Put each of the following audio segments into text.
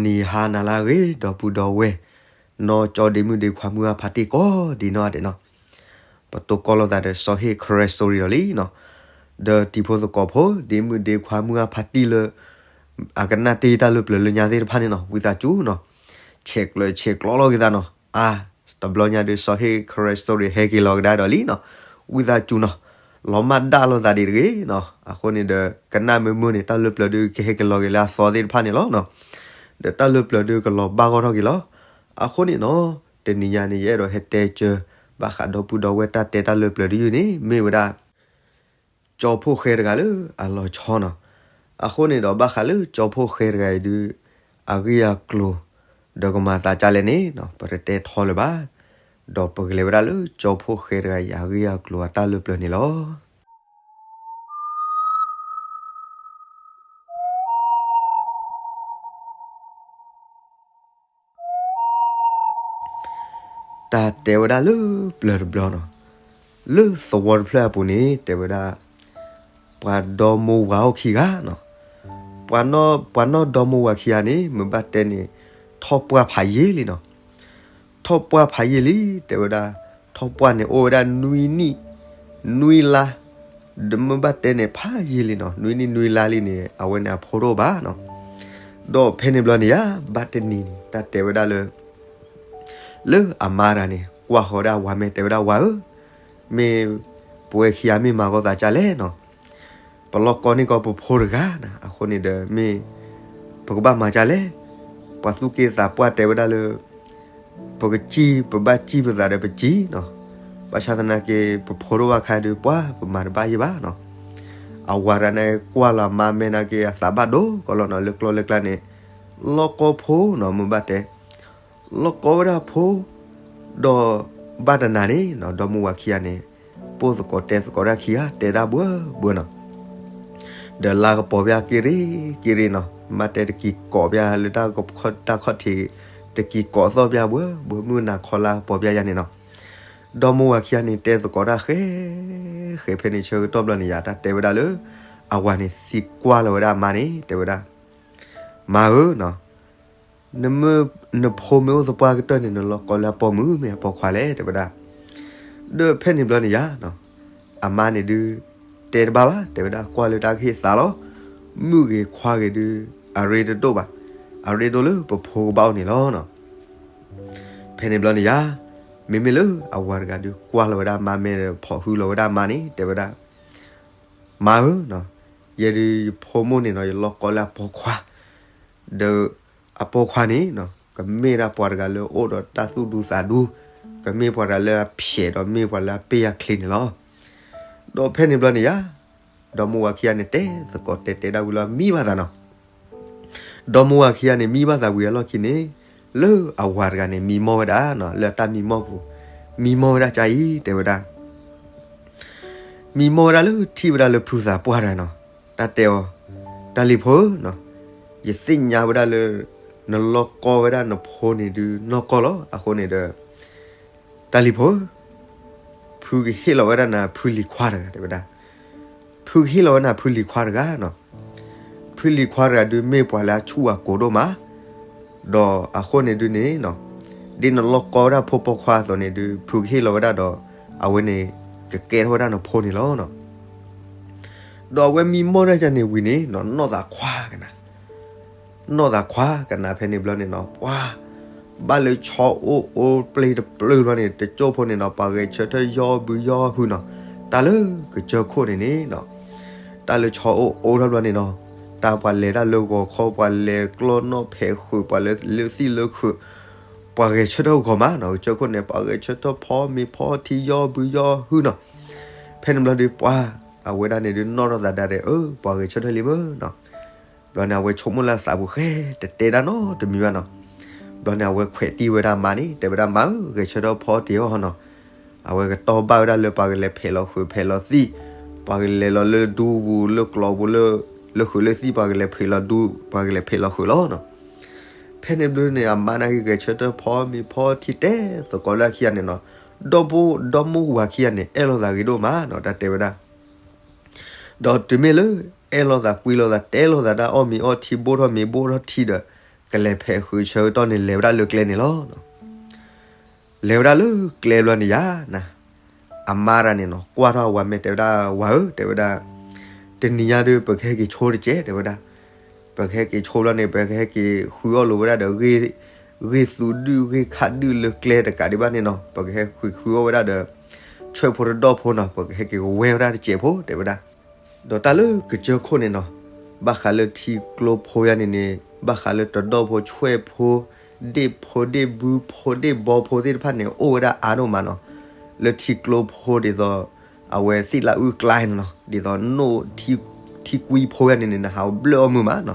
ဒီးနံၤဟါနၤလၢအဂ့ၤ ဒီပုၢ်ဒီဝဲၢ် နီၢ်ကၠီဒ့မုၣ်ဒ့ခွါမုၢ်အဖါတံၢ်ကိးဒံးနီၢ်ဒဲးနီၤ, ပတိၢ်ကီၢ်လိာ်သးဒီးစီၤဟ့ၣ် Karen Story ဒီးလံနီၤ, ဒီးတံၤဖိသကိးဖိ ဒ့မုၣ်ဒ့ခွါမုၢ်အဖါတံၢ်လၢ အကနၣ်တ့ၢ်တၢ်လၢပျၢၤလၢညါသ့ၣ်တဖၣ်န့ၣ်နီၤ ဝံသးစူၤနီၤ, ဆဲးကျၢဆဲးကျိးလီၤက့ၤသးနီၤ, အါ တဘျီညါဒီးစီၤဟ့ၣ် Karen Story ဟဲက့ၤလီၤကဒါဒီးလံနီၤ, ဝံသးစူၤနီၤ, လီၤမၢ်ဒၣ်လိာ်သးဒံးတဂ့ၤနီၤ, အဃိန့ၣ်ဒီး ကနၣ်မုာ်မုာ်န့ၣ် တၢ်လၢပျၢၤဒုးကဟဲက့ၤလီၤက့ၤလၢအသီသ့ၣ်တဖၣ်န့ၣ်လီၤနီၤ, ဒီးတၢ်လၢပျၢၤဒုးကလီၤဘၣ်ဂီၢ်ထီၣ်က့ၤလီၤ, အဃိန့ၣ်နီၤ, တနံၤညါန့ၣ် ယအဲၣ်ဒိးဟဲတဲကၢ ဘၣ်ဃးဒီပုၢ်ဒီဝဲၢ်တၢ်တဲတၢ်လၢပျၢၤတယုၢ်န့ၣ် မ့ၢ်ဝဲဒၣ် ကၠီဖှိၣ်ဃဲတဂၤလၢအလီၤဆီနီၤ, အဃိန့ၣ်ဒီးဘၣ်ဃးလၢကၠီဖှိၣ်ဃဲတဂၤအံၤဒုး အဂ့ၢ်အကျိၤ ဒီးကမၤသးဒ်လဲၣ်န့ၣ်နီၤ ပတတဲထီလၢၤဘၣ်, ဒီးပကလဲၤဝဲဒၣ်လၢကၠီဖှိၣ်ဃဲတဂၤအံၤ အဂ့ၢ်အကျိၤအတၢ်လၢပျၢၤန့ၣ်လီၤ. တၢ်တဲဝဲဒၣ်လၢပျၢၤတဘျီနီၤ, လၢသဝီတဖျၢၣ်အပူၤန့ၣ် တဲဝဲဒၣ် ပှၤဒီမါဝၤအိၣ်ခံဂၤနီၤ, ပှၤနီၢ် ပှၤနီၢ်ဒီမါဝၤခံဂၤန့ၣ် မ့ၢ်ဘၣ်တဲန့ၣ် ထီၣ်ပှၢ်ဖးယံာ်လံနီၤ, ထီၣ်ပှၢ်ဖးယံာ်လံ တဲဝဲဒၣ် ထီၣ်ပှၢ်န့ၣ်အိၣ်ဝဲဒၣ်နွံနံၣ် နွံလါ, ဒီးမ့ၢ်ဘၣ်တဲန့ၣ် ဖးယံာ်လံနီၤ, နွံနံၣ်နွံလါလံန့ၣ် အဝဲန့ၣ်အဖိတအိၣ်ဘၣ်နီၤ, ဒီးဖဲန့ၣ်ဘျီန့ၣ်ယါ ဘၣ်တနံၤန့ၣ် တၢ်တဲဝဲဒၣ်လၢ လၢအမါတဂၤန့ၣ် ကွၢ်ဃီၤဝဲဒၣ်ဝၤမဲာ် တဲဝဲဒၣ်ဝၤဧၢ, မ့ၢ်ပဝဲခံဂၤမ့ၢ်မၤဂီၤသးဒ်လဲၣ်နီၤ, ပလီၢ်ကီန့ၢ်ကီးပဖိတဂၤနီၤ, အဃိန့ၣ်ဒီးမ့ၢ် ပကဘၣ်မၤဒ်လဲၣ်, ပှၤသူၣ်က့သးပှၢ်တဲဝဲဒၣ်လၢ ပကစံၣ် ပဘၣ်စံၣ်ပသးဒီးပစံၣ်နီၤ, ဘၣ်ဆၣ်သနာ်က့ ပဖိတအိၣ်ဘၣ်ခါဒုး ပှၤပမၤတဘၣ်ယဲၢ်ဘၣ်နီၤ, အဝၤတဂၤန့ၣ် ကွၢ်လီၤအမါမဲာ်နာ်က့ အသးဘၣ်ဒိကီးလီၤနီၤ, လၢကျီၢ်လၢကျါန့ၣ် လီၢ်ကီဖိနီၤ, မ့ၢ်ဘၣ်တဲ လီၢ်ကီဝဲဒၣ်ဖိ, ဒီးဘၣ်တနၤန့ၣ်နီၤ ဒီမါဝၤခံဂၤန့ၣ် ပိၢ်သကိးတဲသကိးတၢ်ခံဂၤ တဲတၢ်ဘှၢဘှၢနီၤ, ဒီးလါကပီၤပျၢ်က့ၤရ့က့ၤရ့နီၤ, မ့ၢ်ဘၣ်တဲတကံၤကိးပျၢ်လၢတၢ်ခီၣ် တၢ်ခီၣ်ထံး တကံၤကိးသီၣ်ပျၢ်ဘှၢဘှၢ မုၢ်နၤခီလါကပီၤပျၢ်ယါန့ၣ်နီၤ, ဒီမါဝၤခံဂၤန့ၣ် တဲသကိးတၢ်ဃဲ ဃဲဖဲန့ၣ်ဆၢကတီၢ်ဘျီန့ၣ်ယါ တၢ်တဲဝဲဒၣ်လၢ အဝၤန့ၣ်သံကွၢ်လီၤဝဲဒၣ်အမါန့ၣ် တဲဝဲဒၣ် မါဧၢနီၤ, နမ့ၢ် နဖိမ့ၢ်အိၣ်သပှၢ်ကတၢၢ်န့ၣ် နလီၢ်ကီလၢအပိာ်မုၣ်မ့ၢ်အပိာ်ခွါလဲၣ် တဲဝဲဒၣ်, ဒီးဖဲန့ၣ်ဘျီန့ၣ်ယါနီၤ, အမါန့ၣ်ဒုး တဲတဘၣ်ဘၣ် တဲဝဲဒၣ် ကွၢ်လၢတၢ်ကဟ့ၣ်သးလီၤ, မုၣ်ဂ့ၤခွါဂ့ၤဒုး အရ့တဒိၣ်ဘၣ်, အရ့ဒိၣ်လၢပဖိကဘၣ်အိၣ်န့ၣ်လီၤနီၤ, ဖဲန့ၣ်ဘျီန့ၣ်ယါ, မ့မ့ၢ်လၢအဝၤတဂၤဒုး ကွၢ်လီၤဝဲဒၣ်အမါမဲာ်ဒီး ဖိးဟုလီၤဝဲဒၣ်အမါန့ၣ် တဲဝဲဒၣ် မါဧၢနီၤ, ယဲဒုးယဖိမုၣ်န့ၣ်နီၤ ယလီၢ်ကီလၢအပိာ်ခွါ, ဒီးအပိာ်ခွါန့ၣ်နီၤ ကမ့ၢ်ဒၣ်ပှၤတဂၤလၢအိၣ်ဒီးတၢ်သူၣ်ဒူသးဒူ, ကမ့ၢ်ပှၤတဂၤလၢအဖျဲးဒီးမ့ၢ်ပှၤလၢအပ့ၢ်အချ့န့ၣ်လီၤ. ဒီးဖဲန့ၣ်ဘျီန့ၣ်ယါ, ဒီမါဝၤခံဂၤန့ၣ် တဲသကိးတဲတဲဒၣ်ဝံၤလီၤ မံဘၣ်သးနီၤ ဒီမါဝၤခံဂၤန့ၣ် မံဘၣ်သးဝံၤအလီၢ်ခံန့ၣ်, လၢအဝၤတဂၤန့ၣ် မံမီၢ်ဝဲဒၣ်နီၤ, လၢအတၢ်မံမီၢ်ပူၤ, မံမီၢ်ဝဲဒၣ်ကါအံၤ တဲဝဲဒၣ်, မံမီၢ်ဝဲဒၣ်လၢထံၣ်ဝဲဒၣ်လၢဖုသးပှၢ်တဂၤနီၤ, တၢ်တဲအီၤ, တၢ်လံၤဖိဧၢနီၤ, ယသ့ၣ်ညါဝဲဒၣ်လၢ နလီၢ်ကီဝဲဒၣ်နဖိန့ၣ်ဒုးနီၢ်ကီၢ်လီၤ. အဃိန့ၣ်ဒီး တၢ်လံၤဖိဧၢ, ဖုကဟ့ၣ်လီၤဝဲဒၣ်နၤဖုလံၤခွါတဂၤ တဲဝဲဒၣ်, ဖုကဟ့ၣ်လီၤဝဲနၤဖုလံၤခွါတဂၤနီၤ, ဖုလံၤခွါတဂၤဒုးမ့ၢ်ပှၤလၢအဆူၣ်အကိၤဒိၣ်မး, ဒီးအဃိန့ၣ်ဒုးန့ၣ်နီၤ, ဒ်နလီၢ်ကီဝဲဒၣ်ဖိပိာ်ခွါအသိးန့ၣ်ဒုး ဖုကဟ့ၣ်လီၤဝဲဒၣ်ဒီး အဝဲန့ၣ် ကကဲထီၣ်ဝဲဒၣ်နဖိန့ၣ်လီၤနီၤ. ဒီးအဝဲမံမီၢ်ဒၣ်ကန့ၣ်ဝံၤန့ၣ်နီၤ နီၢ်သးခွါကနၤ နီၢ်သးခွါကနၤဖဲန့ၣ်ဘျီန့ၣ်နီၤ ပှၤ ဘၣ်လၢဆီအိၣ်အိၣ်ပျ့ၤတပျုာ်ဘျီန့ၣ် တကၠိၢ်ဖိန့ၣ်နီၤ ပှၤဂဲၤဆၢထၢၣ်ယီၢ်ဘုယီၢ်ဟုနီၤ, တၢ်လၢကစၢၢ်ခိၣ်န့ၣ်န့ၣ်နီၤ, တၢ်လၢဆီအိၣ်အိၣ်ထီၣ်ဘျီန့ၣ်နီၤ, တၢ်ပှၤလဲၤတၢ်လၢဂီၤခီ ပှၤလဲၤကျီနီၣ်ဖဲးဃုာ် ပှၤလၢလၢသံၣ်လၢခုး, ပှၤဂဲၤဆၢထၢၣ်ဂီၤမးနီၤ, ကစၢၢ်ခိၣ်န့ၣ် ပှၤဂဲၤဆၢထၢၣ်ဖီမ့ၤဖီထံယီၢ်ဘုယီၢ်ဟုနီၤ, ဖဲန့ၣ်ဘျီဒီးပှၤ အဝဲဒၣ်န့ၣ်ဒုးနီၣ်ထီၣ်သးဒၣ်ဒဲး အၢ ပှၤဂဲၤဆၢထၢၣ်လံမ့ၢ်နီၤ, ဘျီန့ၣ် အဝဲဆိကမိၣ်လၢအသးပူၤဃဲ တတဲဒၣ်နီတမံၤဘၣ်နီၤ, ဘျီန့ၣ် အဝဲခွဲးတံၢ်ဝဲဒၣ်မါန့ၣ် တဲဝဲဒၣ်မါဧၢ ဂဲၤဆၢထၢၣ်ဖီတ့ၢ်အီၣ်နီၤ, အဝဲကတီၢ်ဘၣ်ဝဲဒၣ်လၢပှၤကလဲၤဖဲးလီၤဃုာ်ဖဲးလီၤသံၣ်, ပှၤကလဲၤလီၤလၢဒူပူၤလၢကျီပူၤလၢ လၢဃုာ်လၢသံၣ် ပှၤကလဲၤဖဲးလီၤဒူ ပှၤကလဲၤဖဲးလီၤဃုာ်လီၤနီၤ, ဖဲန့ၣ်ဘျီန့ၣ် အမါန့ၣ်ဂဲၤဆၢထၢၣ်ဖီမ့ၤဖီထံတဲသကိးလၢအခံဂၤန့ၣ်နီၤ, ဒီပုၢ်ဒီမိၢ်ဝၤခံဂၤန့ၣ် အဲၣ်လိာ်သးဂ့ၤဒိၣ်မးနီၤ တၢ်တဲဝဲဒၣ် ဒီးတုၤမ့ၢ်လၢ အဲၣ်လိာ်သးကွံလိာ်သးတဲလိာ်သးတၢ်အီၣ်မ့ၤအီထံဘိၣ်ထီၣ်မ့ၤဘိၣ်ထီၣ်ထံဒီး ကလဲၤဖဲးဃုာ်ဆၢကတီၢ်န့ၣ် လဲၤဝဲဒၣ်လၢကျဲန့ၣ်လီၤ. လဲၤဝဲဒၣ်လၢကျဲဘျီန့ၣ်ယါ, အမါတဂၤန့ၣ်နီၤ ကွၢ်ထီၣ်အဝၤမ့ၢ်တဲဝဲဒၣ် ဝၤဧၢ တဲဝဲဒၣ်, တနံၤညါဒီး ပကဟဲက့ၤဆိတစဲး တဲဝဲဒၣ်. ပကဟဲက့ၤဆိဘျီန့ၣ် ပကဟဲက့ၤဃုအီၣ်လိာ်ဝဲဒၣ်ဒီး ဂ့ၢ်သူဒုၣ်ဂ့ၢ်ခးဒုၣ်လၢကျဲတကးဒံးဘၣ်န့ၣ်နီၤ ပကဟဲက့ၤဃုအီၣ်ဝဲဒၣ်ဒီး ဆွဲၣ်ဖိတဒီၣ်ဖိနီၤ ပကဟဲက့ၤကဝဲဝဲဒၣ်တစဲးဖိ တဲဝဲဒၣ်. ဒီးတၢ်လၢကစၢၢ်ခိၣ်န့ၣ်နီၤ ဘၣ်ဃးလၢထံကျိဖိယါန့ၣ်န့ၣ် ဘၣ်ဃးလၢတဒီၣ်ဖိဆွဲၣ်ဖိ ဒ့ၣ်ဖိဒ့ၣ်ဘုဖိဒ့ၣ်ဘီဖိသ့ၣ်တဖၣ်န့ၣ် အိၣ်ဝဲဒၣ်အါဒိၣ်မးနီၤ. လၢထံကျိဖိဒ်သိး အဝဲသ့ၣ်လၢအုၣ်ကျါန့ၣ်နီၤ ဒ်သိးနိၣ်ထံကွံဖိယါန့ၣ်န့ၣ် နဟးဘျၢၣ်အီၣ်မုာ်မးနီၤ.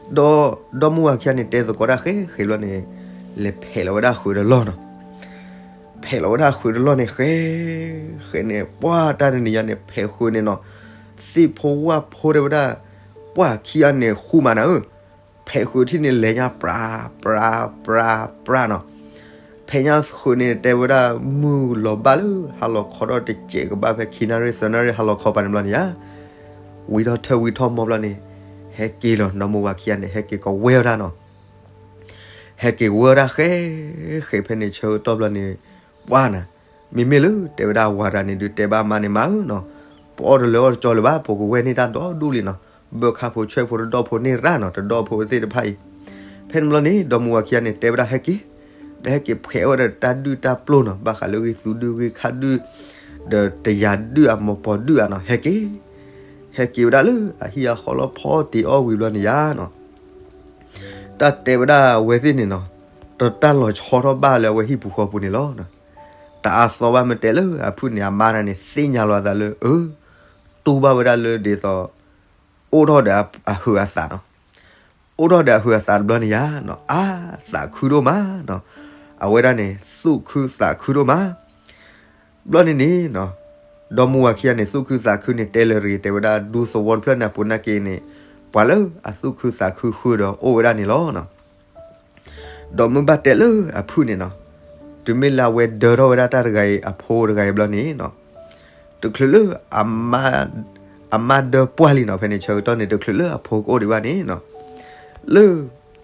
ဒီး ဒီမါဝၤခံဂၤန့ၣ် တဲသကိးတၢ်ဃဲဃဲဘျီန့ၣ် လဲၤဖဲးလီၤဝဲဒၣ်ဃုာ်ဒီးလီၢ်နီၤ. ဖဲးလီၤဝဲဒၣ်ဃုာ်ဒီးလီၢ်န့ၣ်ဃဲ ဃဲန့ၣ် ပှၢ်တၢ်တနံၤညါန့ၣ် ဖဲးဃုာ်န့ၣ်နီၤ သ့ၣ်ဖိဝၣ်ဖိတဲဝဲဒၣ် ပှၢ်ခံဂၤန့ၣ်ဃူမးနၤဧၢ, ဖဲးဃုာ်ထံၣ်န့ၣ် လဲၤညါပြး ပြး ပြး ပြးနီၤ. ဖဲးညါဃုာ်န့ၣ် တဲဝဲဒၣ် မုၢ်လီၤဘၣ်လၢ ဟါလီၤခီထီၣ်တစဲးကဘၣ်ဖဲခံနၣ်ရံၣ်သၢနၣ်ရံၣ်ဟါလီၤခီပၤန့ၣ်ဘျီန့ၣ်ယါ ဝံထီၣ်ထၢၣ်ဝံထီၣ်မီဘျီန့ၣ် ဟဲက့ၤလီၤ ဒီမါဝၤခံဂၤန့ၣ် ဟဲက့ၤကဝဲအီၣ်တၢ်နီၤ. ဟဲက့ၤဝဲအီၣ်တၢ်ဃဲ ဃဲဖဲန့ၣ်ဆၢကတီၢ်ဘျီန့ၣ် ပှၢ်နၤ မ့မ့ၢ်လၢတဲဝဲဒၣ်ဝၤတဂၤန့ၣ်ဒုး တဲဘၣ်အမါန့ၣ် မါဧၢနီၤ, ပအီၣ်တလၢအီၣ်တကၠီလၢၤဘၣ် ပကဝဲန့ၢ်တၢ်ဒီဒူၣ်လံနီၤ, ဘၢခါဖိဆွဲၣ်ဖိတဒီၣ်ဖိန့ၢ်ရၣ်နီၤ တဒီၣ်ဖိသ့ၣ်တဖၣ်အံၤ. ဖဲန့ၣ်ဘျီန့ၣ် ဒီမါဝၤခံဂၤန့ၣ် တဲဝဲဒၣ်ဟဲက့ၤ, ဒီးဟဲက့ၤဖဲးဝဲဒီးတၢ်ဒုၣ်တၢ်ပျိၢ်နီၤ, ဘၣ်ဃးလၢဂ့ၢ်သူဒုၣ်ဂ့ၢ်ခးဒုၣ် ဒီးတယၤဒုၣ်အမီၤပီၤဒုၣ်ဧါနီၤ, ဟဲက့ၤ ဟဲက့ၤဝဲဒၣ်လၢအဟံၣ်အဃီလီၤ ဖီတ့ၢ်အီၣ်ဝံၤဘျီန့ၣ်ယါနီၤ. တၢ်တဲဝဲဒၣ်အဝဲသ့ၣ်န့ၣ်နီၤ, တၢ်လီၤဆီထီၣ်ဘၣ်လၢအဝဲဟံၣ်ပူၤဃီပူၤန့ၣ်လီၤ. တအါသီဘၣ်မ့ၢ်တဲလၢအဖုၣ်န့ၣ် အမါတဂၤန့ၣ် သ့ၣ်ညါလီၤအသးလၢ အၢ တူၢ်ဘၣ်ဝဲဒၣ်လၢဒ်သိး အိၣ်ထီၣ်ဒီးအဟုးအသးနီၤ. အိၣ်ထီၣ်ဒီးအဟုးအသးတဘျီန့ၣ်ယါနီၤ, အါ သးခုဒိၣ်မးနီၤ. အဝဲဒၣ်န့ၣ် သူၣ်ခုသးခုဒိၣ်မး. ဘျီန့ၣ်န့ၣ်နီၤ, ဒီမါဝၤခံဂၤန့ၣ် သူၣ်ခုသးခုန့ၣ် တဲလၢၤတဂ့ၤ တဲဝဲဒၣ် ဒူသဝီတဖျၢၣ်န့ၣ်အပူၤနာ်က့န့ၣ် ပှၤလၢအသူၣ်ခုသးခုဃုာ်ဒီးအိၣ်ဝဲဒၣ်န့ၣ်လီၤနီၤ. ဒီးမ့ၢ်ဘၣ်တဲလၢအဖုၣ်န့ၣ်နီၤ, တုၤမ့ၢ်လၢအဝဲဒၢထီၣ်ဝဲဒၣ်တၢ်တဂၤအံၤ အဖိတဂၤအံၤဘျီန့ၣ်နီၤ, တချုးလၢအမါ အမါဒၢပှၢ်လံနီၤ, ဖဲန့ၣ်ဆၢကတီၢ်န့ၣ် တချုးလၢအဖိကအိၣ်ဒံးဘၣ်န့ၣ်နီၤ, လၢ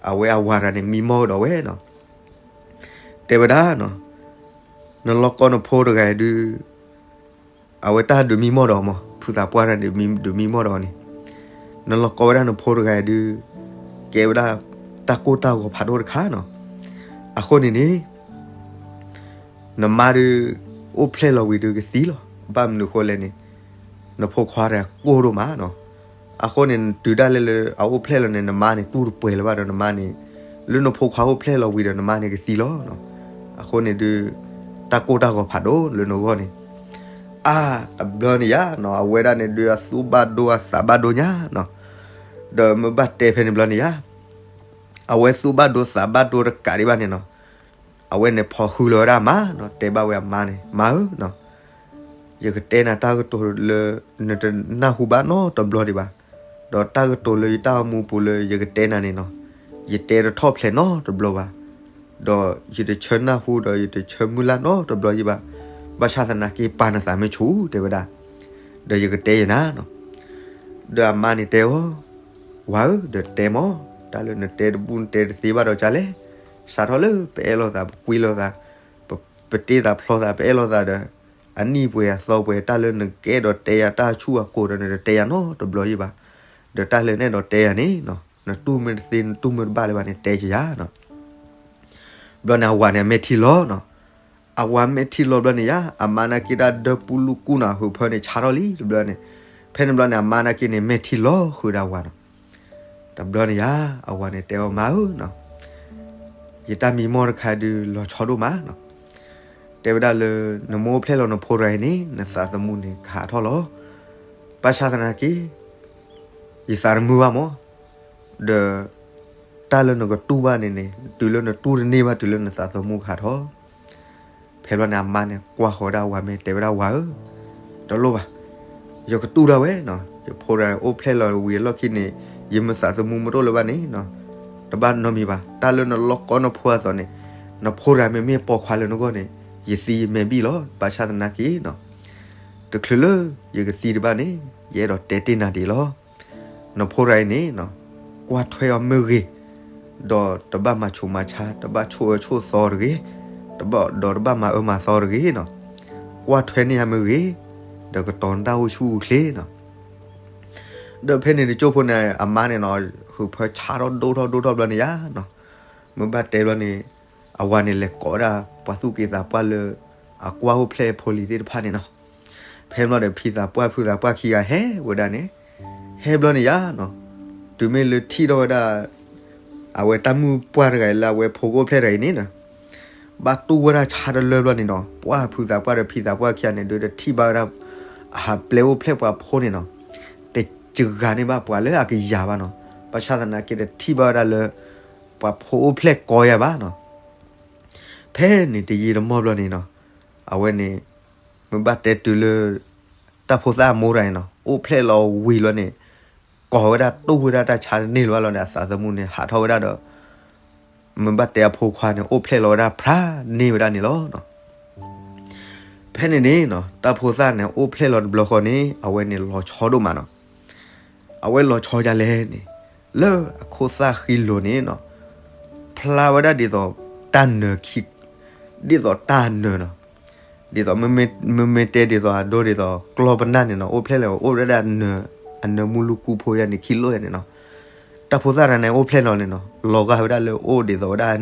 အဝဲအဝၤတဂၤန့ၣ် မံမီၢ်ကဒီးဝဲနီၤ. တဲဝဲဒၣ်နီၤ, နလီၤကီနဖိတဂၤအံၤဒုး အဝဲတၢ်ဒုးမံမီၢ်ဒီးမး, ဖုသးပှၢ်တဂၤန့ၣ်ဒုးမံမီၢ်ဒီးန့ၣ်, နလီၤကီဝဲဒၣ်နဖိတဂၤအံၤဒုး ကဲဝဲဒၣ်တၢ်ကိၢ်တၢ်ဂီၤဖးဒိၣ်တခါနီၤ. အဃိန့ၣ်န့ၣ် နမါဒုး အိၣ်ဖျဲၣ်လီၤဝံၤဒုးကသံလီၤ. ဘၣ်မနုၤအဃိလဲၣ်န့ၣ် နဖိခွါတဂၤကိၢ်ဒိၣ်မးနီၤ. အဃိန့ၣ် တုၤဒၣ်လဲာ်လၢအအိၣ်ဖျဲၣ်လီၤန့ၣ် နမါန့ၣ် တူၢ်တပှဲၤလၢၤဘၣ်ဒီး နမါန့ၣ် လၢနဖိခွါအိၣ်ဖျဲၣ်လီၤဝံၤဒီး နမါန့ၣ်ကသံလီၤနီၤ. အဃိန့ၣ်ဒုး တၢ်ကိၢ်တၢ်ဂီၤဖးဒိၣ်လၢနဂီၢ်န့ၣ် အါ တဘျီန့ၣ်ယါနီၤ, အဝဲဒၣ်န့ၣ်ဒုး အသူၣ်ဘၣ်ဒိအသးဘၣ်ဒိညါနီၤ. ဒီးမ့ၢ်ဘၣ်တဲဖဲန့ၣ်ဘျီန့ၣ်ယါ အဝဲသူၣ်ဘၣ်ဒိသးဘၣ်ဒိတကးဒံးဘၣ်န့ၣ်နီၤ, အဝဲန့ၣ်ဖီၣ်ဃုာ်လီၤဝဲဒၣ်အမါနီၤ, တဲဘၣ်ဝဲအမါန့ၣ် မါဧၢနီၤ, ယကတဲနၤတၢ်ကတိၤလၢ နတနၢ်ဟူဘၣ်နီတဘျီဒံးဘၣ်, ဒီးတၢ်ကတိၤလၢယတၢ်အိၣ်မူပူၤလၢယကတဲနၤန့ၣ်နီၤ, ယတဲတထီၣ်ဖျဲးနီတဘျီဘၣ်, ဒီးယတဆၢနၢ်ဟူဒီးယတဆၢမုၢ်လၢ်နီတဘျီယံၤဘၣ်, ဘၣ်ဆၣ်သနာ်က့ပာ်နသးမ့ၢ်ဆူၣ် တဲဝဲဒၣ်, ဒီးယကတဲယနၤနီၤ. ဒီးအမါန့ၣ်တဲအီၤ, ဝၤဧၢ, ဒီးတဲမး, တၢ်လၢနတဲတဘူၣ်နတဲတသ့ဘၣ်ဒီးကလဲၣ်, စးထီၣ်လၢပအဲၣ်လိာ်သး ပကွံလိာ်သး ပ ပတ့သးဖျီသး ပအဲၣ်လိာ်သးဒီး အနံၣ်ပှဲၤအသီပှဲၤ တၢ်လၢနကအဲၣ်ဒိးတဲယၤတၢ်ဆူၣ်အကိာ်ဒီး နတတဲယၤနီတဘျီယံၤဘၣ်, ဒီးတၢ်လၢနအဲၣ်ဒိးတဲယၤန့ၣ်နီၤ နတူၢ်မ့ၢ်တသ့ နတူၢ်မ့ၢ်တဘၣ်လၢၤဘၣ်န့ၣ် တဲကယၤနီၤ. ဘျီန့ၣ် အဝၤန့ၣ် အမဲာ်ထံလီၤနီၤ. အဝၤမဲာ်ထံလီၤဘျီန့ၣ်ယါ, အမါနာ်က့တၢ်ဒၢပူၤလူၤကူၣ်နီၤ ဟုးဖၢန့ၣ်ဆါထီၣ်လံတဘျီန့ၣ်. ဖဲန့ၣ်ဘျီန့ၣ် အမါနာ်က့န့ၣ် မဲာ်ထံလီၤဃုာ်ဒီးအဝၤနီၤ. တဘျီန့ၣ်ယါ, အဝၤန့ၣ်တဲအီၤ မါဧၢနီၤ, ယတၢ်မံမီၢ်တခါဒုးလီၤဆီဒိၣ်မးနီၤ. တဲဝဲဒၣ်လၢ နမ့ၢ်အိၣ်ဖျဲၣ်လီၤနဖိတဂၤအံၤန့ၣ် နသးသမူန့ၣ်ကဟးထီၣ်လီၤ. ဘၣ်ဆၣ်သနာ်က့ ယသးတမုာ်ဘၣ်မး, ဒီး တၢ်လၢနကတူၢ်ဘၣ်န့ၣ်န့ၣ် တုၤလၢနတူၢ်တန့ၢ်ဘၣ် တုၤလၢနသးသမူကဟးထီၣ်. ဖဲဘျီန့ၣ် အမါန့ၣ် ကွၢ်ဃီၤဝဲဒၣ်အဝၤမ့ၢ်တဲဝဲဒၣ် ဝၤဧၢ, တလိၣ်ဘၣ်, ယကတူၢ်ဒၣ်ဝဲနီၤ, ယဖိတဂၤအိၣ်ဖျဲၣ်လီၤဝံၤအလီၢ်ခံန့ၣ် ယမ့ၢ်သးသမူမ့ၢ်တအိၣ်လၢၤဘၣ်န့ၣ်နီၤ, တဘၣ်နီတမံၤဘၣ်. တၢ်လၢနလီၤကီနဖိအသိးန့ၣ် နဖိတဂၤမ့မ့ၢ်ပိာ်ခွါလၢနဂီၢ်န့ၣ် ယသံယမဲာ်ဘံၣ်လီၤ. ဘၣ်ဆၣ်သနာ်က့နီၤ, တချုးလၢယကသံတဘၣ်န့ၣ် ယအဲၣ်ဒိးတဲတ့ၢ်နၤဒ်အံၤလီၤ. နဖိတဂၤအံၤန့ၣ်နီၤ, ကွၢ်ထွဲအီၤမ့ၢ်ဂ့ၤ, ဒီးတဘၣ်မၤဆူးမၤဆါ, တဘၣ်ဆိၣ်အၢဆိၣ်သီတဂ့ၤ, တဘၣ်ဒီးတဘၣ်မၤအၢမၤသီတဂ့ၤနီၤ. ကွၢ်ထွဲန့ၢ်ယၤမ့ၢ်ဂ့ၤ, ဒီးကတီၤနတၢ်အိၣ်ဆူၣ်အိၣ်ချ့နီၤ. ဒီးဖဲန့ၣ်တကၠိဖိန့ၣ် အမါန့ၣ်နီၤ, ဟုးဖၢဆါထီၣ်ဒိၣ်ထီၣ်ဒိၣ်ထီၣ်ဘျီန့ၣ်ယါနီၤ, မ့ၢ်ဘၣ်တဲဘျီန့ၣ်, အဝၤန့ၣ်လဲၤကိးဝဲဒၣ် ပှၤသူၣ်က့သးပှၢ်လၢ အကွၢ်အိၣ်ဖျဲၣ်ဖိလံၤသ့ၣ်တဖၣ်န့ၣ်နီၤ. ဖဲန့ၣ်ဘျီဒီး ဖံသးပှၢ်ဖုသးပှၢ်ခံဂၤဟဲဝဲဒၣ်န့ၣ်, ဟဲဘျီန့ၣ်ယါနီၤ, တုၤမ့ၢ်လၢထံၣ်ထီၣ်ဝဲဒၣ် အဝဲတၢ်မုၣ်ပှၢ်တဂၤအံၤလၢအဝဲဖိကအိၣ်ဖျဲၣ်တဂၤအံၤန့ၣ်နီၤ, ဘၣ်တူၢ်ဝဲဒၣ်ဆါတလၢဘျီန့ၣ်နီၤ, ပှၢ်ဖုသးပှၢ်ဒီးဖံသးပှၢ်ခံဂၤန့ၣ်ဒုး တထံၣ်ဘၣ်ဝဲဒၣ် အဟးပျဲအိၣ်ဖျဲၣ်ပှၤဖိန့ၣ်နီၤ, တစှၤန့ၢ်ဘၣ်ပှၤလၢအကယၤဘၣ်နီၤ, ဘၣ်ဆၣ်သနာ်က့တထံၣ်ဘၣ်ဝဲဒၣ်လၢ ပှၤဖိအိၣ်ဖျဲၣ်ကီယၤဘၣ်နီၤ. ဖဲန့ၣ်တယံာ်တမီၢ်ဘျီန့ၣ်နီၤ, အဝဲန့ၣ် မ့ၢ်ဘၣ်တဲတုၤလၢ တၢ်ဖိသၣ်အမိၢ်တဂၤန့ၣ်နီၤ, အိၣ်ဖျဲၣ်လီၤဝံၤလီၤန့ၣ်, ကိးဝဲဒၣ်တူၢ်ဝဲဒၣ်တၢ်ဆါတန့ၢ်လၢၤဘၣ်လီၤဒီး အသးသမူန့ၣ် ဟးထီၣ်ဝဲဒၣ်ဒီး မ့ၢ်ဘၣ်တဲအဖိခွါန့ၣ် အိၣ်ဖျဲၣ်လီၤဝဲဒၣ်ဖျါန့ၢ်ဝဲဒၣ်န့ၣ်လီၤ. ဖဲန့ၣ်န့ၣ်နီၤ, တၢ်ဖိသၣ်န့ၣ် အိၣ်ဖျဲၣ်လီၤတဘျီဃီန့ၣ် အဝဲန့ၣ်လီၤဆီဒိၣ်မးနီၤ. အဝဲလီၤဆီဒ်လဲၣ်န့ၣ်, လၢအခိၣ်သၣ်ဃံလိၤန့ၣ်နီၤ, ဖျါဝဲဒၣ်ဒ်သိးတၢ်နၢၤခံ, ဒ်သိးတၢ်နၢၤနီၤ, ဒ်သိး မ့မ့ၢ်တဲဒ်သိးအဒိဒ်သိးကျီၢ်ပနၢ်န့ၣ်နီၤ, အိၣ်ဖျဲၣ်လီၤအိၣ်ဝဲဒၣ် အနၢၤမူလူကူဖိယါန့ၣ် ခံလိၣ်ယါန့ၣ်နီၤ. တၢ်ဖိသၣ်တဂၤန့ၣ် အိၣ်ဖျဲၣ်လီၤန့ၣ်နီၤ, လီၤဂာ်ဝဲဒၣ်လၢအိၣ်ဒ်သိးဝဲဒၣ်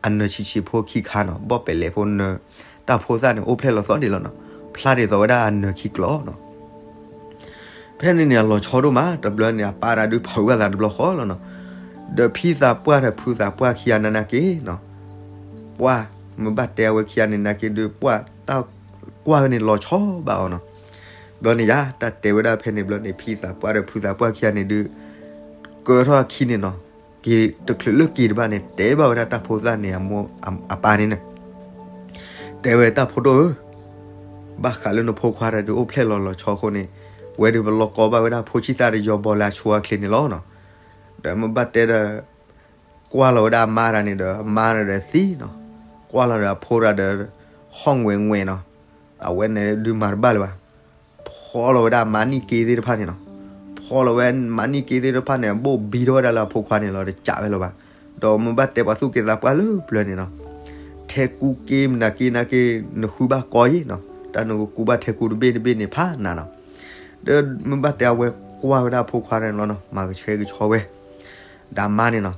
အနၢၤဆံးဆံးဖိခံခါနီၤ, ဘီၣ်ပဲာ်လဲးဖိနၢၤ, တၢ်ဖိသၣ်န့ၣ် အိၣ်ဖျဲၣ်လီၤသီဒ်လီၤနီၤ, ဖျါဒ်သိးဝဲဒၣ်အနၢၤခံကျိာ်နီၤ. ဖဲန့ၣ်န့ၣ် အလီၤဆီဒိၣ်မး, တဘျီန့ၣ် အပၢ်တၢ်ဒုးဖုးဘၣ်သးတဘျီဃီလီၤနီၤ. ဒီးဖံသးပှၢ်ဒီးဖုသးပှၢ်ခံဂၤနာ်က့နီၤ, ပှၢ်, မ့ၢ်ဘၣ်တဲအဝဲခံဂၤန့ၣ်နာ်က့ဒုး ပှၢ်တၢ်ကွၢ်ဝဲန့ၣ်လီၤဆီဘၣ်အီၤနီၤ. ဘျီန့ၣ်ယါ တၢ်တဲဝဲဒၣ်ဖဲန့ၣ်ဘျီန့ၣ် ဖံသးပှၢ်ဒီးဖုသးပှၢ်ခံဂၤန့ၣ်ဒုး ကၢထီၣ်အခံန့ၣ်နီၤ, က့ၤတချုးလၢက့ၤတဘၣ်န့ၣ် တဲဘၣ်ဝဲဒၣ်တၢ်ဖိသၣ်န့ၣ် အမိၢ်အပၢ်န့ၣ်န့ၣ်, တဲဝဲတၢ်ဖိဒိၣ်ဧၢ, ဘၣ်ဃးလၢနဖိခွါတၢ်ဒုးအိၣ်ဖျဲၣ်လီၤလီၤဆီအဃိန့ၣ်, ဝဲဒုးပလီၢ်ကီဘၣ်ဝဲဒၣ်ဖိဆံၣ်သၣ်တယီဘီလၢအဆိအချ့န့ၣ်လီၤနီၤ. ဒီးမ့ၢ်ဘၣ်တဲဒီး ကွၢ်လီၤဝဲဒၣ်အမါတၢ်န့ၣ်ဒီး အမါတၢ်ဒီးသံနီၤ, ကွၢ်လီၤဒီးအဖိတၢ်ဒီး ဟီၣ်ငွဲးငွဲးနီၤ, အဝဲန့ၣ်ဒုးမၤတဘၣ်လၢၤဘၣ်. ဖီလီၤဝဲဒၣ်မါနံၣ်က့သ့ၣ်တဖၣ်န့ၣ်နီၤ, ဖီလီၤဝဲမါနံၣ်က့သ့ၣ်တဖၣ်န့ၣ် ဘိၣ်ဘံထီၣ်ဝဲဒၣ်လၢအဖိခွါန့ၣ်လီၤ, တစးဝဲလၢၤဘၣ်. ဒီးမ့ၢ်ဘၣ်တဲပှၤသူၣ်က့သးပှၢ်လၢပျၢၤန့ၣ်နီၤ, ထဲကူက့မနၤက့နာ်က့ နဃုဘၣ်ကီယံၤနီၤ, တၢ်နကကူဘၣ်ထဲကူတဘ့ၣ်တဘ့ၣ်န့ၣ်ဖးနးနီၤ. ဒီးမ့ၢ်ဘၣ်တဲအဝဲကွၢ်ဝဲဒၣ်အဖိခွါန့ၣ်လီၤနီၤ, မၤကဆှဲကဆှီဝဲ ဒီးအမါန့ၣ်နီၤ,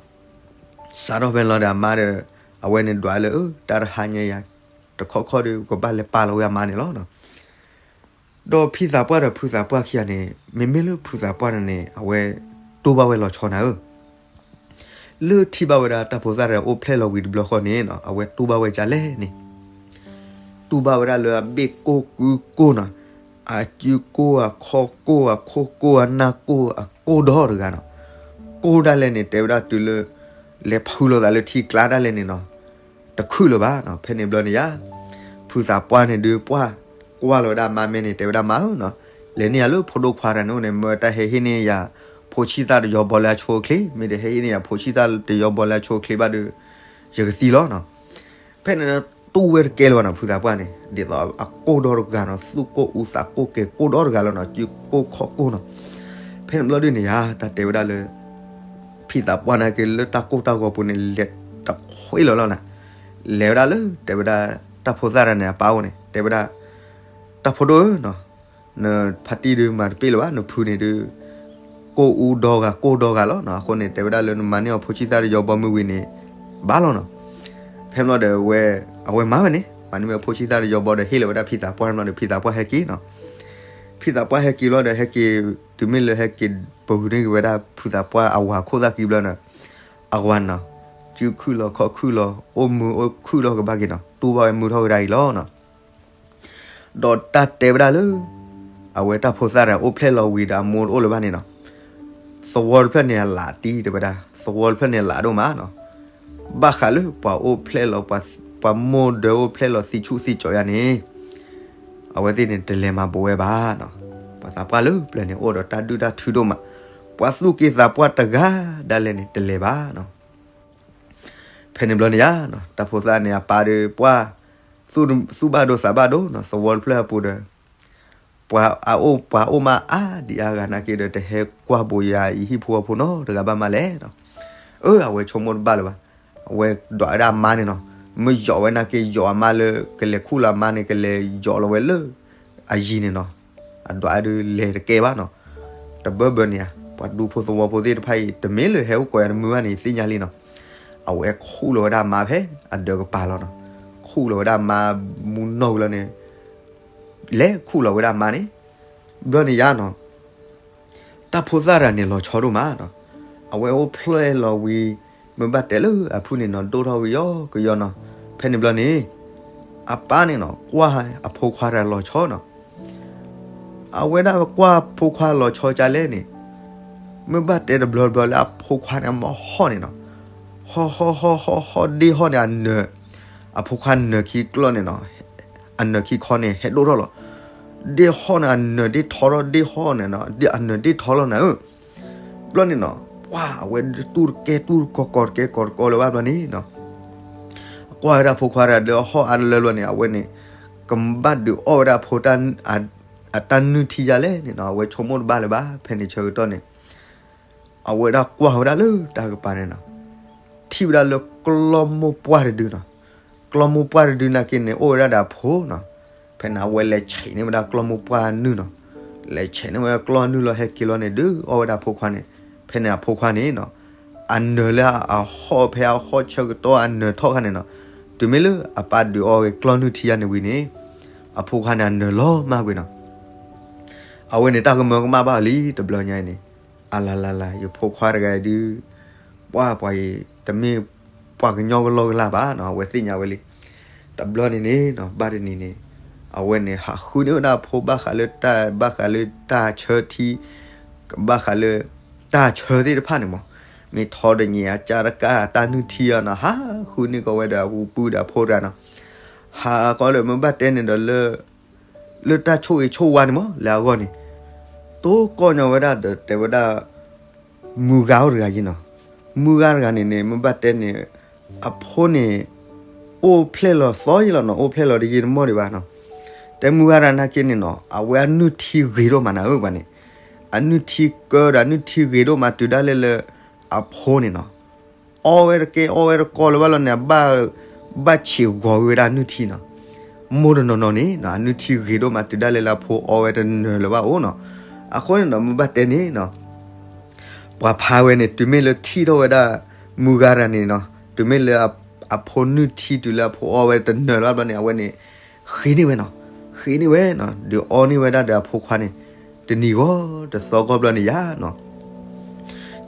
စးထီၣ်ဖဲန့ၣ်လီၤဒီးအမါဒီး အဝဲန့ၣ်ဒွးလၢ တၢ်တဟါညါယၤ တခီခီဒီး ကဘၣ်လဲၤပာ်လီၤဝဲအမါန့ၣ်လီၤနီၤ. ဒီးဖံသးပှၢ်ဒီးဖုသးပှၢ်ခံဂၤန့ၣ် မ့မ့ၢ်လၢဖုသးပှၢ်န့ၣ်န့ၣ် အဝဲတူၢ်ဘၣ်ဝဲလီၤဆီနၤဧၢ, လၢထံၣ်ဘၣ်ဝဲဒၣ်တၢ်ဖိသၣ်ဒီးအိၣ်ဖျဲၣ်လီၤဝံၤတဘျီဃီန့ၣ်နီၤ, အဝဲတူၢ်ဘၣ်ဝဲဒ်လဲၣ်န့ၣ်, တူၢ်ဘၣ်ဝဲဒၣ်လၢအဘ့ၣ်ကိၢ်ကုကိၢ်နီၤ, အစုကိၢ်အခီၣ်ကိၢ်အခိၣ်ကိၢ်အနၢ်ကိၢ်အကိၢ်ဒီတဂၤနီၤ, ကိၢ်ဒၣ်လဲာ်န့ၣ် တဲဝဲဒၣ်တုၤလၢ လဲၤဖုလီၤသးလၢထံကျါဒၣ်လဲာ်န့ၣ်နီၤ, တခုၣ်လၢၤဘၣ်နီၤ. ဖဲန့ၣ်ဘျီန့ၣ်ယါ ဖုသးပှၢ်န့ၣ်ဒုးပှၢ်ကွၢ်လီၤဝဲဒၣ်အမါမဲာ်န့ၣ် တဲဝဲဒၣ်မါဧၢနီၤ, လဲၤန့ၢ်ယၤလၢဖိဒိၣ်ခွါတဂၤန့ၣ်အိၣ်န့ၣ် မၢတၢ်ဟဲဟ့ၣ်န့ၢ်ယၤ ဖိဆံၣ်သၣ်တယီဘီလၢအဆိအချ့, မ့ၢ်တဟဲဟ့ၣ်န့ၢ်ယၤဖိဆံၣ်သၣ်တယီဘီလၢအဆိအချ့ဘၣ်ဒီး ယကသံလီၤနီၤ. ဖဲန့ၣ်တူၢ်ဝဲတကဲလၢၤဘၣ်နီၤ, ဖုသးပှၢ်န့ၣ် ဒ်သိးအကိၢ်ဒီတဂၤနီၤ, သူၣ်ကိၢ်အူသးကိၢ်ကဲၤကိၢ်ဒီတဂၤလီၤနီၤ, စုကိၢ်ခီၣ်ကိၢ်နီၤ. ဖဲန့ၣ်ဘျီဒုးန့ၣ်ယါ တၢ်တဲဝဲဒၣ်လၢ ဖံသးပှၢ်နာ်က့လၢတၢ်ကိၢ်တၢ်ဂီၤပူၤန့ၣ် လဲၤတခွ့လီၤလီၤနီၤ, လဲၤဝဲဒၣ်လၢ တဲဝဲဒၣ် တၢ်ဖိသၣ်တဂၤန့ၣ် အပၢ်အိၣ်န့ၣ် တဲဝဲဒၣ် တၢ်ဖိဒိၣ်ဧၢနီၤ, နဖါတံၢ်ဒုးမၤတပ့ၢ်လၢၤဘၣ်, နဖုန့ၣ်ဒုး ကိၢ်အူဒီဂၤကိၢ်ဒီဂၤလီၤနီၤ, အဃိန့ၣ် တဲဝဲဒၣ်လၢနမၤန့ၢ်အီၤဖိဆံၣ်သၣ်တယီဘီမ့ၢ်ဝံၤန့ၣ် ဘၣ်လီၤနီၤ. ဖဲန့ၣ်ဘျီဒီး အဝဲမၤဝဲန့ၣ် မၤန့ၢ်ဝဲဖိဆံၣ်သၣ်တယီဘီဒီး ဟ့ၣ်လီၤဝဲဒၣ်ဖံသးပှၢ်န့ၣ်ဘျီဒီး ဖံသးပှၢ်ဟဲက့ၤနီၤ. ဖံသးပှၢ်ဟဲက့ၤဘျီဒီး ဟဲက့ၤ တုၤမ့ၢ်လၢဟဲက့ၤပဂုာ်န့ၢ်က့ၤဝဲဒၣ်ဖုသးပှၢ်အဝၤခိၣ်သၣ်ခံဘျီန့ၣ် အဝၤနီၤ စုခုၣ်လီၤခီၣ်ခုၣ်လီၤ အိၣ်မုာ်အိၣ်ခုၣ်လီၤကဘၣ်က့ၤနီၤ, တူၢ်ဘၣ်ဝဲမုာ်ထီၣ်ကဒါအံၤလီၤနီၤ. ဒီးတၢ်တဲဝဲဒၣ်လၢ အဝဲတၢ်ဖိသၣ်ဒီးအိၣ်ဖျဲၣ်လီၤဝံၤဒီးအမိၢ်တအိၣ်လၢၤဘၣ်န့ၣ်နီၤ, သဝီတဖျၢၣ်န့ၣ်အလးတံၢ်တဲဝဲဒၣ်, သဝီတဖျၢၣ်န့ၣ်အလးဒိၣ်မးနီၤ. ဘၣ်ဃးလၢပှၤအိၣ်ဖျဲၣ်လီၤ ပှၤမိၢ်ဒၢအိၣ်ဖျဲၣ်လီၤသံဆူၣ်သံကၠီယါန့ၣ် အဝဲသ့ၣ်န့ၣ် တလဲၤမၤဘူးဝဲဘၣ်နီၤ. ပှၤသးပှၢ်လၢပျၢၤန့ၣ် အိၣ်ဒီးတၢ်ဒုၣ်တၢ်ထုဒိၣ်မး, ပှၤသူၣ်က့သးပှၢ်တဂၤဒၣ်လဲာ်န့ၣ် တလဲၤဘၣ်နီၤ. ဖဲန့ၣ်ဘျီန့ၣ်ယါ တၢ်ဖိသၣ်န့ၣ် အပၢ်ဒီးပှၢ် သူၣ်ဘၣ်ဒိသးဘၣ်ဒိနီၤ, သဝီတဖျၢၣ်အပူၤဒီး ပှၤအအိၣ်ပှၤအိၣ်မးအါဒံးအါဂၤနာ်က့ဒီး တဟဲကွၢ်ဘူးယၤအံၤဟံၣ်ဖိဃီဖိနီတဂၤဘၣ်မးလဲၣ်နီၤ. အၢ အဝဲဆိကမိၣ်တဘၣ်လၢၤဘၣ်. အဝဲဒွးဝဲဒၣ်အမါန့ၣ်နီၤ, မ့ၢ်ယိးဝဲနာ်က့ ယိးအမါလၢ ကလဲၤခူၣ်လီၤအမါန့ၣ် ကလဲၤယိးလီၤဝဲလၢ အယံၤန့ၣ်နီၤ, အဒွးဒုးလဲၤတကဲဘၣ်နီၤ, တဘၢဘၢန့ၣ်ဧါ, ပှၤဒူဖိသဝီဖိသ့ၣ်တဖၣ်အံၤ တမ့ၢ်လၢဟဲအိၣ်ကိးယၤတမုာ်ဘၣ်န့ၣ် သ့ၣ်ညါလံနီၤ. အဝဲခူၣ်လီၤဝဲဒၣ်အမါဖဲအဒၢးကပၤလီၤနီၤ, ခူၣ်လီၤဝဲဒၣ်အမါမူနီၢ်ဝံၤလီၤန့ၣ်, လဲၤခူၣ်လီၤဝဲဒၣ်အမါန့ၣ်, ဘျီန့ၣ်ယါနီၤ တၢ်ဖိသၣ်တဂၤန့ၣ် လီၤဆီဒိၣ်မးနီၤ, အဝဲအိၣ်ဖျဲၣ်လီၤဝံၤ မ့ၢ်ဘၣ်တဲလၢအဖုၣ်န့ၣ်နီၤ ဒိၣ်ထီၣ်ကယီကယီနီၤ, ဖဲန့ၣ်ဘျီန့ၣ် အပၢ်န့ၣ်နီၤ ကွၢ်အဖိခွါတဂၤလီၤဆီနီၤ, အဝဲဒၣ်ကွၢ်ဖိခွါလီၤဆီကလဲၣ်န့ၣ်, မ့ၢ်ဘၣ်တဲတဘျီတဘျီလၢအဖိခွါန့ၣ် အမ့ၢ်ဟီၣ်န့ၣ်နီၤ, ဟီၣ်ဟီၣ်ဟီၣ်ဟီၣ်ဟီၣ် ဒ့ၣ်ဟီၣ်န့ၣ်အနၢၤ, အဖိခွါနၢၤခံကျီၢ်န့ၣ်နီၤ, အနၢၤခံခီန့ၣ် ဟဲဒိၣ်ထီၣ်လီၤ, ဒ့ၣ်ဟီၣ်န့ၣ် အနၢၤဒ့ၣ်ထီထီၣ် ဒ့ၣ်ဟီၣ်န့ၣ်နီၤ အနၢၤဒ့ၣ်ထီလီၤနၤဧၢ, ဘျီန့ၣ်နီၤ ပှၢ်အဝဲတူၢ်တကဲတူၢ်တကီကီၤတကဲကီၤတကီလၢၤဘၣ်ဘျီန့ၣ်နီၤ ကွၢ်ဝဲဒၣ်ဖိခွါတဂၤဒီးဟီၣ်အါတလၢဘျီန့ၣ် အဝဲန့ၣ် ကဘၣ်ဒုးအီၣ်ဝဲဒၣ်အဖိ အတၢ်နုၢ်ထံယါလဲၣ်န့ၣ်နီၤ အဝဲဆိကမိၣ်တဘၣ်လၢၤဘၣ် ဖဲန့ၣ်ဆၢကတီၢ်န့ၣ် အဝဲဒၣ်ကွၢ်ဝဲဒၣ်လၢတၢ်ကပၤန့ၣ်နီၤ ထံၣ်ဝဲဒၣ်လၢကျီၢ်မိၢ်ပှၢ်တဒုနီၤ ကျီၢ်မိၢ်ပှၢ်တဒုနာ်က့န့ၣ် အိၣ်ဝဲဒၣ်ဒီးအဖိနီၤ ဖဲန့ၣ် အဝဲလဲၤဆဲးန့ၢ်ဝဲဒၣ်ကျီၢ်မိၢ်ပှၢ်နုၢ်နီၤ လဲၤဆဲးန့ၢ်ဝဲဒၣ်ကျီၢ်နုၢ်လီၤဟဲက့ၤလီၤန့ၣ် ဒုးအီၣ်ဝဲဒၣ်အဖိခွါန့ၣ် ဖဲန့ၣ်အဖိခွါန့ၣ်နီၤ အနၢၤလၢအဟီၣ်ဖဲအဟီၣ်ဆၢကတီၢ်အနၢၤထီၣ်ခါန့ၣ်နီၤ တုၤမ့ၢ်လၢအပၢ်ဒုးအီၣ်ဝဲကျီၢ်နုၢ်ထံယါန့ၣ်ဝံၤန့ၣ် အဖိခွါန့ၣ်အနၢၤလီၤမၢ်ကွံာ်နီၤ အဝဲန့ၣ်တၢ်ကမၢကမၣ်ဘၣ်အီၤလံ တဘျီညါအံၤန့ၣ် အလၤလၤလၤ ယဖိခွါတဂၤအံၤဒုး ပှၢ်ပှၤအံၤ တမ့ၢ်ပှၤကညီကလီကလီဘၣ်နီၤ အဝဲသ့ၣ်ညါဝဲလံ တဘျီန့ၣ်န့ၣ်နီၤ ဘၣ်တနံၤန့ၣ် အဝဲန့ၣ် ဟးဃုန့ၢ်ဝဲဒၣ်အဖိဘၣ်ဃးလၢတၢ် ဘၣ်ဃးလၢတၢ်ဆၢထံ ကဘၣ်ဃးလၢ တၢ်ဆၢသ့ၣ်တဖၣ်န့ၣ်မး မ့ၢ်ထီတနံၤအကၢ်တကၢ် တၢ်နုၢ်ထံအီၤနီၤ ဟးဃုန့ၢ်ကီးဝဲဒီးအပူၤဒီးအဖိတဂၤနီၤ ဟးကီးလၢမ့ၢ်ဘၣ်တဲန့ၣ်ဒီးလၢ လၢတၢ်ဆိၣ်ဂ့ၤဆိၣ်ဝါန့ၣ်မး လၢအဂီၢ်န့ၣ် တိၢ်ကီၢ်ညီဝဲဒၣ်ဒီးတဲဝဲဒၣ် မုၢ်ဂၤအိၣ်တဂၤယံၤနီၤ မုၢ်ဂၤတဂၤန့ၣ်န့ၣ် မ့ၢ်ဘၣ်တဲန့ၣ် အဖိန့ၣ် အိၣ်ဖျဲၣ်လီၤသီယံၤလီၤနီၤ အိၣ်ဖျဲၣ်လီၤတယံာ်တမီၢ်ဒံးဘၣ်နီၤ တဲမုၢ်ဂၤတဂၤနာ်က့န့ၣ်နီၤ အဝဲအနုၢ်ထံဂ့ၤဒိၣ်မးနၤဧၢပှၤန့ၣ် အနုၢ်ထံကၢဒီးအနုၢ်ထံဂ့ၤဒိၣ်မးတုၤဒၣ်လဲာ်လၢ အဖိန့ၣ်နီၤ အီဝဲတကဲအီဝဲတကီလၢၤဘၣ်လီၤန့ၣ် အဘၣ် ဘၣ်ဆံးဂီၤဝဲဒၣ်အနုၢ်ထံနီၤ မိၢ်တနီၤနီၤန့ၣ် အနုၢ်ထံဂ့ၤဒိၣ်မးတုၤဒၣ်လဲာ်လၢအဖိအီဝဲတနၢၤလၢၤဘၣ်အိၣ်နီၤ အဃိန့ၣ်နီၤ မ့ၢ်ဘၣ်တဲန့ၣ်နီၤ ပှၤဖးဝဲန့ၣ် တုၤမ့ၢ်လၢထံၣ်ထီၣ်ဝဲဒၣ် မုၢ်ဂၤတဂၤန့ၣ်နီၤ တုၤမ့ၢ်လၢ အဖိနုၢ်ထံတုၤလၢအဖိအီဝဲတနၢၤလၢၤဘၣ်ဘျီန့ၣ် အဝဲန့ၣ် ဃ့န့ၢ်ဝဲနီၤ ဃ့န့ၢ်ဝဲနီၤ ဒုးအီန့ၢ်ဝဲဒၣ်ဒီးအဖိခွါန့ၣ် တနံၤဂီၤတသီဂီၢ်ဘျီန့ၣ်ယါနီၤ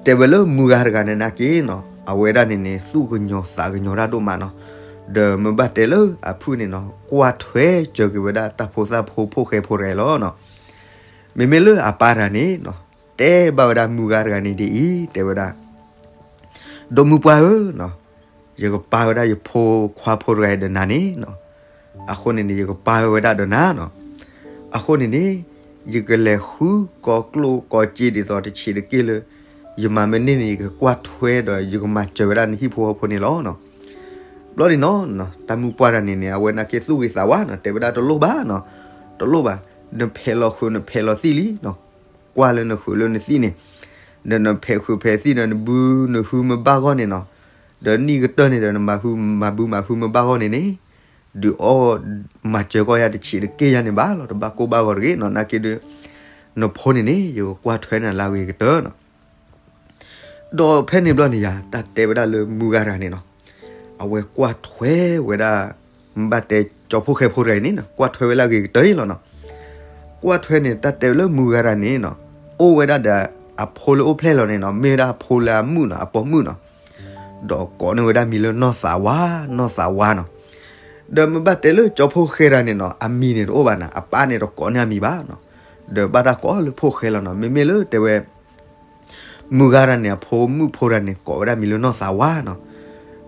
တဲဝဲလၢမုၢ်ဂၤတဂၤန့ၣ်နာ်က့နီၤ အဝဲဒၣ်န့ၣ်န့ၣ် သူၣ်ကညီၤသးကညီၤတၢ်ဒိၣ်မးနီၤ ဒီးမ့ၢ်ဘၣ်တဲလၢအဖုၣ်န့ၣ်နီၤ ကွၢ်ထွဲစၢၤက့ၤဝဲဒၣ်တၢ်ဖိသၣ်ဖိဖိၣ်ဃဲဖိတဂၤအံၤလီၤနီၤ မ့မ့ၢ်လၢအပၢ်တဂၤန့ၣ်နီၤ တဲဘၣ်ဝဲဒၣ်မုၢ်ဂၤတဂၤန့ၣ်ဒ်အံၤ တဲဝဲဒၣ် ဒီးမုၢ်ပှၢ်ဧၢနီၤ ယကပာ်ဝဲဒၣ်ယဖိခွါဖိတဂၤအံၤဒီးနၤန့ၣ်နီၤ အဃိန့ၣ်န့ၣ် ယကပာ်ဝဲဒၣ်ဒီးနၤနီၤ အဃိန့ၣ်န့ၣ် ယကလဲၤဃုကိးကျိၣ်ကိးစ့ဒ်သိးတဆံးတက့ၢ်လၢ ယမၤမ့ၢ်န့ၢ်န့ၣ် ယကကွၢ်ထွဲဒီးယကမၤစၢၤဝဲဒၣ်နဟံၣ်ဖိဃီဖိန့ၣ်လီၤနီၤ ဘျီန့ၣ်နီၤ တၢ်မုၢ်ပှၢ်တဂၤန့ၣ်န့ၣ် အဝဲနာ်က့သူၣ်ဂ့ၤသးဝါနီၤ တဲဝဲဒၣ်တလိၣ်ဘၣ်နီၤ တလိၣ်ဘၣ် နဖဲးလီၤဃုာ်နဖဲးလီၤသံၣ်လံနီၤ ကွၢ်လၢနဃုာ်လၢနသံၣ်န့ၣ် ဒီးနဖဲးဃုာ်ဖဲးသံၣ်ဒီးနဘုနဟုမ့ၢ်ဘၣ်ဂီၢ်န့ၣ်နီၤ ဒီးနံၣ်ကတၢၢ်န့ၣ်ဒီးနမၤဘုမၤဟုမ့ၢ်ဘၣ်ဂီၢ်န့ၣ်န့ၣ် ဒုးအီၣ်မၤစၢၤကီၢ်ယၤတဆံးတက့ၢ်ယၤန့ၣ်ဘၣ်လီၤ တဘၣ်ကိၢ်ဘၣ်ဂီၤတဂ့ၤနီၤ နာ်က့ဒုး နဖိန့ၣ်န့ၣ် ယကကွၢ်ထွဲနၤလၢအဂ့ၤကတၢၢ်နီၤ ဒီးဖဲန့ၣ်ဘျီန့ၣ်ယါ တၢ်တဲဝဲဒၣ်လၢမုၢ်ဂၤတဂၤန့ၣ်နီၤ အဝဲကွၢ်ထွဲဝဲဒၣ် မ့ၢ်ဘၣ်တဲကၠီဖိၣ်ဃဲဖိတဂၤအံၤန့ၣ်နီၤ ကွၢ်ထွဲဝဲလၢအဂ့ၤကတၢၢ်အံၤလီၤနီၤ ကွၢ်ထွဲန့ၣ် တၢ်တဲဝဲလၢမုၢ်ဂၤတဂၤန့ၣ်နီၤ အိၣ်ဝဲဒၣ်ဒီးအဖိလၢအိၣ်ဖျဲၣ်လီၤန့ၣ်နီၤ မ့ၢ်ဝဲဒၣ်အဖိလၢအမုၣ်နီၤ အပိာ်မုၣ်နီၤ ဒီးကိးန့ၢ်ဝဲဒၣ်မံၤလၢနီၢ်သးဝါ နီၢ်သးဝါနီၤ ဒီးမ့ၢ်ဘၣ်တဲလၢကၠီဖိၣ်ဃဲတဂၤန့ၣ်နီၤ အမံၤန့ၣ်တအိၣ်ဘၣ်နီၤ အပၢ်န့ၣ်တကိးန့ၢ်အမံၤဘၣ်နီၤ ဒီးဘၣ်တၢ်ကိးလၢဖိၣ်ဃဲလီၤနီၤ မ့မ့ၢ်လၢတဲဝဲ မုၢ်ဂၤတဂၤန့ၣ် အဖိမုၣ်ဖိတဂၤန့ၣ် ကိးဝဲဒၣ်မံၤလၢနီၢ်သးဝါနီၤ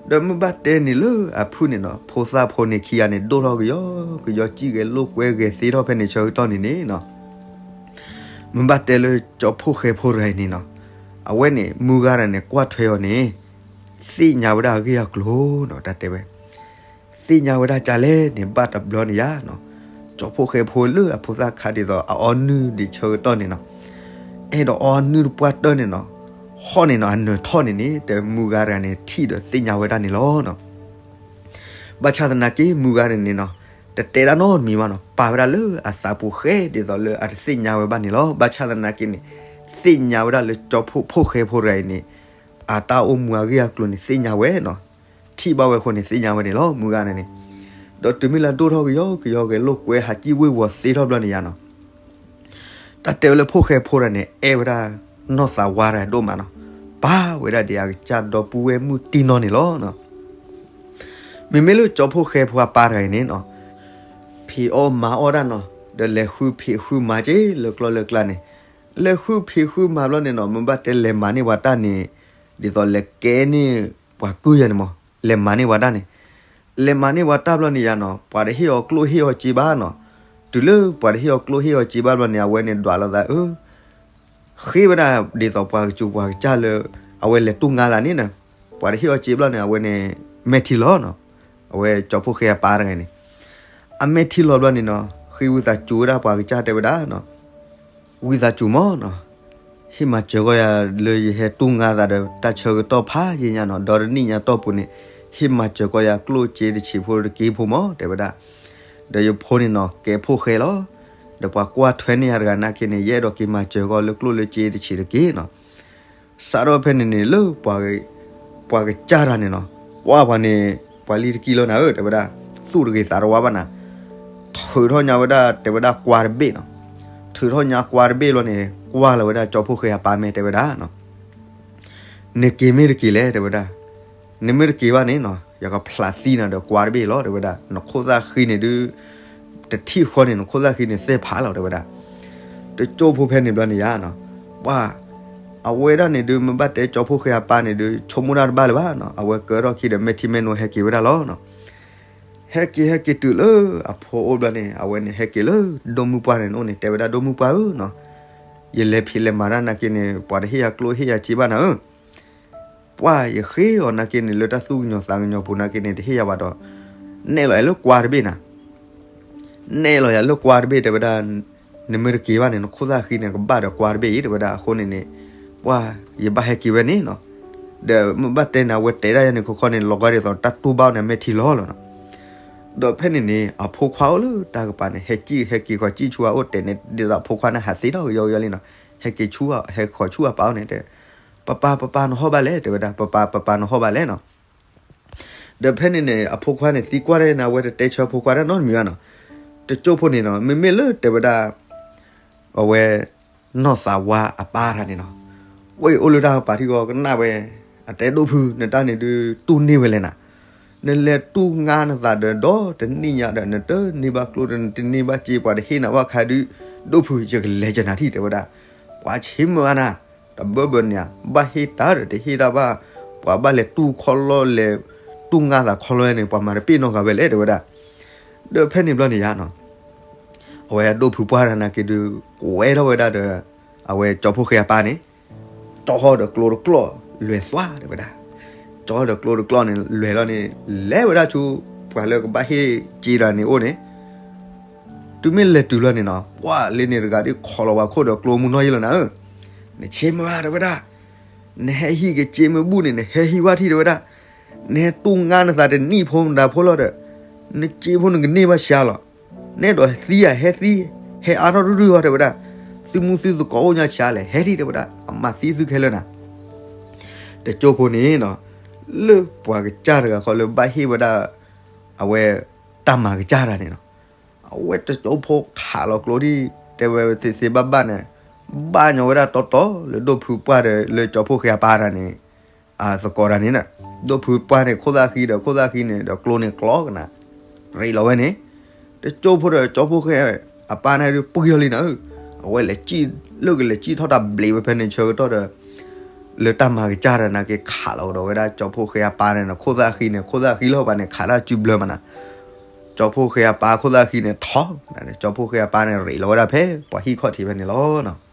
ဒီးမ့ၢ်ဘၣ်တဲန့ၣ်လၢအဖုၣ်န့ၣ်နီၤ ဖိသၣ်ဖိန့ၣ်ခံဂၤန့ၣ် ဒိၣ်ထီၣ်ကယီကယီ စံၣ်ဂဲၤလိာ်ကွဲဂဲၤသ့ထီၣ်ဖဲန့ၣ်ဆၢကတီၢ်န့ၣ်န့ၣ်နီၤ မ့ၢ်ဘၣ်တဲလၢကၠီဖိၣ်ဃဲဖိတဂၤအံၤန့ၣ်နီၤ အဝဲန့ၣ် မုၢ်ဂၤတဂၤန့ၣ် ကွၢ်ထွဲအီၤန့ၣ် သ့ၣ်ညါဝဲဒၣ်အဂ့ၢ်အကျိၤနီၤ တၢ်တဲဝဲ သ့ၣ်ညါဝဲဒၣ်ကလဲၣ်န့ၣ် ဘၣ်တဘျီန့ၣ်ယါနီၤ ကၠီဖိၣ်ဃဲဖိလၢအဖိသၣ်ခါဒ်သိး အအီနုၢ်ဒံးဆၢကတီၢ်န့ၣ်နီၤ အဲၣ်ဒိးအီနုၢ်တပှၢ်တၢၢ်န့ၣ်နီၤ ထီၣ်န့ၣ်နီၤ အနၢၤထီၣ်န့ၣ်န့ၣ် တဲမုၢ်ဂၤတဂၤန့ၣ် ထံၣ်ဒီးသ့ၣ်ညါဝဲဒၣ်န့ၣ်လီၤနီၤ. ဘၣ်ဆၣ်သနာ်က့ မုၢ်ဂၤန့ၣ်န့ၣ်နီၤ တတဲဒၣ်နီတမံၤဘၣ်နီၤ ပာ်ဝဲဒၣ်လၢအသးပူၤဃဲ ဒ်သိးလၢအတသ့ၣ်ညါဝဲဘၣ်န့ၣ်လီၤ. ဘၣ်ဆၣ်သနာ်က့န့ၣ် သ့ၣ်ညါဝဲဒၣ်လၢကၠီဖှိၣ်ဖိၣ်ဃဲဖိတဂၤအံၤန့ၣ် အတၢ်အိၣ်မူအဂ့ၢ်အကျိၤန့ၣ် သ့ၣ်ညါဝဲနီၤ. ထံၣ်ဘၣ်ဝဲအဃိန့ၣ် သ့ၣ်ညါဝဲန့ၣ်လီၤ မုၢ်ဂၤန့ၣ်န့ၣ်. ဒီးတုၤမ့ၢ်လၢအဒိၣ်ထီၣ်ကယီကယီ ဂဲၤလိာ်ကွဲ ဟးစံၣ်ဝ့ၢ်ဝီၤသ့ထီၣ်ဘျီန့ၣ်ယါနီၤ တၢ်တဲဝဲလၢဖိၣ်ဃဲဖိတဂၤန့ၣ် အဲၣ်ဝဲဒၣ်နီၢ်သးဝါတဂၤဒိၣ်မးနီၤ. ပာ်ဝဲဒၣ်ဒ်အကစၢ်ဒီပုၢ်ဝဲၢ်မုၣ်တံၢ်နီၢ်န့ၣ်လီၤ. မ့မ့ၢ်လၢကၠီဖှိၣ်ဃဲဖိအပၢ်တဂၤအံၤန့ၣ်နီၤ ဖံးအီၣ်မၤအီၣ်ဒၣ်နီၤ ဒီးလဲၤဃုဖံးဃုမၤက့ၤလၢကျီၢ်လၢကျါန့ၣ်, လဲၤဃုဖံးဃုမၤဘျီန့ၣ်နီၤ မ့ၢ်ဘၣ်တဲလဲၤမၤန့ၢ်ပှၤတၢ်န့ၣ် ဒ်သိးလဲၤကဲန့ၢ်ပှၤကုၢ်ယၤန့ၣ်မး လဲၤမၤန့ၢ်ပှၤတၢ်န့ၣ် လဲၤမၤန့ၢ်ပှၤတၢ်ဘျီန့ၣ်ယါနီၤ ပှၤတဟ့ၣ်အီၤကျိၣ်ဟ့ၣ်အီၤစ့ဘၣ်နီၤ. တုၤလၢပှၤတဟ့ၣ်အီၤကျိၣ်ဟ့ၣ်အီၤစ့ဘၣ်ဘျီန့ၣ် အဝဲန့ၣ်ဒွးလိာ်သးအၢ ဃ့ဝဲဒၣ်ဒ်သိးပှၤကစူၤပှၤကစၢ်လၢ အဝဲလဲၤတူၢ်ငါသးန့ၣ်နီၤ, ပှၤတဟ့ၣ်အီၤစ့ဘျီန့ၣ် အဝဲန့ၣ် မဲာ်ထံလီၤနီၤ. အဝဲကၠီဖှိၣ်ဃဲအပၢ်တဂၤန့ၣ် အမဲာ်ထံလီၤဘျီန့ၣ်နီၤ ဃ့ဝံသးစူၤဝဲဒၣ်ပှၤကစၢ်တဲဝဲဒၣ်နီၤ ဝံသးစူၤမးနီၤ, ဟ့ၣ်မၤစၢၤကီးယၤလၢယဟဲတူၢ်ငါသးဒီးတၢ်ဆၢကတီၢ်ဖးယံာ်ညါနီၤ, ဒီတနံၣ်ညါတီၢ်ပူၤန့ၣ် ဟ့ၣ်မၤစၢၤကီးယၤကျိၣ်စ့တဆံးဖိတက့ၢ်ဖိမး တဲဝဲဒၣ်. ဒီးယဖိန့ၣ်နီၤ ကဲဖိၣ်ဃဲလီၤ. ဒီးပှၤကွၢ်ထွဲန့ၢ်ယၤတဂၤနာ်က့န့ၣ် ယအဲၣ်ဒိးက့ၤမၤစၢၤကီးလၢကျိၣ်လၢစ့တဆံးတက့ၢ်နီၤ. စးထီၣ်ဖဲန့ၣ်န့ၣ်လၢ ပှၤကစၢ်တဂၤန့ၣ်နီၤ, ပှၤပှၤန့ၣ် ပှၤလံတကံၢ်လီၤနၤဧၢ တဲဝဲဒၣ်, သူၣ်တဂ့ၤသးတဝါဘၣ်နၤ, ထုးထီၣ်ညါဝဲဒၣ် တဲဝဲဒၣ်ကွါတဘ့ၣ်နီၤ, ထုးထီၣ်ညါကွါတဘ့ၣ်လီၤန့ၣ် ကွၢ်လီၤဝဲဒၣ်ကၠီဖှိၣ်ဃဲအပၢ်မဲာ်တဲဝဲဒၣ်နီၤ နက့ၤမ့ၢ်တက့ၤလဲၣ် တဲဝဲဒၣ်, နမ့ၢ်တက့ၤဘၣ်န့ၣ်နီၤ ယကဖျးသံနၤဒီးကွါတဘ့ၣ်လီၤ တဲဝဲဒၣ်, နခိၣ်သၣ်ဃံန့ၣ်ဒုး တထံၣ်ဃီန့ၣ် နခိၣ်သၣ်ဃံန့ၣ်သ့ၣ်ဖးလီၤ တဲဝဲဒၣ်. တကၠိဖိဖဲန့ၣ်ဘျီန့ၣ်ယါနီၤ, ပှၤ အဝဲဒၣ်န့ၣ်ဒုး မ့ၢ်ဘၣ်တဲကၠီဖှိၣ်ဃဲအပၢ်န့ၣ်ဒုး ဆိကမိၣ်တၢ်တဘၣ်လၢၤဘၣ်နီၤ, အဝဲကၢထီၣ်ခံဒီးမဲာ်ထံမဲာ်နိဟဲက့ၤဝဲဒၣ်လီၤနီၤ. ဟဲက့ၤဟဲက့ၤတုၤလၢအဖိအိၣ်ဘျီန့ၣ် အဝဲန့ၣ်ဟဲက့ၤလၢဒိၣ်မုၢ်ပှၢ်န့ၣ်အိၣ်န့ၣ် တဲဝဲဒၣ်ဒိၣ်မုၢ်ပှၢ်ဧၢနီၤ, ယလဲၤဖံးလဲၤမၤတၢ်နာ်က့န့ၣ် ပှၤတဟ့ၣ်ယၤကျိၣ်ဟ့ၣ်ယၤစ့ဘၣ်နၤဧၢ ပှၢ်ယဃ့အီၤနာ်က့န့ၣ် လၢတၢ်သူၣ်ကညီၤသးကညီၤပူၤနာ်က့န့ၣ် တဟ့ၣ်ယၤဘၣ်ဒီး နဲၣ်လီၤယၤလၢကွါတဘ့ၣ်နၤ, နဲၣ်လီၤယၤလၢကွါတဘ့ၣ် တဲဝဲဒၣ်, နမ့ၢ်တက့ၤဘၣ်န့ၣ် နခိၣ်သၣ်ဃံန့ၣ် ကဘၣ်ဒီးကွါတဘ့ၣ်အံၤ တဲဝဲဒၣ်, အဃိန့ၣ်န့ၣ် ပှၢ်ယဘၣ်ဟဲက့ၤဝဲန့ၣ်နီၤ, ဒီးမ့ၢ်ဘၣ်တဲန့ၣ် အဝဲတဲဒၣ်ယၤန့ၣ်ခီခီန့ၣ် လီၤဂာ်ဒ်သိးတၢ်တူၢ်ဘၣ်န့ၣ် မဲာ်ထံလီၤလီၤနီၤ. ဒီးဖဲန့ၣ်န့ၣ် အဖိခွါအိၣ်လၢတၢ်ကပၤန့ၣ် ဟဲကံၣ်ဟဲက့ၤဃီၤစံၣ်ဆူအအိၣ်တဲာ်န့ၣ် ဒ်သိးအဖိခွါန့ၣ်ဟးသ့ထီၣ်ကယီကယီလံနီၤ, ဟဲက့ၤဆူ ဟဲဃီၤဆူအပၢ်အိၣ်န့ၣ်တဲ ပၢ်ပၢ် ပၢ်ပၢ်နဟီၣ်ဘၣ်လဲၣ် တဲဝဲဒၣ်, ပၢ်ပၢ် ပၢ်ပၢ်နဟီၣ်ဘၣ်လဲၣ်နီၤ. ဒီးဖဲန့ၣ်န့ၣ် အဖိခွါန့ၣ်သံကွၢ်ဒၣ်န့ၣ် အဝဲတတဲဆၢဖိခွါတၢ်နီတမံၤဘၣ်နီၤ. တကၠိဖိန့ၣ်နီၤ မ့မ့ၢ်လၢတဲဝဲဒၣ် အဝဲ နီၢ်သးဝါအပၢ်တဂၤန့ၣ်နီၤ, ဝဲအံၤအိၣ်လၢတၢ်ကပၤထံဂီၤကနၣ်ဝဲ, အတဲဒိၣ်ဖု နတၢ်န့ၣ်ဒုးတူၢ်န့ၢ်ဝဲလဲၣ်နၤ, နလဲၤတူၢ်ငါနသးဒီးဒီတနံၣ်ညါဒီး နတန့ၢ်ဘၣ်ကျိၣ်ဒီး နတန့ၢ်ဘၣ်စ့ ပှၤတဟ့ၣ်နၤဘၣ်ခါဒုး, ဒိၣ်ဖု ယကလဲၤကနၤထံၣ် တဲဝဲဒၣ်, ပှၤဆ့မၢဝဲနၤ, တဘၢဘၢန့ၣ်ဧါ, ဘၣ်ဟ့ၣ်တၢ်ဒီးတဟ့ၣ်တၢ်ဘၣ်, ပှၤဘၣ်လဲၤတူၢ်ခီလီၢ်လဲၤ, တူၢ်ငါသးခီလီၢ်န့ၣ် ပှၤမၤတပ့ၢ်နီတဂၤဝဲလဲၣ် တဲဝဲဒၣ်. ဒီးဖဲန့ၣ်ဘျီန့ၣ်ယါနီၤ အဝဲဒိၣ်ဖုပှၢ်တဂၤနာ်က့ဒုး ကွဲထီၣ်ဝဲဒၣ်ဒီး အဝဲကၠီဖှိၣ်ဃဲအပၢ်န့ၣ်, ကၠီထီၣ်ဒီးကျိတကျီၢ်လဲၤသွါ တဲဝဲဒၣ်, ကၠီထီၣ်ဒီးကျိတကျီၢ်န့ၣ် လဲၤလီၤန့ၣ် လဲၤဝဲဒၣ်ဆူ ပှၤလၢကဘၣ်ဟ့ၣ်စ့တဂၤန့ၣ်အိၣ်န့ၣ်, တုၤမ့ၢ်လဲၤတုၤလီၤန့ၣ်နီၤ ပှၢ်လၢန့ၣ်တဂၤဒုးခိးလီၤပှၤခိၣ်ဒီးကျိမုၢ်နီၢ်ယံလီၤနၤဧၢ, နဆ့မၢဝဲ တဲဝဲဒၣ်, နဟဲဟံးက့ၤစ့မ့ၢ်ဘူၣ်န့ၣ် နဟဲဟံးဝဲထံၣ် တဲဝဲဒၣ်, နဟဲတူၢ်ငါနသးတနံၣ်ဖိမတၤဖိလီၤဒီး, နစ့ဖိနကန့ၢ်ဘၣ်ဆါလီၤ, နဲဒိးသံဧါ ဟဲသံ, ဟဲအါထီၣ်ဒုဒုဟီ တဲဝဲဒၣ်, သုမူသုသကိးအိၣ်ညါဆါလဲၣ် ဟဲထံၣ် တဲဝဲဒၣ်, အမၤသံသုခဲလၢာ်နၤ တကၠိဖိန့ၣ်နီၤ, လၢပှၤကစၢ်တဂၤဃီလၢဘၣ်ဟ့ၣ်ဝဲဒၣ် အဝဲ တၢ်မၤကစၢ်တဂၤန့ၣ်နီၤ, အဝဲတကၠိဖိခးလီၤကျိဒ် တဲဝဲသ့သ့ဘၣ်ဘၣ်န့ၣ်, ဘၣ်ညီဝဲဒၣ်တီတီလၢဒိၣ်ဖုပှၢ်ဒီးလၢကၠီဖှိၣ်ဃဲအပၢ်တဂၤန့ၣ် အသကိးတဂၤန့ၣ်, ဒိၣ်ဖုပှၢ်န့ၣ် ခိၣ်သၣ်ဃံဒီး ခိၣ်သၣ်ဃံန့ၣ်ဒီးကျိန့ၣ်ကျီကနၤ ရ့းလီၤဝဲန့ၣ်, တကၠိဖိဒီးကၠီဖှိၣ်ဃဲအပၢ်န့ၣ်ဒုးပှံၢ်ထီၣ်လံနၤဧၢ, အဝဲလဲၤကံၣ် လၢကလဲၤကံၣ်ထီၣ်တၢ်ဘျံးဝဲဖဲန့ၣ်ဆၢကတီၢ်ဒီး လၢတၢ်မၤကစၢ်တဂၤနာ်က့ခးလီၤကဒီးဝဲဒၣ်ကၠီဖှိၣ်ဃဲအပၢ်န့ၣ်နီၤ, ခိၣ်သၣ်ဃံန့ၣ် ခိၣ်သၣ်ဃံလီၤပှၤန့ၣ် ခးတၢ်စုဘျၢမးနၤ, ကၠီဖှိၣ်ဃဲအပၢ်ခိၣ်သၣ်ဃံန့ၣ်ထီၣ်, ကၠီဖှိၣ်ဃဲအပၢ်န့ၣ်ရ့းလီၤဝဲဒၣ်ဖဲပှၤဟံၣ်ခီၣ်ထံးဖဲန့ၣ်လီၤ.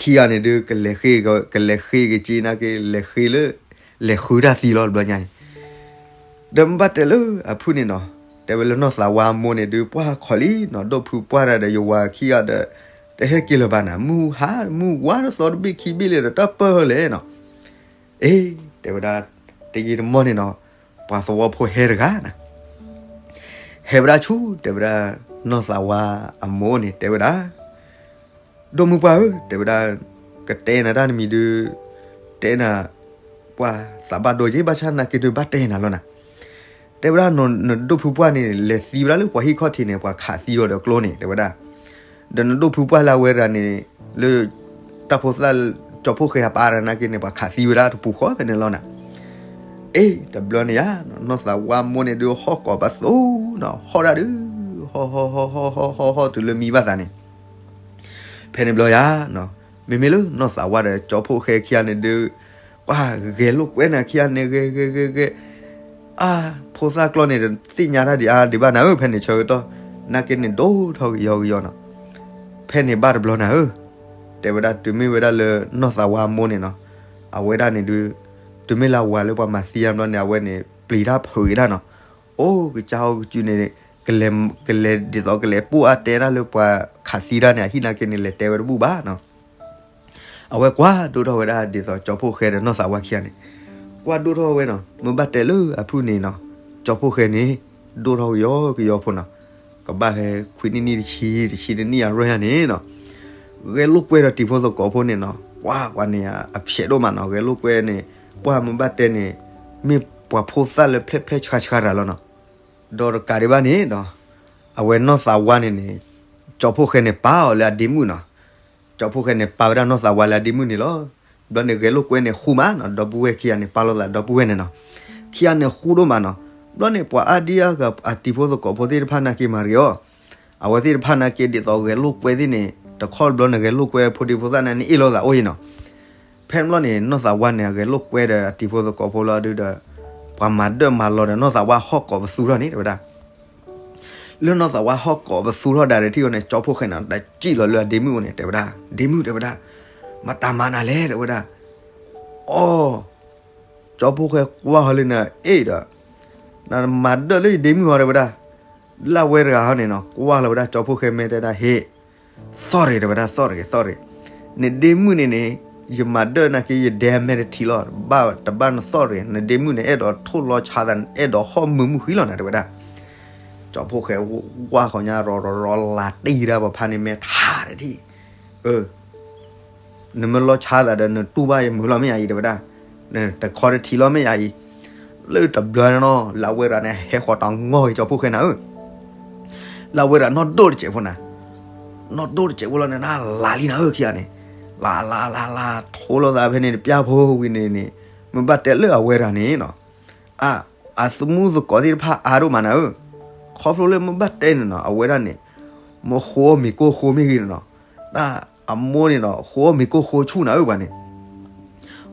ခံဂၤန့ၣ်ဒုး ကလဲၤဃ့က့ၤက့ၤနာ်က့ လဲၤဃ့လၢ လဲၤဃုတၢ်သံလီၤတဘျီညါအံၤ, ဒီးမ့ၢ်ဘၣ်တဲလၢအဖုၣ်န့ၣ်နီၤ, တဲဝဲလၢနီၢ်သးဝါအမိၢ်န့ၣ်ဒုး ပှၢ်ခီၣ်လံနီၤ, ဒိၣ်ဖုပှၢ်တဂၤဒီးယဝၤခံဂၤဒီး တဟဲက့ၤလၢၤဘၣ်နၤ, မုၢ်ဟါ မုၢ်ဝါတသီတဘ့ၣ်ခံဘ့ၣ်လံဒီး တၢ်ပၢၢ်လဲၣ်နီၤ. အ့ တဲဝဲဒၣ်, တယံာ်တမီၢ်န့ၣ်နီၤ, ပှၤသဝီဖိဟဲတဂၤနၤ, ဟဲဝဲဒၣ်ဆူ တဲဝဲဒၣ် နီၢ်သးဝါအမိၢ်န့ၣ် တဲဝဲဒၣ်, ဒိၣ်မုၢ်ပှၢ်ဧၢ, တဲဝဲဒၣ်, ကတဲနၤတၢ်တမံၤဒုး, တဲနၤ, ပှၤသးဘၣ်ဒိက့ၤ ဘၣ်ဆၣ်နာ်က့ဒုးဘၣ်တဲနၤလီၤနၤ. တဲဝဲဒၣ်, နဒိၣ်ဖုပှၢ်န့ၣ် လဲၤသံဝဲဒၣ်လၢပှၤဟံၣ်ခီၣ်ထံးန့ၣ် ပှၤခးသံအီၤဒီးကျိန့ၣ် တဲဝဲဒၣ်, ဒီးနဒိၣ်ဖုပှၢ်လၢအဝဲတဂၤန့ၣ် လၢ တၢ်ဖိသၣ် ကၠီဖှိၣ်ဃဲအပၢ်တဂၤနာ်က့န့ၣ် ပှၤခးသံဝဲဒၣ်တပူၤဃီဖဲန့ၣ်လီၤနၤ. အ့ တဘျီန့ၣ်ယါ, နီၢ်သးဝါမိၢ်န့ၣ်ဒုး ဟီၣ်ကိးပသူနီၤ, ဟီၣ်ဒၣ်ဒုး, ဟီၣ်ဟီၣ်ဟီၣ်ဟီၣ်ဟီၣ်ဟီၣ်ဟီၣ်တုၤလၢမံဘၣ်သးန့ၣ် ဖဲန့ၣ်ဘျီယါ, မ့မ့ၢ်လၢနီၢ်သးဝါဒီးကၠီဖှိၣ်ဃဲခံဂၤန့ၣ်ဒုး, ပှၤဂဲၤလိာ်ကွဲနၤခံဂၤန့ၣ် ဂဲၤဂဲၤဂဲၤဂဲၤ, အါ, ဖိသၣ်ကျီန့ၣ် သ့ၣ်ညါတၢ်ဒံးအါဒံးဘၣ်နၤဧၢ, ဖဲန့ၣ်ဆၢကတီၢ် နာ်က့န့ၣ်ဒိၣ်ထီၣ်ကယီကယီနီၤ. ဖဲန့ၣ်ဘၣ်တဘျီနၤဧၢ, တဲဝဲဒၣ်တုၤမ့ၢ်ဝဲဒၣ်လၢနီၢ်သးဝါမိၢ်န့ၣ်နီၤ, အဝဲဒၣ်န့ၣ်ဒုး, တုၤမ့ၢ်လၢအဝၤလၢပှၤမၤသံအါဘျီန့ၣ် အဝဲန့ၣ် ပျံၤတၢ်ဖုးက့ၤတၢ်နီၤ, အိၣ်ကစၢ်အိၣ်ကစုန့ၣ်, ကလဲၤ, ကလဲၤဒ်သိးကလဲၤပိၢ်အါတဲတၢ်လၢပှၤခးသံတၢ်န့ၣ် အဟံၣ်နာ်က့န့ၣ် လဲၤတဲဝဲတဘူၣ်ဘၣ်နီၤ. အဝဲကွၢ်ဒိၣ်ထီၣ်ဝဲဒၣ်ဒ်သိးကၠီဖှိၣ်ဃဲဒီးနီၢ်သးဝါခံဂၤန့ၣ်, ကွၢ်ဒိၣ်ထီၣ်ဝဲနီၤ, မ့ၢ်ဘၣ်တဲလၢအဖုၣ်န့ၣ်နီၤ, ကၠီဖှိၣ်ဃဲန့ၣ် ဒိၣ်ထီၣ်ကယီကယီဖိနီၤ, ကဘၣ်ဖဲခွံနံၣ်နံၣ်တဆံ, တဆံနံၣ်အရွဲၣ်ဧါန့ၣ်နီၤ, ဂဲၤလိာ်ကွဲဒီးတံၤဖိသကိးဖိန့ၣ်နီၤ, ကွၢ်ကွၢ်န့ၣ် အဖျဲးဒိၣ်မးနီၤ, ဂဲၤလိာ်ကွဲန့ၣ်, ပှၢ်မ့ၢ်ဘၣ်တဲန့ၣ်, မ့ၢ်ပှၤဖိသၣ်လၢဖျဲၣ်ဖျဲၣ်ဆှါဆှါတၢ်လီၤနီၤ. ဒီးတကးဒံးဘၣ်န့ၣ်ဒီး, အဝဲနီၢ်သးဝါန့ၣ်န့ၣ်, ကၠီဖှိၣ်ဃဲန့ၣ်ပာ်အီၤလၢအဒ့မုၣ်နီၤ, ကၠီဖှိၣ်ဃဲန့ၣ်ပာ်ဝဲဒၣ်နီၢ်သးဝါလၢအဒ့မုၣ်န့ၣ်လီၤ. ဘျီန့ၣ်ဂဲၤလိာ်ကွဲန့ၣ်ဃူမးနီၤ, ဒီပုၢ်ဝဲၢ်ခံဂၤန့ၣ် ပာ်လိာ်သးဒီပုၢ်ဝဲၢ်န့ၣ်နီၤ, ခံဂၤန့ၣ်ဃူဒိၣ်မးနီၤ. ဘျီန့ၣ်ပှၤအါဒံအါဂၤအတံၤဖိသကိးဖိသ့ၣ်တဖၣ်နာ်က့မၤတဂ့ၤအီၤ, အဝဲသ့ၣ်တဖၣ်နာ်က့ဒ်သိးဂဲၤလိာ်ကွဲသ့ၣ်န့ၣ် တခီတဘျီန့ၣ်ဂဲၤလိာ်ကွဲဖိဒံဖိသၣ်န့ၣ် နအ့ၣ်လိာ်သးအိၣ်အံၤနီၤ. ဖဲန့ၣ်ဘျီန့ၣ် နီၢ်သးဝါန့ၣ် အဂဲၤလိာ်ကွဲဒီးအတံၤဖိသကိးဖိလီၤဒုးဒီး, ပှၤမၤဒၢၣ်မၤလီၤဒီးနီၢ်သးဝါဟီၣ်ကိးပသူထီၣ်န့ၣ် တဲဝဲဒၣ်. လၢနီၢ်သးဝါဟီၣ်ကိးပသူထီၣ်ဒၣ်လဲာ်ထံၣ်အီၤန့ၣ် ကၠီဖှိၣ်ဃဲန့ၣ် တစံၣ်လီၤလၢအဒ့မုၣ်အအိၣ်န့ၣ် တဲဝဲဒၣ်, ဒ့မုၣ်တဲဝဲဒၣ်, မတၤမၤနၤလဲၣ် တဲဝဲဒၣ်. အိ, ကၠီဖှိၣ်ဃဲကွၢ်ဟီလၢန့ၣ် အ့ၣ်ဒီး, နမၤဒၢၣ်လၢယဒ့မုၣ်ဟီ တဲဝဲဒၣ်. လၢအဝဲတဂၤဟီန့ၣ်နီၤ ကွၢ်လီၤဝဲဒၣ်ကၠီဖှိၣ်ဃဲမဲာ်တဲဒၣ် ဟ့ၣ်, သီၣ်ရ့ၤ တဲဝဲဒၣ်, သီၣ်ရ့ၤ သီၣ်ရ့ၤ, နဒ့မုၣ်န့ၣ်န့ၣ် ယမၤဒၢၣ်နာ်က့ ယဒဲမဲာ်တထံးလီၤ, တဘၣ်နသီၣ်ရ့ၤ, နဒ့မုၣ်န့ၣ် အဲၣ်ဒိးထိၣ်လီၤဆါသး အဲၣ်ဒိးဟီၣ်မုာ်မုၢ်ဃံလီၤနၤ တဲဝဲဒၣ်. ကၠီဖှိၣ်ဃဲဝါဃီညါ ရီၤရီၤရီၤလၤတံၢ်ဒၣ်ပဖါန့ၣ်မဲာ်ထါတထံၣ်, အၢ နမ့ၢ်လီၤဆါသးဒီး နတူၢ်ဘၣ်ယမုာ်လီၤမ့ၢ်ဧါအံၤ တဲဝဲဒၣ်, တခီတထံးလီၤမ့ၢ်ဧါအံၤ. လၢတဘျီန့ၣ်နီၤ လၢအဝဲဒၣ်န့ၣ် ဟဲဃီၤတၢ်ငီၢ်က့ၤကၠီဖှိၣ်ဃဲနၤဧၢ, လၢအဝဲဒၣ်နီၢ်ဒိၣ်တစဲးဖိနၤ, နီၢ်ဒိၣ်တစဲးဖိလီၤန့ၣ် နလၤလံနၤဧၢ ခံဂၤန့ၣ်, လၤလၤလၤလၤ ထိလီၤသးဖဲန့ၣ်တပျၢ်ဖိဝံၤန့ၣ်န့ၣ်, မ့ၢ်ဘၣ်တဲလၢအဝဲဒၣ်န့ၣ်နီၤ အ, အသမူသကိးသ့ၣ်တဖၣ်အါဒိၣ်မးနၤဧၢ, ခီဖျိလၢမ့ၢ်ဘၣ်တဲန့ၣ်နီၤ အဝဲဒၣ်န့ၣ်, မ့ၢ်ဃိအီၣ်မ့ၤကိၢ်ဃိမ့ၢ်ဂ့ၤန့ၣ်နီၤ, တၢ်အမိၢ်န့ၣ်ဒီး ဃိအီၣ်မ့ၤကိၢ်ဃိဆူၣ်နၤဧၢ ပှၤန့ၣ်,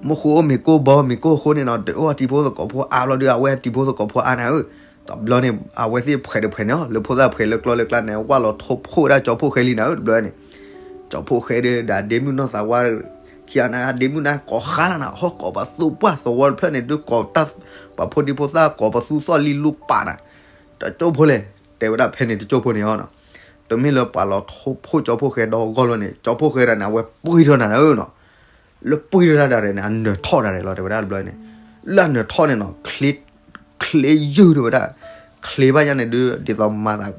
မ့ၢ်ဃိအီၣ်မ့ၤကိၢ်ဘီမ့ၤကိၢ်ဃိန့ၣ်နီၤ ဒုးအိၣ်အတံၤဖိသကိးဖိအါဘျီဒီး အဝဲအတံၤဖိသကိးဖိအါနၤဧၢ, တဘျီန့ၣ် အဝဲသ့ၣ်ဖှဲးတဖှဲးန့ၣ် လၢဖိသၣ်ဖှဲးလၢကျီလၢကျါန့ၣ် ဝၢ်လီၤထိဖှိၣ်ဝဲဒၣ်ကၠီဖှိၣ်ဃဲလံနၤဧၢ တဘျီန့ၣ် ကၠီဖှိၣ်ဃဲဒီး ဒ်ဒ့မုၣ်နီၢ်သးဝါ, ခံဂၤန့ၣ် အဒ့မုၣ်န့ၣ် ကိးဃါလီၤနၤ ဟီၣ်ကိးပသူပှၢ်သဝီတဖျၢၣ်န့ၣ် ဒုးကိးတၢ်, ပှၤဖိဒံဖိသၣ်ကိးပသူသီၣ်လံလူပာ်နၤ, တကၠိဖိလဲၣ်, တဲဝဲဒၣ်ဖဲန့ၣ်တကၠိဖိန့ၣ်အီၤနီၤ, တမ့ၢ်လၢပှၤလီၤထိဖှိၣ်ကၠီဖှိၣ်ဃဲဒီဂီၢ်လီၤန့ၣ် ကၠီဖှိၣ်ဃဲဒၣ်န့ၣ် အဝဲပှ့ၤထီၣ်နၤဧၢနီၤ, လၢပှ့ၤထီၣ်တၢ်ဒၣ်ရဲၣ်န့ၣ် အနၢၤထီၣ်ဒၣ်ရဲၣ်လီၤ တဲဝဲဒၣ်တဘျီန့ၣ်, လၢအနၢၤထီၣ်န့ၣ်နီၤ ချ့ယုၢ်တဲဝဲဒၣ်, ချ့ဘၣ်ယါန့ၣ်ဒုး ဒ်သိးမၤသး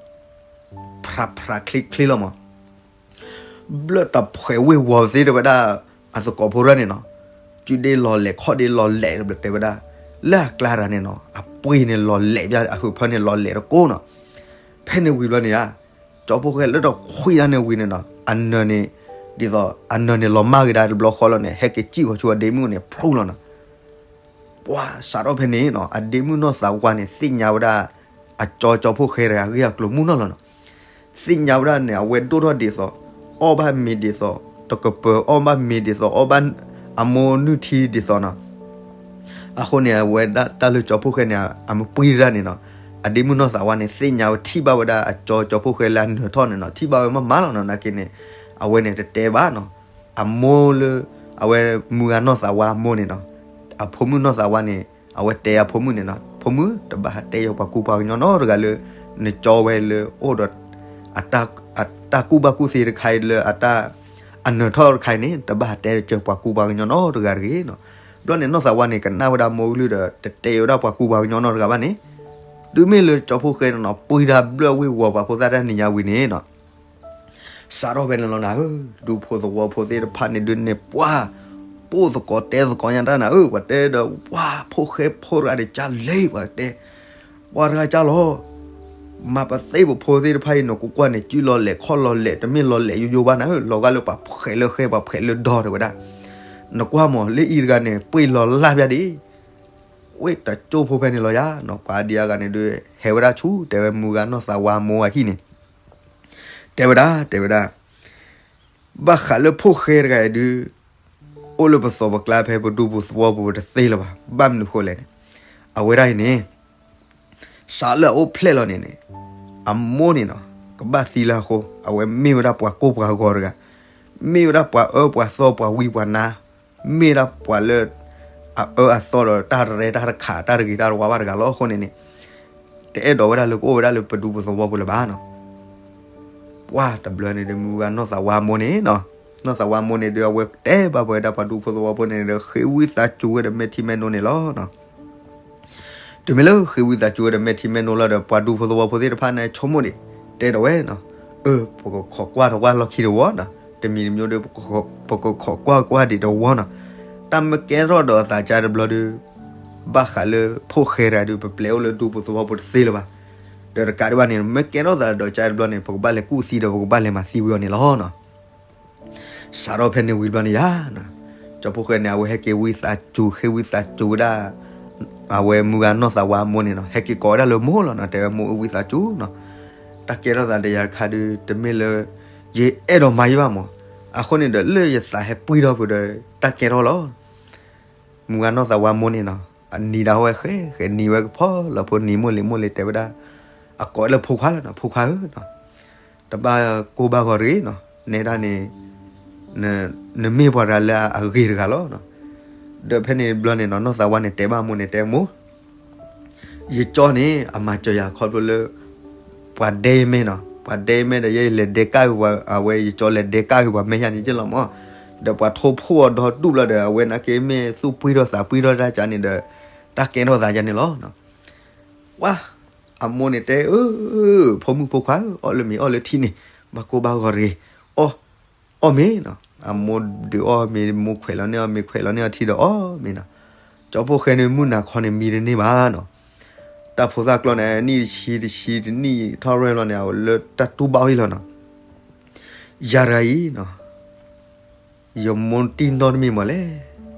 ဖြးဖြးချ့ချ့လီၤမး ဘျၢၣ်တဖှဲးဝ့ၢ်ဝီၤသ့တဲဝဲဒၣ်, အသကိးဖိတဂၤန့ၣ်နီၤ, စုဒ့လီၤလဲာ်ခီၣ်ဒ့လီၤလဲာ်တဘျီတဲဝဲဒၣ်, လၢအကျါတဂၤန့ၣ်နီၤ အပှ့ၤန့ၣ်လီၤလဲာ်ဘၣ် အဟုးဖၢန့ၣ်လီၤလဲာ်တကိးနီၤ, ဖဲန့ၣ်ဝံၤဘျီန့ၣ်ဧါ, ကၠီဖှိၣ်ဃဲလၢတခွံတၢ်န့ၣ်ဝံၤန့ၣ်နီၤ အနၢၤန့ၣ်, ဒ်သိး အနၢၤန့ၣ်လီၤမၢ်က့ၤဒၣ်တဘျီဃီလီၤန့ၣ် ဟဲက့ၤစံၣ်ဃီၤဆူအဒ့မုၣ်န့ၣ် ဖျိလီၤနီၤ ပှၤစးထီၣ်ဖဲန့ၣ်နီၤ အဒ့မုၣ်နီၢ်သးဝါန့ၣ် သ့ၣ်ညါဝဲဒၣ် အကၠီကၠီဖှိၣ်ဃဲတဂၤအဂ့ၢ်အကျိၤမုၢ်နီၢ်လီၤနီၤ, သ့ၣ်ညါဝဲဒၣ်န့ၣ် အဝဲဒိၣ်ထီၣ်ဒ်သိး, အီၣ်ဘၣ်မ့ၤဒ်သိး, တကပၤအီၣ်ဘၣ်မ့ၤဒ်သိး အီၣ်ဘၣ်အမိၢ်နုၢ်ထံဒ်သိးနီၤ, အဃိန့ၣ် အဝဲဒၣ်တၢ်လၢကၠီဖှိၣ်ဃဲန့ၣ် အမ့ၢ်ပှ့ၤတၢ်န့ၣ်နီၤ, အဒ့မုၣ်နီၢ်သးဝါန့ၣ် သ့ၣ်ညါဝဲထံၣ်ဘၣ်ဝဲဒၣ်အကၠီကၠီဖှိၣ်ဃဲလၢအနၢၤထီၣ်န့ၣ်နီၤ ထံၣ်ဘၣ်ဝဲမးမးလီၤနီၤ နာ်က့န့ၣ်, အဝဲန့ၣ်တတဲဘၣ်နီၤ အမိၢ်လၢ, အဝဲမုၢ်ဂၤနီၢ်သးဝါအမိၢ်န့ၣ်နီၤ, အဖိမုၣ်နီၢ်သးဝါန့ၣ် အဝဲတဲအဖိမုၣ်န့ၣ်နီၤ ဖိမုၣ် တဘၣ်ဟးတဲယၤပှၤကူပှၤကညီနီတဂၤလၢ နကၠီဝဲလၢအိၣ်ဒီး အတၢ်ကူၣ်ဘၣ်ကူၣ်သ့တခါအံၤလၢအတၢ် အနၢၤထီၣ်တခါအံၤန့ၣ် တဘၣ်တဲစၢၤပှၤကူပှၤကညီနီတဂၤတဂ့ၤနီၤ. ဘျီန့ၣ်နီၢ်သးဝါန့ၣ် ကနၣ်ဝဲဒၣ်မိၢ်ကလုၢ်ဒီး တတဲဝဲဒၣ်ပှၤကူပှၤကညီနီတဂၤဘၣ်န့ၣ်, တုၤမ့ၢ်လၢကၠီဖီၣ်ဃဲန့ၣ်နီၤ ပှံၤတၢ်ဘျၢၣ်ဝ့ၢ်ဝီၤပှၤဖိသၣ်တၢ်နံၤညါဝံၤန့ၣ်နီၤ စးထီၣ်ဖဲန့ၣ်လီၤနၤဧၢ, ဒူဖိသဝီဖိသ့ၣ်တဖၣ်န့ၣ်ဒုးန့ၣ် ပှၤပိာ်သကိးတဲသကိးညါတၢ်နၤဧၢ, ပှၤတဲဒီး ပှၤဖိၣ်ဃဲဖိတဂၤဒီးကၢ်လဲၣ် ပှၤတဲ, ပှၤတဂၤကၢ်လီၤ, မၤပသ့ၣ်ပဖိသ့ၣ်တဖၣ်အံၤ နကကွၢ်န့ၣ် စုလီၤလဲာ်ခီၣ်လီၤလဲာ် တမ့ၢ်လီၤလဲာ်ယိယိဘၣ်နၤဧၢ, လီၤဂာ်လၢပှၤဖှဲးလၢဃဲ ပှၤဖှဲးလၢဒီတဲဝဲဒၣ်, နကွၢ်မး လၢအံၤတဂၤန့ၣ် ပှ့ၤလီၤလၢ်ပၠးဒံး ဝ့ၢ်တကၠိဖိဖဲန့ၣ်လီၤယၤနီၤ, ပှၤဒံးအါဂၤန့ၣ်ဒုး ဟဲဝဲဒၣ်ဆူ တဲဝဲမုၢ်ဂၤနီၢ်သးဝါမိၢ်အဟံၣ်န့ၣ်, တဲဝဲဒၣ် တဲဝဲဒၣ်, ဘၣ်ဃးလၢဖိၣ်ဃဲတဂၤအံၤဒုး အိၣ်လၢပသီပကျါဖဲပဒူပူၤသဝီပူၤတသ့လၢၤဘၣ်, ဘၣ်မနုၤဃိလဲၣ်န့ၣ်, အဝဲဒၣ်အံၤန့ၣ် စးလၢအအိၣ်ဖျဲၣ်လီၤန့ၣ်န့ၣ်, အမိၢ်န့ၣ်နီၤ ကဘၣ်သံလၢအဃိ အဝဲမ့ၢ်ဝဲဒၣ်ပှၤကိၢ်ပှၤဂီၤတဂၤ, မ့ၢ်ဝဲဒၣ်ပှၤအၢပှၤသီပှၤဝံပှၤနါ, မ့ၢ်ဒၣ်ပှၤလၢ အအၢအသီဒီးတၢ်ရဲတၢ်တခး တၢ်တဂ့ၤတၢ်တဝါဘၣ်တဂၤလီၤ. အဃိန့ၣ်န့ၣ် တအဲၣ်ဒိးဝဲဒၣ်လၢကအိၣ်ဝဲဒၣ်လၢပဒူပူၤသဝီပူၤလၢၤဘၣ်နီၤ. ပှၢ်တဘျီန့ၣ်ဒီး မုၢ်ဂၤနီၢ်သးဝါမိၢ်န့ၣ်နီၤ, နီၢ်သးဝါမိၢ်န့ၣ်ဒီး အဝဲတဲဘၣ်ဝဲဒၣ်ပှၤဒူဖိသဝီဖိန့ၣ်ဒီး ဃ့ဝံသးစူၤဝဲဒီးမဲာ်ထံမဲာ်နိန့ၣ်လီၤ. တုၤမ့ၢ်လၢဃ့ဝံသးစူၤဝဲဒီးမဲာ်ထံမဲာ်နိလီၤဒီး ပှၤဒူဖိသဝီဖိသ့ၣ်တဖၣ်န့ၣ် ဆိကမိၣ်ဒံးတဲဒီးဝဲနီၤ, အၢ ပကခိးကွၢ်တဝၢ်လီၢ်ခံတဝီနီၤ, တမံၤတမံၤဒီး ပကခိးကွၢ်ကွၢ်ဒံးတဝီနီၤ, တၢ်မ့ၢ်ကဲထီၣ်ဒီးအသးကါတဘျီဒီး ဘၣ်ဃးလၢဖိၣ်ဃဲတဂၤဒီး ပပျဲအိၣ်လၢဒူဖိသဝီဖိတသ့လၢၤဘၣ်, ဒီးတကးဒံးဘၣ်န့ၣ် မ့ၢ်ကဲထီၣ်သးဒီးကါတဘျီန့ၣ် ပကဘၣ်လဲၤကူၣ်သံဒီး ပကဘၣ်လဲၤမၤသံဝံၤအီၤန့ၣ်လီၤနီၤ. စးထီၣ်ဖဲန့ၣ်ဝံၤတဘျီန့ၣ်ယါနီၤ, ကၠီဖီၣ်ဃဲန့ၣ် အဝဲဟဲက့ၤဝံသးစူၤ ဃ့ဝံသးစူၤဝဲဒၣ် အဝဲမုၢ်ဂၤနီၢ်သးဝါမိၢ်န့ၣ်နီၤ, ဟဲက့ၤကိးဝဲဒၣ်လၢမိၢ်လီၤနီၤ, တဲဝဲမိၢ်အၢဝံသးစူၤနီၤ, တၢ်ကဲထီၣ်သးဒီးယၤတခါဒီး တမ့ၢ်လၢ ယအဲၣ်ဒိးမၤယံဘၣ်မး, အဃိန့ၣ်ဒီး လၢယသးဟဲပှံၢ်ထီၣ်ဖုးဒီး တၢ်ကဲထီၣ်လီၤ. မုၢ်ဂၤနီၢ်သးဝါမိၢ်န့ၣ်နီၤ, အနံၤဒၣ်ဝဲဃဲ ဃဲနံၤဝဲကဖီလီၤဖိနံၤမိၢ်လံၤမိၢ်လံၤတဲဝဲဒၣ်, အကိးလၢဖိခွါလီၤနီၤ, ဖိခွါဧၢနီၤ, တဘၣ်ကိၢ်ဘၣ်ဂီၤတဂ့ၤနီၤ, နဲဒၣ်န့ၣ် နမ့ၢ်ပှၤတဂၤလၢအဂ့ၤတဂၤလီၤနီၤ. ဒီးဖဲန့ၣ်ဘျီန့ၣ်နီၤ နီၢ်သးဝါန့ၣ်တဲဘၣ်မိၢ်န့ၣ် တဲမိၢ် ယကၠီန့ၣ် အမၤစၢၤယၤခီဖျိလၢ ပှၤဒဲယမဲနီၤ, ပှၤဒဲယမဲဒီး ယဲယလဲၤဒဲကၣ်ဝဲပှၤ အဝဲယကၠီလဲၤဒဲကၣ်ဝဲပှၤမဲာ်ညါန့ၣ်က့လီၤမး, ဒီးပှၤထိဖှိၣ်အီၤဒီဒူၣ်ဘျီဒီး အဝဲနာ်က့မ့ၢ်သူၣ်ပှံထီၣ်သးပှံထီၣ်တၢ်ကါန့ၣ်ဒီး တၢ်ကဲထီၣ်သးယါန့ၣ်လီၤ. ပှၤ အမိၢ်န့ၣ်တဲ အၢ ဖိမုၣ်ဖိခွါဧၢ အီၣ်လၢမ့ၤအီၣ်လၢထံန့ၣ် ဘၣ်ကိၢ်ဘၣ်ဂီၤတဂ့ၤ, အီၣ် အီၣ်မ့ၤနီၤ, အမိၢ်ဒုးအီၣ်မ့ၤ မိၢ်ခွဲးလီၤန့ၢ်အီၤမ့ၤ ခွဲးလီၤန့ၢ်အီၤထံဒီးအီၣ်မ့ၤနီၤ. ကၠီဖီၣ်ဃဲန့ၣ် မုၢ်နၤခီန့ၣ်မံတန့ၢ်ဘၣ်နီၤ. တၢ်ဖိသၣ်ကျီန့ၣ် နံၣ်တဆံတဆံတနံၣ်ထီၣ်ရဲၣ်လီၤန့ၣ် အဝဲလၢတၢ်တူၢ်ဘၣ်ဝဲလီၤနီၤ. ယၤတဂၤအံၤနီၤ ယမိၢ်တံၢ်နီၢ်တမံၤမးလဲၣ်,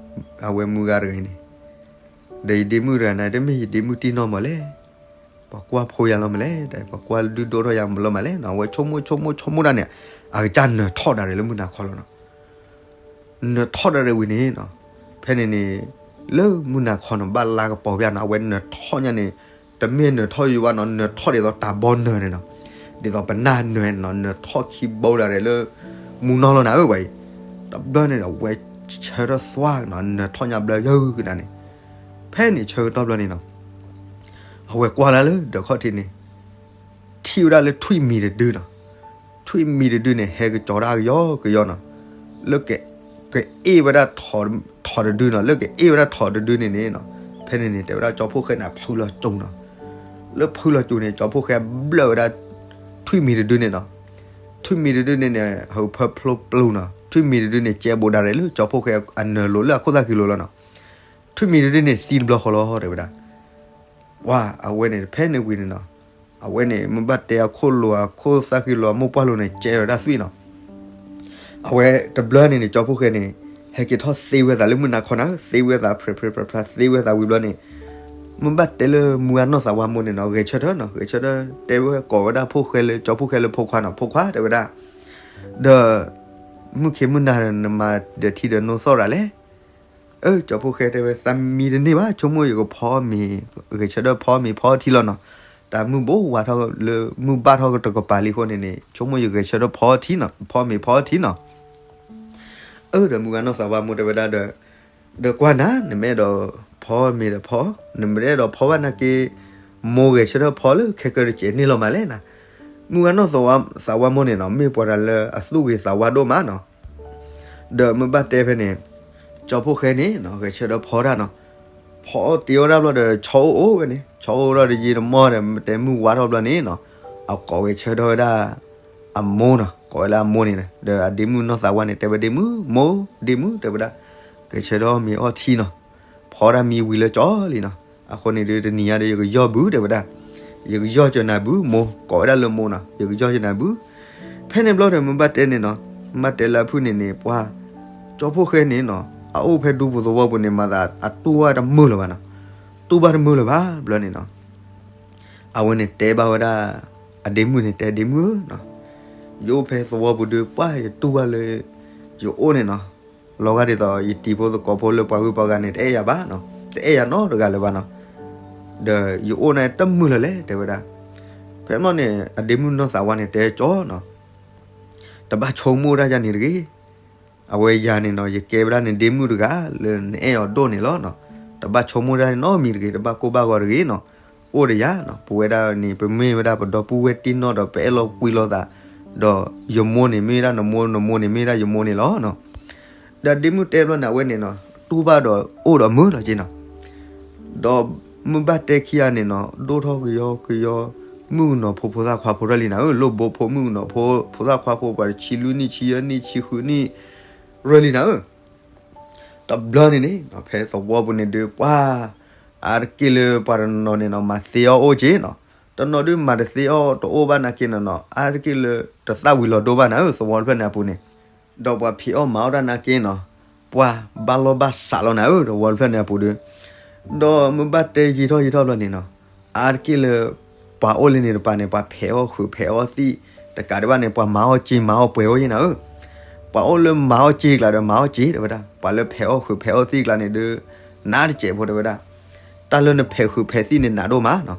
အဝဲမုၢ်ဂၤတဂၤအံၤန့ၣ်, ဒီးယဒ့မုၣ်တဂၤန့ၣ် တမ့ၢ်ယဒ့မုၣ်တံၢ်နီၢ်မးလဲၣ်, ပှၤကွၢ်ဖိယၤလီၤမးလဲၣ်, ပှၤကွၢ်ဒုၣ်ဒိၣ်ထီၣ်ယၤမးလီၤမးလဲၣ်နီၤ. အဝဲဆိကမိၣ်ဆိကမိၣ်ဆိကမိၣ်တၢ်န့ၣ် အကစၢ်နၢၤထီၣ်ဒၣ်ရဲၣ်လၢမုၢ်နၤခီလီၤနီၤ. နၢၤထီၣ်ဒၣ်ရဲၣ်ဝံၤန့ၣ်နီၤ, ဖဲန့ၣ်န့ၣ် လၢမုၢ်နၤခီနီၤ ဘၣ်လါကပီၤပျၢ်နီၤ အဝဲနၢၤထီၣ်ညါန့ၣ်, တမ့ၢ်နၢၤထီၣ်ယိယိဘၣ်နီၤ နၢၤထီၣ်ဒ်သိးတၢ်ဘီနၢၤန့ၣ်နီၤ, ဒ်သိးပနၢ်နၢၤနီၤ နၢၤထီၣ်ခံဘိဒၣ်ရဲၣ်လၢ မူနီၢ်လီၤနၤဧၢပှၤအံၤ, တဘျီန့ၣ်ဒီး အဝဲဆၢထၢၣ်သွါနီၤ နၢၤထီၣ်ညါဘျၢယၢကဒါန့ၣ်, ဖဲန့ၣ်ဆၢကတီၢ်ဘျီန့ၣ်နီၤ အဝဲကွၢ်လၢလၢဒၢးခီၣ်ထံးန့ၣ် ထံၣ်ဝဲဒၣ်လၢထွံၣ်မံၤတဒုနီၤ, ထွံၣ်မံၤတဒုန့ၣ် ဟဲကစီၤဒၣ်ကယီကယီနီၤ, လၢ ကအ့ၣ်ဝဲဒၣ်ထိးတဒုနီၤ, လၢကအ့ၣ်ဝဲဒၣ်ထိးတဒုန့ၣ်န့ၣ်နီၤ, ဖဲန့ၣ်န့ၣ် တဲဝဲဒၣ်ကၠီဖီၣ်ဃဲန့ၣ် အဖုလီၤစူၤနီၤ, လၢဖုလီၤစူၤန့ၣ် ကၠီဖီၣ်ဃဲဘျၢၣ်ဝဲဒၣ် ထွံၣ်မံၤတဒုန့ၣ်နီၤ, ထွံၣ်မံၤတဒုန့ၣ်န့ၣ် ဟးဖၢဖျိပျူၤနီၤ, ထွံၣ်မံၤတဒုန့ၣ် ကဲဘူးဒၣ်ရဲၣ်လၢကၠီဖီၣ်ဃဲအနၢၤလိၤလၢအခိၣ်သၣ်ခံလိၤလီၤနီၤ, ထွံၣ်မံၤတဒုန့ၣ်သံတဘျီဃီလီၤ တဲဝဲဒၣ် ပှၤအဝဲန့ၣ် ဖဲန့ၣ်ဝံၤန့ၣ်နီၤ, အဝဲန့ၣ် မ့ၢ်ဘၣ်တဲအခိၣ်လိၤ အခိၣ်သၣ်ဃံလိၤ အမိၢ်ပှၢ်လိၤန့ၣ် ကဲထီၣ်ဝဲဒၣ်သွံၣ်နီၤ. အဝဲတဘျီန့ၣ်န့ၣ် ကၠီဖီၣ်ဃဲန့ၣ် ဟဲက့ၤထီၣ်သ့ဝဲသးလၢမုၢ်နၤခီနၤ, သ့ဝဲသး ဖြဲးဖြဲးဖြဲးဖြဲး သ့ဝဲသးဝံၤဘျီန့ၣ်, မ့ၢ်ဘၣ်တဲလၢမုၢ်ဂၤနီၢ်သးဝါမိၢ်န့ၣ်နီၤ ဂဲၤဆၢထၢၣ်နီၤ, ဂဲၤဆၢထၢၣ် တဲဝဲကိးဝဲဒၣ်ဖိၣ်ဃဲလၢ ကၠီဖီၣ်ဃဲလၢဖိခွါနီၤ, ဖိခွါတဲဝဲဒၣ်, ဒီး မုၢ်ခ့မုၢ်နၤ နမၤဒီးထံဒီးနိသီၣ်ဒၣ်လဲၣ် အၢ ကၠီဖီၣ်ဃဲတဲဝဲ သးမံတန့ၢ်ဘၣ် ဆိကမိၣ်ယကဖီမ့ၤ, ဂဲၤဆၢထၢၣ်ဖီမ့ၤဖီထံလီၤနီၤ. တၢ်မုၢ်ဘိဝါထီၣ်လၢမုၢ်ဘၣ်ထီၣ်တကပၤလံအဃိန့ၣ်န့ၣ် ဆိကမိၣ်ယဂဲၤဆၢထၢၣ်ဖီထံနီၤ, ဖီမ့ၤဖီထံနီၤ. အၢ ဒီးမုၢ်ဂၤနီၢ်သးဝါမိၢ်တဲဝဲဒၣ်ဒီး, ဒီးကွၢ်နၤ နမ့ၢ်အဲၣ်ဒိးဖီမ့ၤဒီးဖီ, နမ့ၢ်အဲၣ်ဒိးဖီဘၣ်နာ်က့ မိၢ်ဂဲၤဆၢထၢၣ်ဖီလၢခဲကၢတစဲးန့ၣ်လီၤမးလဲၣ်နၤ. မုၢ်ဂၤနီၢ်သးဝါမိၢ်န့ၣ်နီၤ မ့ၢ်ပှၤတၢ်လၢအသူၣ်ဂ့ၤသးဝါဒိၣ်မးနီၤ. ဒီးမ့ၢ်ဘၣ်တဲဖဲန့ၣ် ကၠီဖှိၣ်ဃဲန့ၣ်နီၤ ဂဲၤဆၢထၢၣ်ဖီတၢ်နီၤ. ဖီအီၣ်တ့အီၣ်ဒၣ်ဘျီဒီး ဆီအိၣ်အိၣ်ဝဲန့ၣ် ဆီအိၣ်ဒီးတယံာ်တမီၢ်ဒီး တဲမုၢ်ဝါထီၣ်ဘျီန့ၣ်နီၤ အကိးဂဲၤဆၢထၢၣ်ဝဲဒၣ် အမိၢ်နီၤ ကိးဝဲလၢအမိၢ်န့ၣ် ဒီးအဒ့မုၣ်နီၢ်သးဝါန့ၣ် တဲဝဲဒ့မုၣ် မိၢ် ဒ့မုၣ် တဲဝဲဒၣ် ဂဲၤဆၢထၢၣ်မ့ၤအီထံနီၤ ဖီဒၣ်မံဝံၤလၢကၠီလံနီၤ. အဃိန့ၣ်ဒီးတနံၤညါဒီး ယကယီၢ်ဘု တဲဝဲဒၣ် ယကယီၢ်စၢၤနၤဘု မိၢ် ကိးဝဲဒၣ်လၢမိၢ်နီၤ ယကယီၢ်စၢၤနၤဘု. ဖဲန့ၣ်ဘျီဒီး မ့ၢ်ဘၣ်တဲန့ၣ်နီၤ မ့ၢ်ဘၣ်တဲလၢအဖုၣ်န့ၣ်န့ၣ် ပှၤ ကၠီဖှိၣ်ဃဲန့ၣ်နီၤ အအိၣ်ဖဲဒူပူၤသဝီပူၤန့ၣ် မၤသးအတူၢ်ဘၣ်တမုာ်လၢၤဘၣ်နီၤ. တူၢ်ဘၣ်တမုာ်လၢၤဘၣ်ဘျီန့ၣ်နီၤ အဝဲန့ၣ်တဲဘၣ်ဝဲဒၣ် အဒ့မုၣ်န့ၣ် တဲဒ့မုၣ်ဧၢနီၤ ယအိၣ်ဖဲသဝီပူၤဒီး ပှၤယတူၢ်ဘၣ်လၢ ယအိၣ်န့ၣ်နီၤ လီၤဂာ်ဒ်သိး ယတံၤဖိသကိးဖိလၢပှၤဂုၤပှၤဂၤန့ၣ် တအဲၣ်ယၤဘၣ်နီၤ တအဲၣ်ယၤနီတဂၤလၢၤဘၣ်နီၤ. ဒီးယအိၣ်န့ၣ်တမုာ်လၢၤလဲၣ် တဲဝဲဒၣ်. ဖဲမီၢ်န့ၣ် အဒ့မုၣ်နီၢ်သးဝါန့ၣ် တဲကၠီနီၤ တဘၣ်ဆိကမိၣ်တၢ်ယၤန့ၣ်တဂ့ၤ. အဝဲယၤန့ၣ်နီၤ ယကဲဝဲဒၣ်နဒ့မုၣ်တဂၤလၢနအဲၣ်အီၤဒိၣ်န့ၣ်လီၤနီၤ. တဘၣ်ဆိကမိၣ်တၢ်နီတမံၤတဂ့ၤ တဘၣ်ကိၢ်ဘၣ်ဂီၤတဂ့ၤနီၤ. အိၣ်ဒီးယၤနီၤ ပဝဲဒၣ်န့ၣ် ပမ့ၢ်ဝဲဒၣ်ပဒီပုၢ်ဝဲၢ်တံၢ်နီၢ်ဒီး ပအဲၣ်လိာ်ကွံလိာ်သး ဒီးယမိၢ်န့ၣ်မ့ၢ်ဝဲဒၣ်နမိၢ် နမိၢ်န့ၣ်မ့ၢ်ဝဲဒၣ်ယမိၢ်န့ၣ်လီၤနီၤ. ဒီးဒ့မုၣ်တဲဘျီန့ၣ် အဝဲန့ၣ်နီၤ တူၢ်ဘၣ်ဒီးအိၣ်ဒီးမုာ်လီၤက့နီၤ. ဒီးမုၢ်ဘၣ်တဲခံဂၤန့ၣ်နီၤ ဒိၣ်ထီၣ်ကယီကယီ မုၣ်ကနီၤဖိဖိသၣ်ခွါဖိရၢၣ်လံနၤဧၢ လိၣ်ဘိဖိမုၣ်ကနီၤဖိ ဖိသၣ်ခွါဖိ ပှၤတဆံလွံၢ်နံၣ် ဆံယဲၢ်နံၣ် ဆံဃုနံၣ် ရၢၣ်လံနၤဧၢ. တဘျီန့ၣ်န့ၣ် ဖဲသဝီပူၤန့ၣ်ဒုး ပှၤ အါတက့ၢ်လၢပှၤတနီၤန့ၣ်နီၤ မၤသ့အီၣ်အိၣ်က့နီၤ. တနီၤဒုးမၤတသ့အီၣ်တအိၣ်ဘၣ်နာ်က့န့ၣ်နီၤ အါတက့ၢ်လၢတသၣ်ဝံၤလီၤဒိဘၣ်နၤဧၢ သဝီတဖျၢၣ်န့ၣ်အပူၤန့ၣ် ဒီးပှၤဖံးအီၣ်မၤအီၣ်တၢ်နာ်က့နီၤ ပှၤဘၣ်လီၢ်ဘၣ်စးလီၤနၤဧၢ သဝီတဖျၢၣ်န့ၣ်အပူၤဒီး ဒီးမ့ၢ်ဘၣ်တဲယံာ်ထီၣ်ယံာ်ထီၣ်ဘျီန့ၣ်နီၤ အါတက့ၢ်လၢ ပှၤအိၣ်လၢန့ၣ်တပၤန့ၣ် ပှၤဖဲးအီၣ်ဃုာ်ဖဲးအီၣ်သံၣ် တကးဒံးဘၣ်န့ၣ် ပှၤမၤအီၣ်စ့မၤအီၣ်ပှဲၤအိၣ်ယဲနၤဧၢ. ပှၤအိၣ်လၢမၤအီၣ်စ့ကျါဒီးမၤအီၣ်စ့တဲဝဲဒၣ် ပှၤလၢဖဲးအီၣ်ဃုာ်ဖဲးအီၣ်သံၣ်ကျါန့ၣ်ဒီး နးတစဲးဖိတဲဝဲဒၣ် တၢ်လၢနဖဲးဃုာ်ဖဲးသံၣ်န့ၣ်နးဒိၣ်မးနီၤ.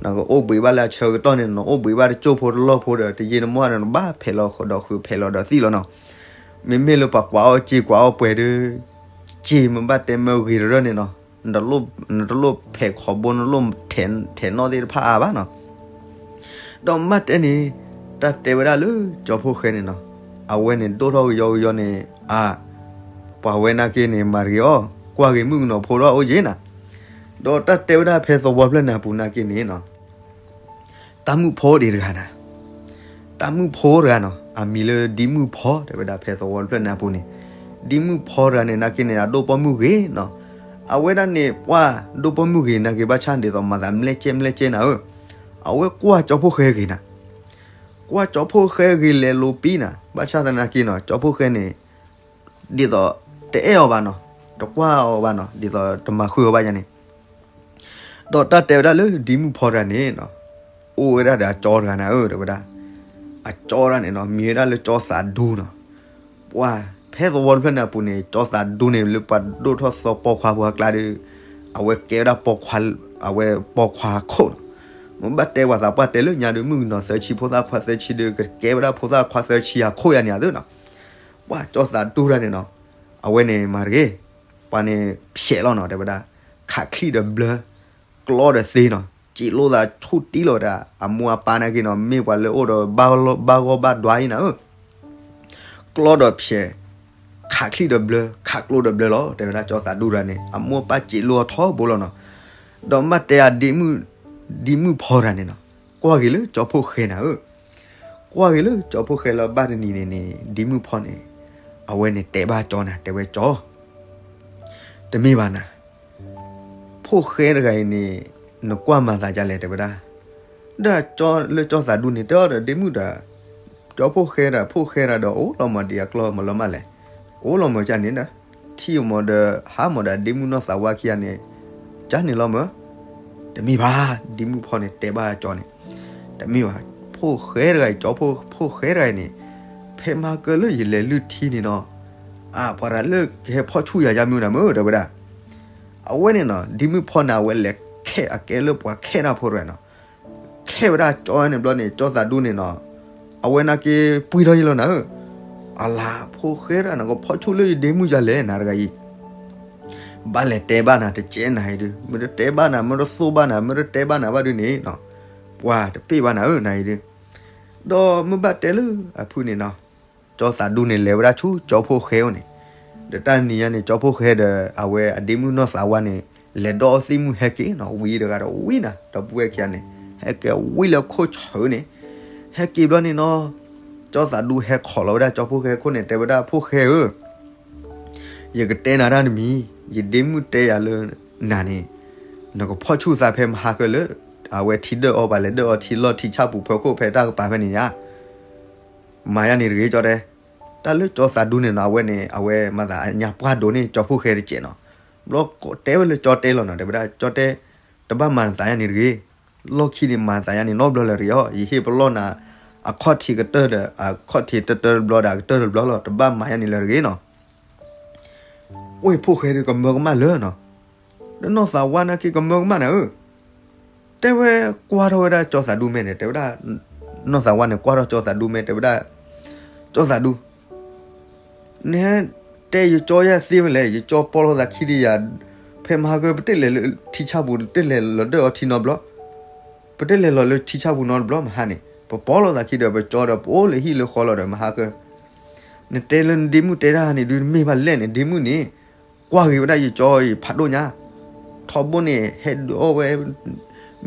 နကအိၣ်ဘှံးဘၣ်လၢအဆၢကတီၢ်န့ၣ် နအိၣ်ဘှံးဘၣ်တကၠိၢ်ဖိတလီၢ်ဖိဒီး တယံာ်တမီၢ်ဒီး နဘၣ်ဖဲးလီၤဒီးဃုာ်ဖဲးလီၤဒီးသံၣ်လီၤနီၤ. မ့မ့ၢ်လၢပှၤကွၢ်အီၣ်စ့ကွၢ်အီၣ်ပှဲၤဒီး စ့မ့ၢ်ဘၣ်တဲမ့ၢ်ဂ့ၤတရၢၣ်န့ၣ်နီၤ နတလိၣ်ဖဲးခီဘိ နတလိၣ်ထဲးနီၣ်သ့ၣ်တဖၣ်အါဘၣ်နီၤ. ဒီးမ့ၢ်ဘၣ်တဲန့ၣ် တၢ်တဲဝဲဒၣ်လၢကၠီဖှိၣ်ဃဲန့ၣ်နီၤ အဝဲန့ၣ်ဒိၣ်ထီၣ်ကယီကယီန့ၣ် အါ ပှၤဝဲနာ်က့န့ၣ် မၤတဂ့ၤအီၤ ကွၢ်ဂ့ၤမုၣ်ကနီၤဖိထီၣ်အိၣ်က့နၤ. ဒီးတၢ်တဲဝဲဒၣ်ဖဲသဝီတဖျၢၣ်န့ၣ်အပူၤနာ်က့န့ၣ်နီၤ တၢ်မုၣ်ဖိဒံးတဂၤနၤ တၢ်မုၣ်ဖိတဂၤနီၤ အမံၤလၢဒံမုၣ်ဖီ တဲဝဲဒၣ်ဖဲသဝီတဖျၢၣ်န့ၣ်အပူၤန့ၣ် ဒံမုၣ်ဖီတဂၤန့ၣ် နာ်က့န့ၣ် အဒိၣ်ပိာ်မုၣ်ဂ့ၤနီၤ. အဝဲဒၣ်န့ၣ် ပှၤဒိၣ်ပိာ်မုၣ်ဂ့ၤနာ်က့ ဘၣ်ဆၣ်ဒ်သိးမၤသးမလဲၣ်ကဲမလဲၣ်ကဲနၤဧၢ, အဝဲကွၢ်ကၠီဖှိၣ်ဃဲဂ့ၤနၤ, ကွၢ်ကၠီဖှိၣ်ဃဲဂ့ၤလဲၤလိၤပံနၤ, ဘၣ်ဆၣ်သနာ်က့နီၤ ကၠီဖှိၣ်ဃဲန့ၣ် ဒ်သိးတအဲၣ်အီၤဘၣ်နီၤ, တကွၢ်အီၤဘၣ်နီၤ, ဒ်သိးတမၤဃုာ်အီၤဘၣ်ယါန့ၣ် ဒီးတၢ်တဲဝဲဒၣ်လၢဒံမုၣ်ဖီတဂၤန့ၣ်နီၤ, အိၣ်ဝဲဒၣ်ဒီးအကၠီတဂၤနၤဧၢ တဲဝဲဒၣ်, အကၠီတဂၤန့ၣ်နီၤ မံၤဝဲဒၣ်လၢကၠီသးဒူနီၤ, ပှၤဖဲသဝီတဖျၢၣ်န့ၣ်အပူၤန့ၣ် ကၠီသးဒူန့ၣ် လၢပှၤဒိၣ်ထီၣ်သီပိာ်ခွါဖိအကျါဒီး အဝဲကဲဝဲဒၣ်ပိာ်ခွါ, အဝဲပိာ်ခွါခိၣ်နီၤ, မ့ၢ်ဘၣ်တဲပှၤသးပှၢ်တဲလၢညါဒီး မုၣ်ကနီၤသၢဆံဖိသၣ်ခွါသၢဆံဒီး ကကဲဝဲဒၣ်ဖိသၣ်ခွါသၢဆံအခိၣ်ယါန့ၣ်အသိးနီၤ, ပှၤကၠီသးဒူတဂၤန့ၣ်နီၤ, အဝဲန့ၣ်မၤတဂ့ၤ, ပှၤန့ၣ်ဖျဲးလီၤနီၤ တဲဝဲဒၣ်, ခးချံၣ်ဒီးဘျၢ, ကျီဒီးသ့နီၤ, စံးလိာ်သးဆူၣ်တံၢ်လီၤဝဲဒၣ်, အမိၢ်အပၢ်နာ်က့နီၤ မ့ၢ်ပှၤလၢအိၣ်ဒီးဘၣ်ဂီၢ်ဘၣ်ဒွါအံၤနၤဧၢ, ကျီဒီးဖျဲး, ခးချံၣ်ဒီးဘျၢ, ခးကျိဒီးဘျၢလီၤ တဲဝဲဒၣ်ကၠီသးဒူတဂၤန့ၣ် အမိၢ်အပၢ်စံးလိာ်အီၤထီဘိလီၤနီၤ, ဒီးမ့ၢ်တဲအဒံမုၣ်, ဒံမုၣ်ဖီတဂၤန့ၣ်နီၤ, ကွၢ်က့ၤလၢကၠီဖှိၣ်ဃဲနၤဧၢ, ကွၢ်က့ၤလၢကၠီဖှိၣ်ဃဲလၢဘၣ်တနံၤန့ၣ်န့ၣ် ဒံမုၣ်ဖီန့ၣ်, အဝဲန့ၣ်တဲဘၣ်ကၠီနၤ တဲဝဲကၠီ တမ့ၢ်ဘၣ်နၤ, ဖှိၣ်ဃဲတဂၤအံၤန့ၣ် နကွၢ်မၤသးဒ်လဲၣ် တဲဝဲဒၣ်, ဒီးကၠီလၢကၠီသးဒူန့ၣ် တဲအီၤဒီးဒ့မုၣ်ဒီး, ကၠီဖှိၣ်ဃဲဒီး ဖှိၣ်ဃဲတဂၤဒီး အိၣ်လီၤမးဒံးအကျီမးလီၤမးလဲၣ်, အိၣ်လီၤမးကၢ်န့ၣ်ဒီး, ထံၣ်အမးဒီး ဟါမးဒီးဒ့မုၣ်နီၢ်သးဝါခံဂၤန့ၣ်, ကၢ်န့ၣ်လီၤမး, တမ့ၢ်ဘၣ်, ဒံမုၣ်ဖီန့ၣ် တဲဘၣ်ကၠီန့ၣ်, တမ့ၢ်ဘၣ်, ဖှိၣ်ဃဲတဂၤအံၤ ကၠီဖှိၣ်ဃဲတဂၤအံၤန့ၣ်, ဖဲမၤကၢလၢယလဲၤလုၢ်ထံန့ၣ်နီၤ, အပှၤတၢ်လၢကဟဲဖီၣ်ဆူၣ်ယၤယါမ့ၢ်နၤမ့ၢ် တဲဝဲဒၣ်, အဝဲန့ၣ်နီၤ ဒံမုၣ်ဖီန့ၣ် အဝဲလဲၤခဲအကဲလၢပှၤခဲတၢ်ဖိတဂၤနီၤ, ခဲဝဲဒၣ်ကၠီန့ၣ်ဘျီန့ၣ် ကၠီသးဒူန့ၣ်နီၤ, အဝဲနာ်က့ပှံၢ်ထီၣ်ယလီၤနၤဧၢ, အလၤ ဖှိၣ်ဃဲတဂၤန့ၣ် ကဖီၣ်ဆူၣ်လၢယဒ့မုၣ်ယၤလဲၣ် နၤတဂၤအံၤ ဘၣ်လဲၤတဲဘၣ်နၤတကဲနၤအံၤဒုး မ့ၢ်တတဲဘၣ်နၤ မ့ၢ်တသိၣ်ဘၣ်နၤ မ့ၢ်တတဲဘၣ်နၤဘၣ်ဒုးန့ၣ်နီၤ, ပှၤတပ့ၢ်ဘၣ်နၤဧၢ နၤအံၤဒုး, ဒီးမ့ၢ်ဘၣ်တဲလၢအဖုၣ်န့ၣ်နီၤ, ကၠီသးဒူန့ၣ် လဲၤဝဲဒၣ်ဆူကၠီဖိၣ်ဃဲအိၣ်န့ၣ်, ဒီးတၢ်နံၤညါန့ၣ် ကၠီဖိၣ်ဃဲဒီး အဝဲအဒ့မုၣ်နီၢ်သးဝါန့ၣ် လဲၤဒီးအီၣ်သံၣ်မူဟဲက့ၤနီၤ, ဝံၤတဂၤဒီးဝံၤနၤ, ဒီပုၢ်ဝဲၢ်ခံဂၤန့ၣ် ဟဲက့ၤဝံၤလၢခိၣ်ဆၢန့ၣ်, ဟဲက့ၤဘျီန့ၣ်နီၤ, ကၠီသးဒူဟဲခိးလီၤဝဲဒၣ်ကၠီဖိၣ်ဃဲခိၣ်န့ၣ် တဲဝဲဒၣ် ဖိၣ်ဃဲဧၢ ယကတဲနၤတၢ်တမံၤ, ယဒ့မုၣ်တဲယၤလၢနၤန့ၣ်, နကဖီၣ်ဆူၣ်သးဖဲမဟါကၢလၢ အဝဲထံဒၢၣ်အီၣ်ပှၤလဲၤဒၢၣ်အီထံလီၢ်ထံဆၣ်ပူၤ ဖၢခိၣ်ဖဲတၢ်ကပၤဖဲန့ၣ်ညါ, မၤယၤန့ၣ်တဂ့ၤ ကၠီတဲ, တၢ်လၢကၠီသးဒူန့ၣ်နီၤ အဝဲန့ၣ် အဝဲမၤသးအညါပှၢ်ဒိၣ်န့ၢ်ကၠီဖိၣ်ဃဲတစဲးနီၤ, ဘျီတဲဝဲလၢကၠီတဲလီၤနီၤ, တဲဝဲဒၣ် ကၠီတဲ, တဘၣ်မၤနသးယၤန့ၣ်တဂ့ၤ, လီၢ်ခံန့ၣ်မၤသးယၤန့ၣ်နီတဘျီလၢၤတဂ့ၤအီၤ, ယဟ့ၣ်ပလီၢ်နၤ အခီၣ်ထံးကတၢၢ်ဒီး အခီၣ်ထံးတၢတၢတဘျီဒီး အကတၢၢ်တဘျီလီၤ, တဘၣ်မၤယၤန့ၣ်လၢၤတဂ့ၤနီၤ. ဝဲဖိၣ်ဃဲဒီးကမၢကမၣ်လၢနီၤ, ဒီးနီၢ်သးဝါနာ်က့ကမၢကမၣ်နၤဧၢ, တဲဝဲကွၢ်ထီၣ်ဝဲဒၣ်ကၠီသးဒူမဲာ်န့ၣ် တဲဝဲဒၣ်, နီၢ်သးဝါန့ၣ် ကွၢ်ထီၣ်ကၠီသးဒူမဲာ် တဲဝဲဒၣ်, ကၠီသးဒူ နဟဲတဲယကၠီယၤသ့ဝဲလဲၣ်, ယကၠီပီလီၤသးခံဒီးယၤ, ဖဲမဟါကၢ ပတလဲၤလၢထံဆၣ်ပူၤ တလဲၤလီၤဒၢၣ်အီထံနီတဘျီ, ပတလဲၤလီၤလၢထံဆၣ်ပူၤနီတဘျီမဟါန့ၣ်, ပပီလီၤသးခံဒီးပကၠီဒီးပအိၣ်လၢဟံၣ်လၢဃီလီၤဒီးမဟါကၢ, နတဲလၢနဒ့မုၣ်တဲတၢ်န့ၣ်ဒုးတမ့ၢ်ဘၣ်လဲၣ်န့ၣ်, ဒ့မုၣ်န့ၣ် ကွၢ်ဂ့ၤဝဲဒၣ်ယကၠီအံၤဖးဒိၣ်ညါ, ထီဘိန့ၣ် ဟဲဒုးအီၣ်ဝဲ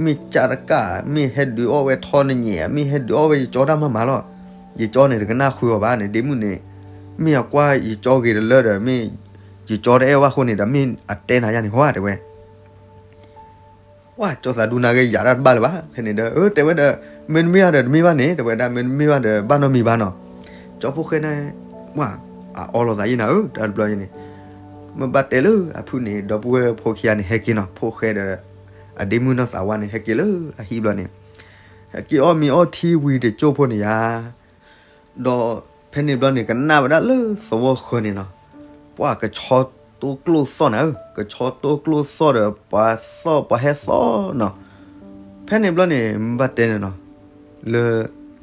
မ့ၢ်ကၠၣ်တကၣ်, မ့ၢ်ဟဲဒုးအီၣ်ဝဲထီနညဲၣ်, မ့ၢ်ဟဲဒုးအီၣ်ဝဲယကၠီတၢ်မၤမၤလီၤ. ယကၠီန့ၣ် တကနၣ်ဃုာ်အီၤဘၣ်န့ၣ်, ဒ့မုၣ်န့ၣ် မ့ၢ်အကွၢ်ယကၠီဂ့ၤတလၢဒီး မ့ၢ်ယကၠီတအဲၣ်ဝဲအဃိန့ၣ်ဒီး မ့ၢ်အတဲနၤယၤန့ၣ်ဟီဧါ တဲဝဲ ပှၢ်ကၠီသးဒူနာ်က့ၤယၤတၢ်တဘၣ်လၢၤဘၣ်, ဖဲန့ၣ်ဒီး အၢ တဲဝဲဒီး မ့တမ့ၢ်ဘၣ်ဒီးတမ့ၢ်ဘၣ်န့ၣ်, တဲဝဲဒၣ် မ့တမ့ၢ်ဘၣ်ဒီးဘၣ်နီတမံၤဘၣ်နီၤ. ကၠီဖိၣ်ဃဲန့ၣ် ပှၢ် အအီလီၤသးယံၤနၤဧၢ တၢ်တဘျီယံၤန့ၣ်, မ့ၢ်ဘၣ်တဲလၢအဖုၣ်န့ၣ် ဒီပုၢ်ဝဲၢ်ဖိခံဂၤန့ၣ် ဟဲက့ၤနီၤ, ဖိၣ်ဃဲဒီး အဒ့မုၣ်နီၢ်သးဝါန့ၣ် ဟဲက့ၤလၢအဟံၣ်ဘျီန့ၣ်, ဟဲက့ၤအီၣ်မ့ၤအီထံဝံၤတကၠိၢ်ဖိန့ၣ်ယါ ဒီးဖဲန့ၣ်ဘျီန့ၣ် ကနၣ်ဝဲဒၣ်လၢသဝီဃၢၤန့ၣ်နီၤ, ပှၢ်ကဆီတိကျိၣ်သီၣ်နၤဧၢ, ကဆီတိကျိၣ်သီၣ်ဒီး ပှၤသီၣ်ပှၤဟဲသီၣ်နီၤ. ဖဲန့ၣ်ဘျီန့ၣ် မ့ၢ်ဘၣ်တဲန့ၣ်နီၤ, လၢ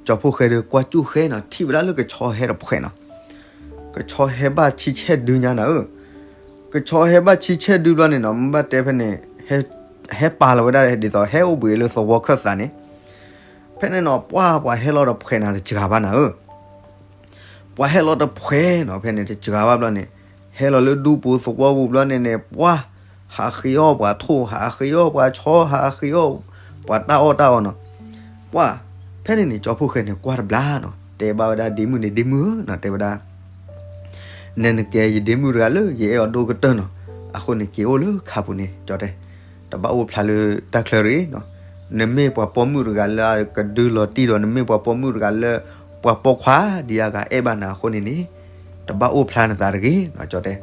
ကၠီဖိၣ်ဃဲဒီးကွၢ်ကူၣ်ဃဲနီၤ, ထံၣ်ဝဲဒၣ်လၢကဆီဟဲတဖှဲးနီၤ, ကဆီဟဲဘၣ်ဆံဆဲၣ်ဒုညါနၤဧၢ, ကဆီဟဲဘၣ်ဆံဆဲၣ်ဒုဘျီန့ၣ်နီၤ, မ့ၢ်ဘၣ်တဲဖဲန့ၣ် ဟဲပာ်လီၤဝဲဒၣ်ဒ်သိး ဟဲအိၣ်ဘှံးလၢသဝီခၢၣ်သးန့ၣ်, ဖဲန့ၣ်နီၤ ပှၢ်ပှၤဟဲလီၤတဖှဲးနၤတစှၤဘၣ်နၤဧၢ, ပှၤဟဲလီၤတဖှဲးနီၤ, ဖဲန့ၣ်တစှၤဘၣ်ဘျီန့ၣ်, ဟဲလီၤလၢဒူပူၤသဝီပူၤဘျီန့ၣ်န့ၣ် ပှၢ် ဟးဃ့အီၣ်ပှၤထိၣ် ဟးဃ့အီၣ်ပှၤဆီ ဟးဃ့အီၣ်ပှၤတၢ်အီၣ်တၢ်အီနီၤ, ပှၢ် ဖဲန့ၣ်န့ၣ် ကၠီဖိၣ်ဃဲန့ၣ် ကွၢ်တဘျါနီၤ, တဲဘၣ်ဝဲဒၣ်ဒ့မုၣ်န့ၣ် ဒ့မုၣ်ဧၢနီၤ, တဲဝဲဒၣ် နနကဲယဒ့မုၣ်တဂၤလၢယအဲၣ်အီၤဒိၣ်ကတၢၢ်နီၤ, အဃိန့ၣ် က့ၤအိၣ်လၢခါပူၤန့ၣ် ကၠီတဲ, တဘၣ်အိၣ်ဖျါလၢတၢ်ချၢတဂ့ၤနီၤ, နမ့ၢ်ပှၤပိာ်မုၣ်တဂၤလၢအကဒုလီၤတံၢ်ဒီး နမ့ၢ်ပှၤပိာ်မုၣ်တဂၤလၢ ပှၤပိာ်ခွါဒံးအဂၤအဲၣ်ဘၣ်နၤအဃိန့ၣ်န့ၣ်, တဘၣ်အိၣ်ဖျါနသးတဂ့ၤနီၤ ကၠီတဲ.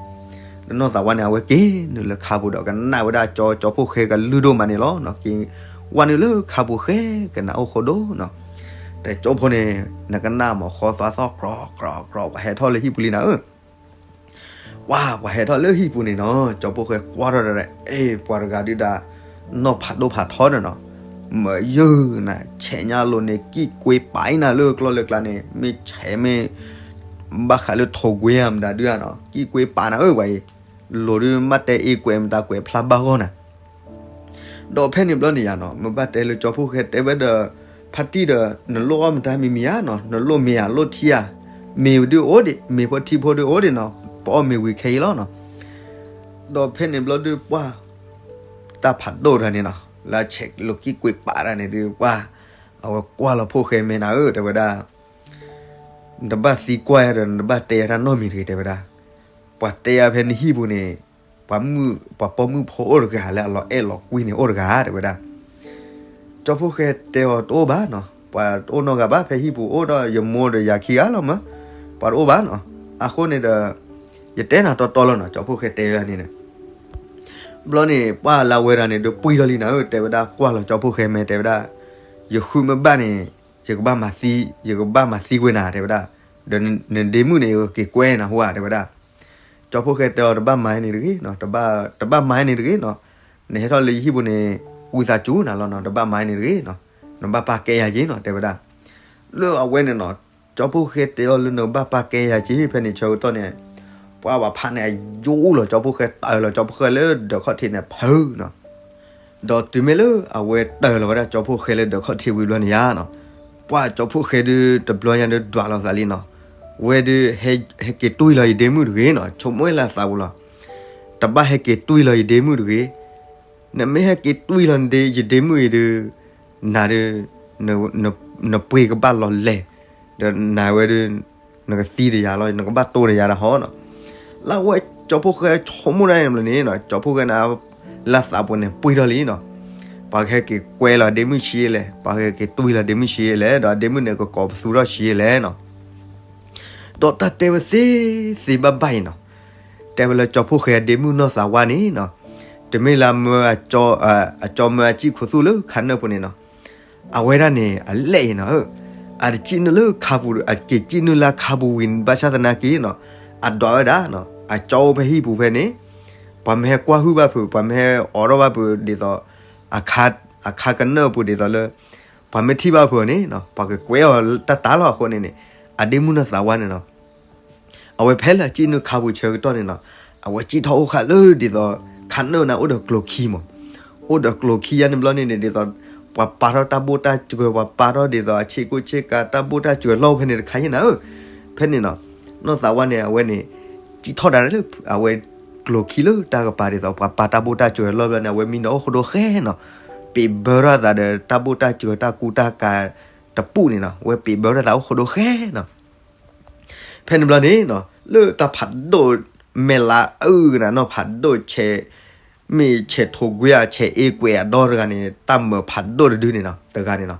ဒီးနီၢ်သးဝါန့ၣ် အဝဲက့ၤနုာ်လၢခါပူၤဒီး ကနၣ်ဝဲဒၣ်ကၠီ ကၠီဖိၣ်ဃဲကလုၢ်ဒိၣ်မးန့ၣ်လီၤနီၤ, က့ၤဝဲနုာ်လၢခါပူၤဃဲ ကနၣ်အိၣ်ဃိဒိၣ်နီၤ, တကၠိဖိန့ၣ် နကနၣ်မး ဃီသးသီၣ် ကြီကြီကြီ ပှၤဟဲထီၣ်လၢဟံၣ်ပူၤလံနၤဧၢ ပှၤ ပှၤဟဲထီၣ်လၢဟံၣ်ပူၤန့ၣ်နီၤ, ကၠီဖိၣ်ဃဲကွၢ်ထီၣ်ဒီး အဲ ပှၤတဂၤဒုးဒၣ် နီၢ်ဖးဒိၣ်ဖးထီန့ၣ်နီၤ, မ့ၢ်ယုၢ်နၤ ဆဲးညါလိၤန့ၣ် ကံၣ်ကွ့ပာ်အံၤနၤလၢကျီၢ်လၢကျါန့ၣ် မ့ၢ်ဆဲးမ့ၢ် ဘၣ်ဃးလၢထိၣ်ကွ့ဧါမတၤဒုးဧါနီၤ, ကံၣ်ကွ့ပာ်နၤဧၢ ပှၤအံၤ, လိၤဒုးမ့ၢ်တဲအ့ကွဲးမတၤကွဲးဖျါဘၣ်ဂီၢ်နၤ ဒီးဖဲန့ၣ်ဘျီန့ၣ်ယါနီၤ, မ့ၢ်ဘၣ်တဲလၢကၠီဖိၣ်ဃဲတဲဝဲဒီး ဖါတံၢ်ဒီး နလိၣ်အီၣ်မတၤမံၤမံၤဧါနီၤ, နလိၣ်မ့ၤဧါ လိၣ်ထံဧါ, မ့ၤဒုးအိၣ်ဒံး, မ့ၤဖိထံဖိဒုးအိၣ်ဒံးနီၤ, ပအီၣ်မ့ၤဝံၤခဲအံၤလီၤနီၤ. ဒီးဖဲန့ၣ်ဘျီဒုးပှၢ် တၢ်ဖးဒိၣ်တဂၤန့ၣ်နီၤ, လၢဆဲးလိၤကံၣ်ကွ့ပာ်တဂၤန့ၣ်ဒုးပှၢ်, အဝဲကွၢ်လီၤဖိၣ်ဃဲမဲာ်နၤဧၢ တဲဝဲဒၣ် နတဘၣ်သံကွၢ်ယၤဒီး နတဘၣ်တဲယၤတၢ်နီတမံၤတဂ့ၤ တဲဝဲဒၣ်. ပှၤတဲယၤဖဲနဟံၣ်ပူၤန့ၣ် ပှၤမုၣ် ပှၤပိာ်မုၣ်ဖိအိၣ်တဂၤလၢအလီၤအဲၣ်လီၤကွံန့ၣ်အိၣ်တဂၤ တဲဝဲဒၣ်. ကၠီဖိၣ်ဃဲတဲအီၤ တအိၣ်ဘၣ်နီၤ, ပှၤတအိၣ်နီတဂၤဘၣ် ဖဲဟံၣ်ပူၤအိၣ်ဒီးယမိၢ်ဒီးယၤခံဂၤလီၤမး, ပှၤတအိၣ်ဘၣ်နီၤ, အဃိန့ၣ်ဒီး ယတဲနၤတီတီလီၤနီၤ, ကၠီဖိၣ်ဃဲတဲဝဲန့ၣ်န့ၣ် ဘျီန့ၣ် ပှၢ်လၢဝဲဒၣ်န့ၣ် ဒုးပှံၢ်ထီၣ်လံနၤဧၢ တဲဝဲဒၣ်, ကွၢ်လီၤကၠီဖိၣ်ဃဲမဲာ် တဲဝဲဒၣ်, ယဃုမ့ၢ်ဘၣ်န့ၣ် ယကဘၣ်မၤသံ, ယကဘၣ်မၤသံကွံာ်နၤ တဲဝဲဒၣ်, ဒီးနဒ့မုၣ်န့ၣ် ယက့ၤကွဲနၤဟူဧါ တဲဝဲဒၣ်. ကၠီဖိၣ်ဃဲတဲအီၤ တဘၣ်မၤန့ၣ်တဂ့ၤနီၤ, တဘၣ်မၤန့ၣ်တဂ့ၤနီၤ, နဟဲထီၣ်လၢယဟံၣ်ပူၤန့ၣ် ဝံသးစူၤနၤလီၤနီၤ, တဘၣ်မၤန့ၣ်တဂ့ၤနီၤ, နဘၣ်ပာ်ကဲယၤက့ၤနီၤ တဲဝဲဒၣ်. လၢအဝဲန့ၣ်နီၤ ကၠီဖိၣ်ဃဲတဲအီၤလၢနကဘၣ်ပာ်ကဲယၤက့ၤ ဖဲန့ၣ်ဆၢကတီၢ်န့ၣ် ပှၤဘၣ်ဖးန့ၣ် အယိလီၤကၠီဖိၣ်ဃဲ တၢၢ်လီၤကၠီဖိၣ်ဃဲလၢဒၢးခီၣ်ထံးန့ၣ်ဖုနီၤ. ဒီးတုၤမ့ၢ်လၢအဝဲတၢၢ်လီၤဝဲဒၣ်ကၠီဖိၣ်ဃဲလၢဒၢးခီၣ်ထံးဝံၤဘျီန့ၣ်ယါနီၤ, ပှၢ်ကၠီဖီၣ်ဃဲဒုးတဘျီညါဒုးဒွးလီၤသးလံနီၤ, ဝဲဒုး ဟဲက့ၤတွံၢ်လီၤယဒ့မုၣ်တဂ့ၤနီၤ, ဆိကမိၣ်ဝဲလၢသးပူၤလီၤ, တဘၣ်ဟဲက့ၤတွံၢ်လီၤယဒ့မုၣ်တဂ့ၤ, နမ့ၢ်ဟဲက့ၤတွံၢ်လီၤယဒ့မုၣ်အံၤဒုး နၤဒုး နပှ့ၤကဘၣ်လီၤလဲၣ်, ဒီးနၤဝဲဒုး နကသံဒီးယၤလီၤ, နကဘၣ်တိၢ်ဒီးယၤတဟီနီၤ. လၢဝဲကၠီဖီၣ်ဃဲဆိကမိၣ်ဒၣ်န့ၣ်ဘျီန့ၣ်နီၤ, ကၠီဖီၣ်ဃဲန့ၣ် လၢသးပူၤန့ၣ်ပှံၢ်ထီၣ်လံနီၤ, ပှၤကဟဲက့ၤကွဲလီၤဒ့မုၣ်ဆံးလဲၣ်, ပှၤကဟဲက့ၤတွံၢ်လီၤဒ့မုၣ်ဆံးလဲၣ်, ဒီးဒ့မုၣ်န့ၣ်ကကိးပသူထီၣ်ဆံးလဲၣ်နီၤ. ဒီးတၢ်တဲဝဲသ့သ့ဘၣ်ဘၣ်အံၤနီၤ, တဲဝဲလၢကၠီဖီၣ်ဃဲအဒ့မုၣ်နီၢ်သးဝါန့ၣ်နီၤ, တမ့ၢ်လၢမၢ အကၠီမၢအစံၣ်ခိၣ်သူၣ်လၢခါနၢၣ်ပူၤန့ၣ်နီၤ, အဝဲဒၣ်န့ၣ် အလဲၣ်အံၤနီၤ, အတစံၣ်နုာ်လၢခါပူၤ အက့ၤစံၣ်နုာ်လၢခါပူၤဝံၤဘၣ်ဆၣ်သနာ်က့နီၤ, အဒွးဝဲဒၣ်နီၤ, အကၠီအိၣ်ဖဲဟံၣ်ပူၤဖဲန့ၣ်, ပှၤမ့ၢ်ဟဲကွၢ်ဟုၣ်ဘၣ်ဖုး ပှၤမ့ၢ်ဟဲအိးထီၣ်ဘၣ်ဖုးဒ်သိး အခါကနၢၣ်ပူၤဒ်သိးလၢ ပှၤမ့ၢ်ထံၣ်ဘၣ်ဖုးအီၤန့ၣ်နီၤ, ပှၤကကွဲးအီၤတၢ်တၢ်လီၤအဃိန့ၣ်န့ၣ်, အဒ့မုၣ်နီၢ်သးဝါန့ၣ်နီၤ အဝဲဖဲလၢအစံၣ်နုာ်ခါပူၤဆၢကတီၢ်န့ၣ်နီၤ, အဝဲစံၣ်ထီၣ်အိၣ်ဃာ်လၢဒ်သိး ခါနၢၣ်န့ၣ်အိၣ်ဒီးကျိၤခံမး, အိၣ်ဒီးကျိၤခံယါန့ၣ်ဘျီန့ၣ်န့ၣ် ဒ်သိး ပှၤပာ်ထီၣ်တၢ်ဘိၣ်တၢ်စှၤ ပှၤပာ်ထီၣ်ဒ်သိးအဆ့ကိၣ်ဆ့ကၤတၢ်ဘိၣ်တၢ်စှၤလီၢ်ဖဲန့ၣ်တခါယါနၤဧၢ, ဖဲန့ၣ်နီၤ, နီၢ်သးဝါန့ၣ် အဝဲန့ၣ် စံၣ်ထီၣ်ဒၣ်လၢ အဝဲကျိၤခံလၢတၢ်ကပၤဒ်သိး ပှၤပာ်တၢ်ဘိၣ်တၢ်စှၤလီၢ်ဘျီန့ၣ် အဝဲမံနီၤအိၣ်ခိၣ်ဒိၣ်ဃဲနီၤ, ပံာ်ဘၢထီၣ်သးဒီးတၢ်ဘိၣ်တၢ်စှၤတၢ်ကူတၢ်ကၤတပူၤန့ၣ်နီၤ, အဝဲပံာ်ဘၢထီၣ်သးအိၣ်ခိၣ်ဒိၣ်ဃဲနီၤ ဖဲန့ၣ်ဘျီန့ၣ်နီၤ လၢတၢ်ဖးဒိၣ်မဲာ်လါအုၣ်ကနၤနီၤ ဖးဒိၣ်ဆဲး မ့ၢ်ဆဲးထိးကွံအဆဲးအ့ကွဲးအဒီတဂၤန့ၣ် တၢ်မၢဖးဒိၣ်တဒုန့ၣ်နီၤ တဂၤန့ၣ်နီၤ,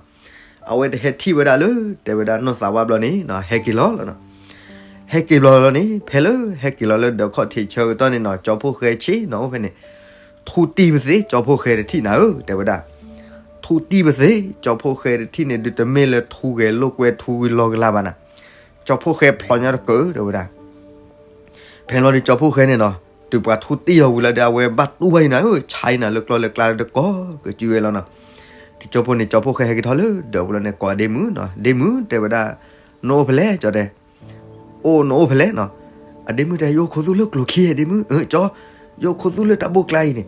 အဝဲတဟဲထံၣ်ဝဲဒၣ်လၢ တဲဝဲဒၣ်နီၢ်သးဝါဘျီန့ၣ်နီၤ ဟဲက့ၤလီၤလီၤနီၤ, ဟဲက့ၤဘျီလီၤန့ၣ် ဖဲလၢဟဲက့ၤလီၤလၢဒၢးခီၣ်ထံးဆၢကတီၢ်န့ၣ်နီၤ ကၠီဖီၣ်ဃဲဆ့ၣ်နီၤအိၣ်ဖဲန့ၣ်, ထူတံၢ်ပသ့ ကၠီဖီၣ်ဃဲတထံၣ်နၤဧၢ တဲဝဲဒၣ် ထူတံၢ်ပသ့ ကၠီဖီၣ်ဃဲတထံၣ်န့ၣ် ဒုးတမ့ၢ်လၢထူဂဲၤလိာ်ကွဲထူဝံၤလီၤကလၢ်ဘၣ်နၤ, ကၠီဖီၣ်ဃဲဖျိညါတကၢၢ် တဲဝဲဒၣ်, ဖဲလီၤဒုးကၠီဖီၣ်ဃဲန့ၣ်နီၤ တုၤပှၤထူတံၢ်အီၤဝံၤလီၤဒီး အဝဲဘၣ်တူၢ်ဘၣ်အံၤနၤဧၢ ဆါအံၤနၤလၢကျီလၢကျါဒီးကိးကစုဝဲလီၤနီၤ, တကၠိဖိန့ၣ် ကၠီဖီၣ်ဃဲဟဲက့ၤထီၣ်လၢဒၢးပူၤလီၤန့ၣ် ကိးဒ့မုၣ်နီၤ ဒ့မုၣ် တဲဝဲဒၣ်, နအိၣ်ဖဲလဲၣ် ကၠီတဲ အိၣ်နအိၣ်ဖဲလဲၣ်နီၤ, အဒ့မုၣ်တဲ ယအိၣ်ခိၣ်သူၣ်လၢကျိၤခံ ဒ့မုၣ်, ကၠီ, ယအိၣ်ခိၣ်သူၣ်လၢတၢ်ဘိၣ်ကျါအံၤန့ၣ်,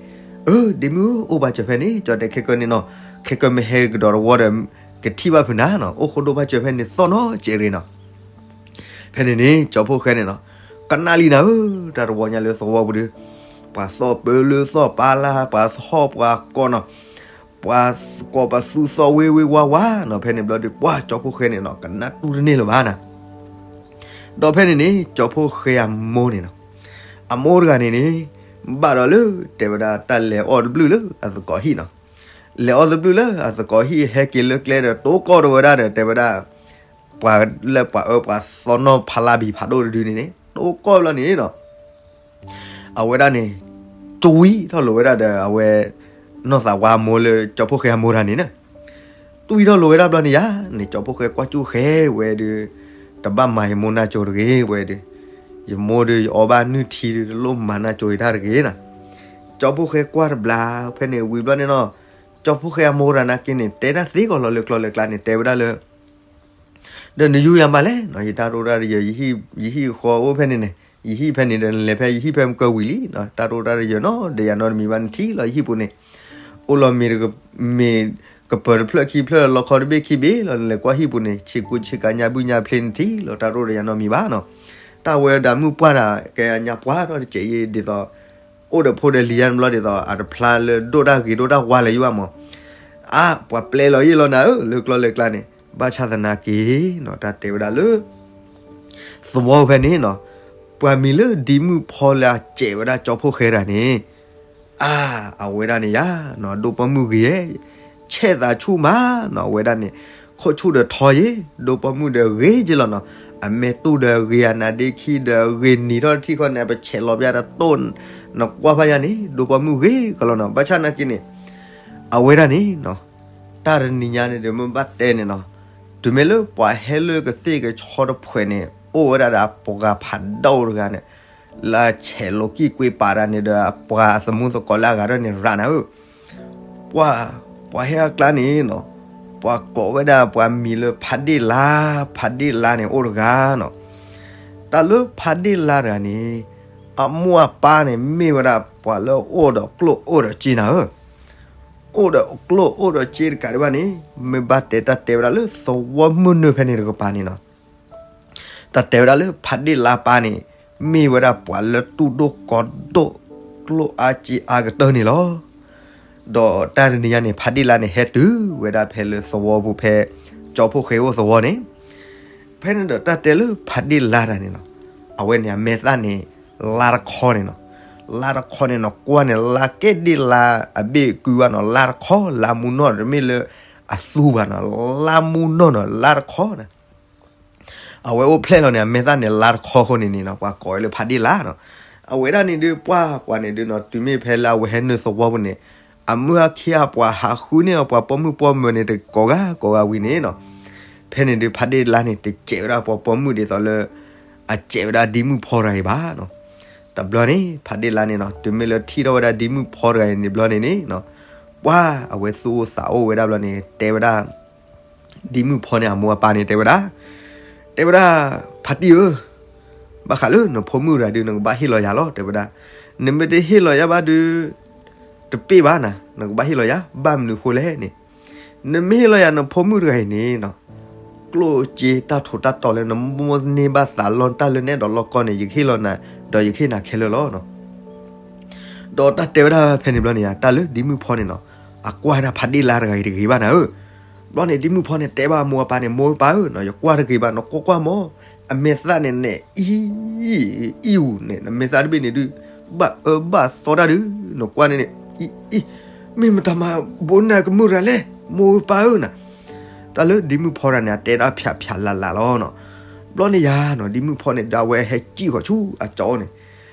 အၢ ဒ့မုၣ် အိၣ်ဘၣ်စၢၤဖဲန့ၣ် ကၠီတဲ ခဲကၢန့ၣ်နီၤ, ခဲကၢမ့ၢ်ဟဲကဒီးတဝီဒီး ကထံၣ်ဘၣ်ဖုးနၤနီၤ အိၣ်ခိၣ်ဒိၣ်ဘၣ်စၢၤဖဲန့ၣ်သီၣ်နီၤ ကဲးရ့ၣ်နီၤ ဖဲန့ၣ်န့ၣ် ကၠီဖီၣ်ဃဲန့ၣ်နီၤ, ကနၣ်လံနၤဧၢ, တၢ်တဝီညါလၢသဝီပူၤဒီး, ပှၤသီၣ်ပၢလၢသီၣ်ပာ်လၢ ပှၤဟီၣ်ပှၤကိးနီၤ, ပှၤကိးပသူသီၣ်ဝ့ၢ်ဝ့ၢ်ဝါဝါနီၤ, ဖဲန့ၣ်ဘျီဒီး ပှၤကၠီဖီၣ်ဃဲန့ၣ်နီၤ ကနၣ်တူၢ်တန့ၢ်လၢၤဘၣ်နၤ, ဒီးဖဲန့ၣ်န့ၣ် ကၠီဖီၣ်ဃဲအမိၢ်န့ၣ်နီၤ, အမိၢ်တဂၤန့ၣ်န့ၣ်, ဘၣ်ဒီးလၢ တဲဝဲဒၣ်တၢ်လဲၤအီၣ်တဘျုးလၢအသကိးဟံၣ်နီၤ, လဲၤအီၣ်တဘျုးလၢအသကိးဟံၣ်ဟဲက့ၤလၢကျဲဒီး တိကိၢ်တဝဲဒၣ်ဒီး တဲဝဲဒၣ် ပှၤလၢပှၤအၢပှၤသီၣ်နီၣ်ဖးလါဘံၤဖးဒိၣ်တဒုန့ၣ်န့ၣ် တိကိၢ်ဘျီန့ၣ်နီၤ, အဝဲဒၣ်န့ၣ် တွံၢ်ထီၣ်လိာ်ဝဲဒၣ်ဒီး အဝဲ နီၢ်သးဝါအမိၢ်လၢကၠီဖီၣ်ဃဲအမိၢ်တဂၤန့ၣ်နီၤ, တွံၢ်ထီၣ်လိာ်ဝဲဒၣ်ဘျီန့ၣ်ယါန့ၣ် ကၠီဖီၣ်ဃဲကွၢ်ကၠူၣ်ဃဲဝဲဒီး, တဘၣ်မၤယမိၢ်နၢ်ကၠိတဂ့ၤဝဲဒီး, ယမိၢ်ဒီးယအီၣ်ဘၣ်နုၢ်ထံဒီး တလိၣ်မၤနၢ်ကၠိယတၢ်တဂ့ၤနီၤ, ကၠီဖီၣ်ဃဲကွၢ်တဘျီဖဲန့ၣ်ဝံၤဘျီန့ၣ်နီၤ, ကၠီဖီၣ်ဃဲအမိၢ်တဂၤနာ်က့န့ၣ် တဲတၢ်သ့ကီးလီၤလၢကျီလၢကျါန့ၣ် တဲဝဲဒၣ်လၢ ဒီးနယူယၤမးလဲၣ်နီၤ, ယတၢ်တိၢ်တၢ်တယၢၤ ယဟံၣ်ဃီအိၣ်ဖဲန့ၣ်န့ၣ်, ယဟံၣ်ဖဲန့ၣ်ဒီး နလဲၤဖဲယဟံၣ်ဖဲမုၢ်ကဝံၤလံနီၤ, တၢ်တိၢ်တၢ်တယၢၤနီၤ ဒီးယၤနီတမံၤဘၣ် နထံၣ်လီၤယဟံၣ်ပူၤန့ၣ်, အိၣ်လီၤမ့ၤ မ့ၤကပၢၤတဖျၢၣ်ခံဖျၢၣ် လီခီတဘ့ၣ်ခံဘ့ၣ်လီၤ, နလဲၤကွၢ်ဟံၣ်ပူၤန့ၣ် ဆ့ကူဆ့ကၤညါဘုၣ်ညါဖျ့နထံၣ်လီၤ, တၢ်တိၢ်ဒီးယၤနီတမံၤဘၣ်နီၤ, တၢ်ဝဲဒၣ်မုၢ်ပှၢ်တၢ် ကဲအညါပှၢ်ထီၣ်တစဲးအံၤဒ်သိး အိၣ်ဒီးဖိဒီးလံၤယါန့ၣ်ဘျီဒ်သိး အတဖျါလၢဒိၣ်တၢ်ဂ့ၤဒိၣ်တၢ်ဝါလၢၤယါဘၣ်မး, အါ ပှၤပျဲလီၤယ့ၢ်လီၤနၤဧၢ လၢကျီလၢကျါန့ၣ်, ဘၣ်ဆၣ်သနာ်က့နီၤ တၢ်တဲဝဲဒၣ်လၢ သဝီဖဲန့ၣ်နီၤ, ပှၤမံၤလၢဒံမုၣ်ဖီလၢအစဲးဝဲဒၣ်ကၠီဖီၣ်ဃဲတဂၤန့ၣ်, အါ အဝဲဒၣ်န့ၣ်ယါနီၤ ဒိၣ်ပိာ်မုၣ်ဂ့ၤ, ဆဲးသးဆူၣ်မးနီၤ အဝဲဒၣ်န့ၣ်, ခိၣ်ဆူၣ်ဒီးထီယ့ၢ်, ဒိၣ်ပိာ်မုၣ်ဒီးဂ့ၤက့လီၤနီၤ, အမဲာ်တူၢ်ဒီးဂ့ၤ အနါဒ့ခံဒီးဂ့ၤနံၤထီၣ်တထံၣ်ဃီန့ၣ် ပဆဲးလီၤပျၢ်တတိၢ်, နကွၢ်ဖးယါန့ၣ် ဒိၣ်ပိာ်မုၣ်ဂ့ၤကလီၤနီၤ, ဘၣ်ဆၣ်နာ်က့န့ၣ် အဝဲဒၣ်န့ၣ်နီၤ, တၢ်တနံၤညါန့ၣ်ဒီးမ့ၢ်ဘၣ်တဲန့ၣ်နီၤ, တုၤမ့ၢ်လၢပှၤဟဲလၢကသ့ၣ်ကဆီတဖှဲးန့ၣ် အိၣ်ဝဲဒၣ်ဒီးအပှၤဖးဒိၣ်တဂၤန့ၣ်, လၢအဆဲးလိာ်ကံၢ်ကွ့ပာ်တၢ်န့ၣ်ဒီး အပှၤအသမူသကိးလၢအဂၤထီၣ်န့ၣ်ရးနၤဧၢ, ပှၤ, ပှၤဟဲအကျါန့ၣ်နီၤ, ပှၤကိးဝဲဒၣ်ပှၤမံၤလၢဖးဒ့ၣ်လါ, ဖးဒ့ၣ်လါန့ၣ်အိၣ်တဂၤနီၤ, တၢ်လၢဖးဒ့ၣ်လါတဂၤန့ၣ်, အမိၢ်အပၢ်န့ၣ်မ့ၢ်ဝဲဒၣ်ပှၤလၢအိၣ်ဒီးကျိၣ်အိၣ်ဒီးစ့နၤဧၢ, အိၣ်ဒီးကျိၣ်အိၣ်ဒီးစ့တကးဒံးဘၣ်န့ၣ် မ့ၢ်ဘၣ်တဲတၢ်တဲဝဲဒၣ်လၢသဝီမုၢ်နုာ်ဖဲန့ၣ်တကပၤန့ၣ်နီၤ. တၢ်တဲဝဲဒၣ်လၢဖးဒ့ၣ်လါပၢ်န့ၣ် မ့ၢ်ဝဲဒၣ်ပှၤလၢတူၢ်ဒိၣ်ကီၤဒိၣ် ကျိၣ်အါစ့အါကတၢၢ်န့ၣ်လီၤ. ဒီးတၢ်တနံၤညါန့ၣ် ဖးဒ့ၣ်လါန့ၣ် ဟဲတုၤဝဲဒၣ်ဖဲလၢသဝီပူၤဖဲ ကၠီဖှိၣ်ဃ့အိၣ်သဝီန့ၣ် ဖဲန့ၣ်ဒီးတၢ်တဲလၢဖးဒ့ၣ်လါတၢ်န့ၣ်နီၤ, အဝဲန့ၣ်အမဲာ်သၣ်န့ၣ် လါတခီန့ၣ်နီၤ, လါတခီန့ၣ်နီၤ ကွၢ်န့ၣ် လါကဲဒ့ၣ်လါအဘ့ၣ်ကုဘၣ်နီၤ, လါတခီ လါမူနီၢ်တမ့ၢ်လၢအသူဘၣ်နီၤ, လါမူနီၢ်နီၤ လါတခီနီၤ အဝဲအိၣ်ဖျဲၣ်လီၤန့ၣ် အမဲာ်သၣ်န့ၣ် လါတခီအဃိန့ၣ်န့ၣ်နီၤ ပှၤကိးဝဲလၢဖးဒ့ၣ်လါနီၤ. အဝဲဒၣ်န့ၣ်ဒုး ပှၢ်ပှၢ်န့ၣ်ဒုးနီၤ တုၤမ့ၢ်ဖဲလၢအဝဲဟဲနုာ်သဝီပူၤန့ၣ် အမုၢ်အခ့အပှၤဟးဃုန့ၢ်အီၤ ပှၤပိာ်မုၣ်ပိာ်မၢၤန့ၣ် တကိးဂၤကိးဂၤဝံၤန့ၣ်နီၤ, ဖဲန့ၣ်ဒုး ဖးဒ့ၣ်လါန့ၣ် တစဲးဝဲဒၣ်ပှၤပိာ်မုၣ်ဒ်သိးလၢ အစဲးဝဲဒၣ်ဒ်မုၣ်ဖီတဂၤအံၤဘၣ်နီၤ. တဘျီန့ၣ် ဖးဒ့ၣ်လါန့ၣ်နီၤ တုၤမ့ၢ်လၢထံၣ်ထီၣ်ဝဲဒၣ်ဒ်မုၣ်ဖီတဂၤအံၤန့ၣ်ဘျီန့ၣ်န့ၣ်နီၤ ပှၢ်အဝဲသူၣ်အိၣ်သးအိၣ်ဝဲဒၣ်ဘျီန့ၣ် တဲဝဲဒၣ် ဒ်မုၣ်ဖီန့ၣ် အမိၢ်အပၢ်န့ၣ် တဲဝဲဒၣ်, တဲဝဲဒၣ်, ဖါတံၢ်ဧၢ, ဘၣ်ဃးလၢနဖိမုၣ်တဂၤဒုး နကဘၣ်ဟ့ၣ်လီၤယၤလီၤ တဲဝဲဒၣ်. နမ့ၢ်တဟ့ၣ်လီၤယၤဘၣ်ဒုး တပ့ၢ်ဘၣ်နၤ, နကဘၣ်ဟ့ၣ်လီၤယၤ ဘၣ်မနုၤဃိလဲၣ်န့ၣ်, နမ့ၢ်ဟ့ၣ်လီၤယၤနဖိမုၣ်တဂၤအံၤန့ၣ်နီၤ ကျိၣ်စ့တၢ်ထူးတၢ်တီၤလၢနမိၢ်န့ၢ်ဘၣ်သးလီၢ်တၢ်လၢနဲဒိးလီၢ်ကီၢ်န့ၣ် ယကဟ့ၣ်လီၤနၤ, ဒီးယကဟ့ၣ်နၤခဲလၢာ်လီၤနီၤ. ဒီးတၢ်တဲဝဲဒၣ်ဖဲန့ၣ်ဘျီန့ၣ်ယါ တၢ်လၢဒ်မုၣ်ဖီန့ၣ်နီၤ အကွၢ်ဝဲဒၣ်ဖးဒ့ၣ်လါတဂၤအံၤတဂ့ၤဘၣ်နၤဧၢ. ဘျီန့ၣ်ဒ်မုၣ်ဖီန့ၣ် တဲဘၣ်အမိၢ်အပၢ်န့ၣ် မိၢ်ပၢ်ဧၢနီၤ ယကွၢ်တဂ့ၤဘၣ် နကွၢ်ကွၢ်မၢ်, အမဲာ်သၣ်န့ၣ်နဲၣ်အံၤ အံၤအူန့ၣ် နမဲာ်သၣ်တဘ့ၣ်န့ၣ်ဒုး ဘၣ်အၢဘၣ်သီတၢ်ဒုး နကွၢ်န့ၣ်န့ၣ် အံၤအံၤ မ့ၢ်မတၤမၤဘိးနၤကမုၢ်တဂၤလဲၣ် မိၢ်ပၢ်ဧၢနၤ. တၢ်လၢဒ်မုၣ်ဖီတဂၤန့ၣ် အတဲဒၣ်ဖျးဖျးလးလးလီၤနီၤ. ဘျီန့ၣ်ယါနီၤ ဒ်မုၣ်ဖီန့ၣ် ဒၣ်ဝဲဟဲစံၣ်ဃီၤဆူအကၠီန့ၣ်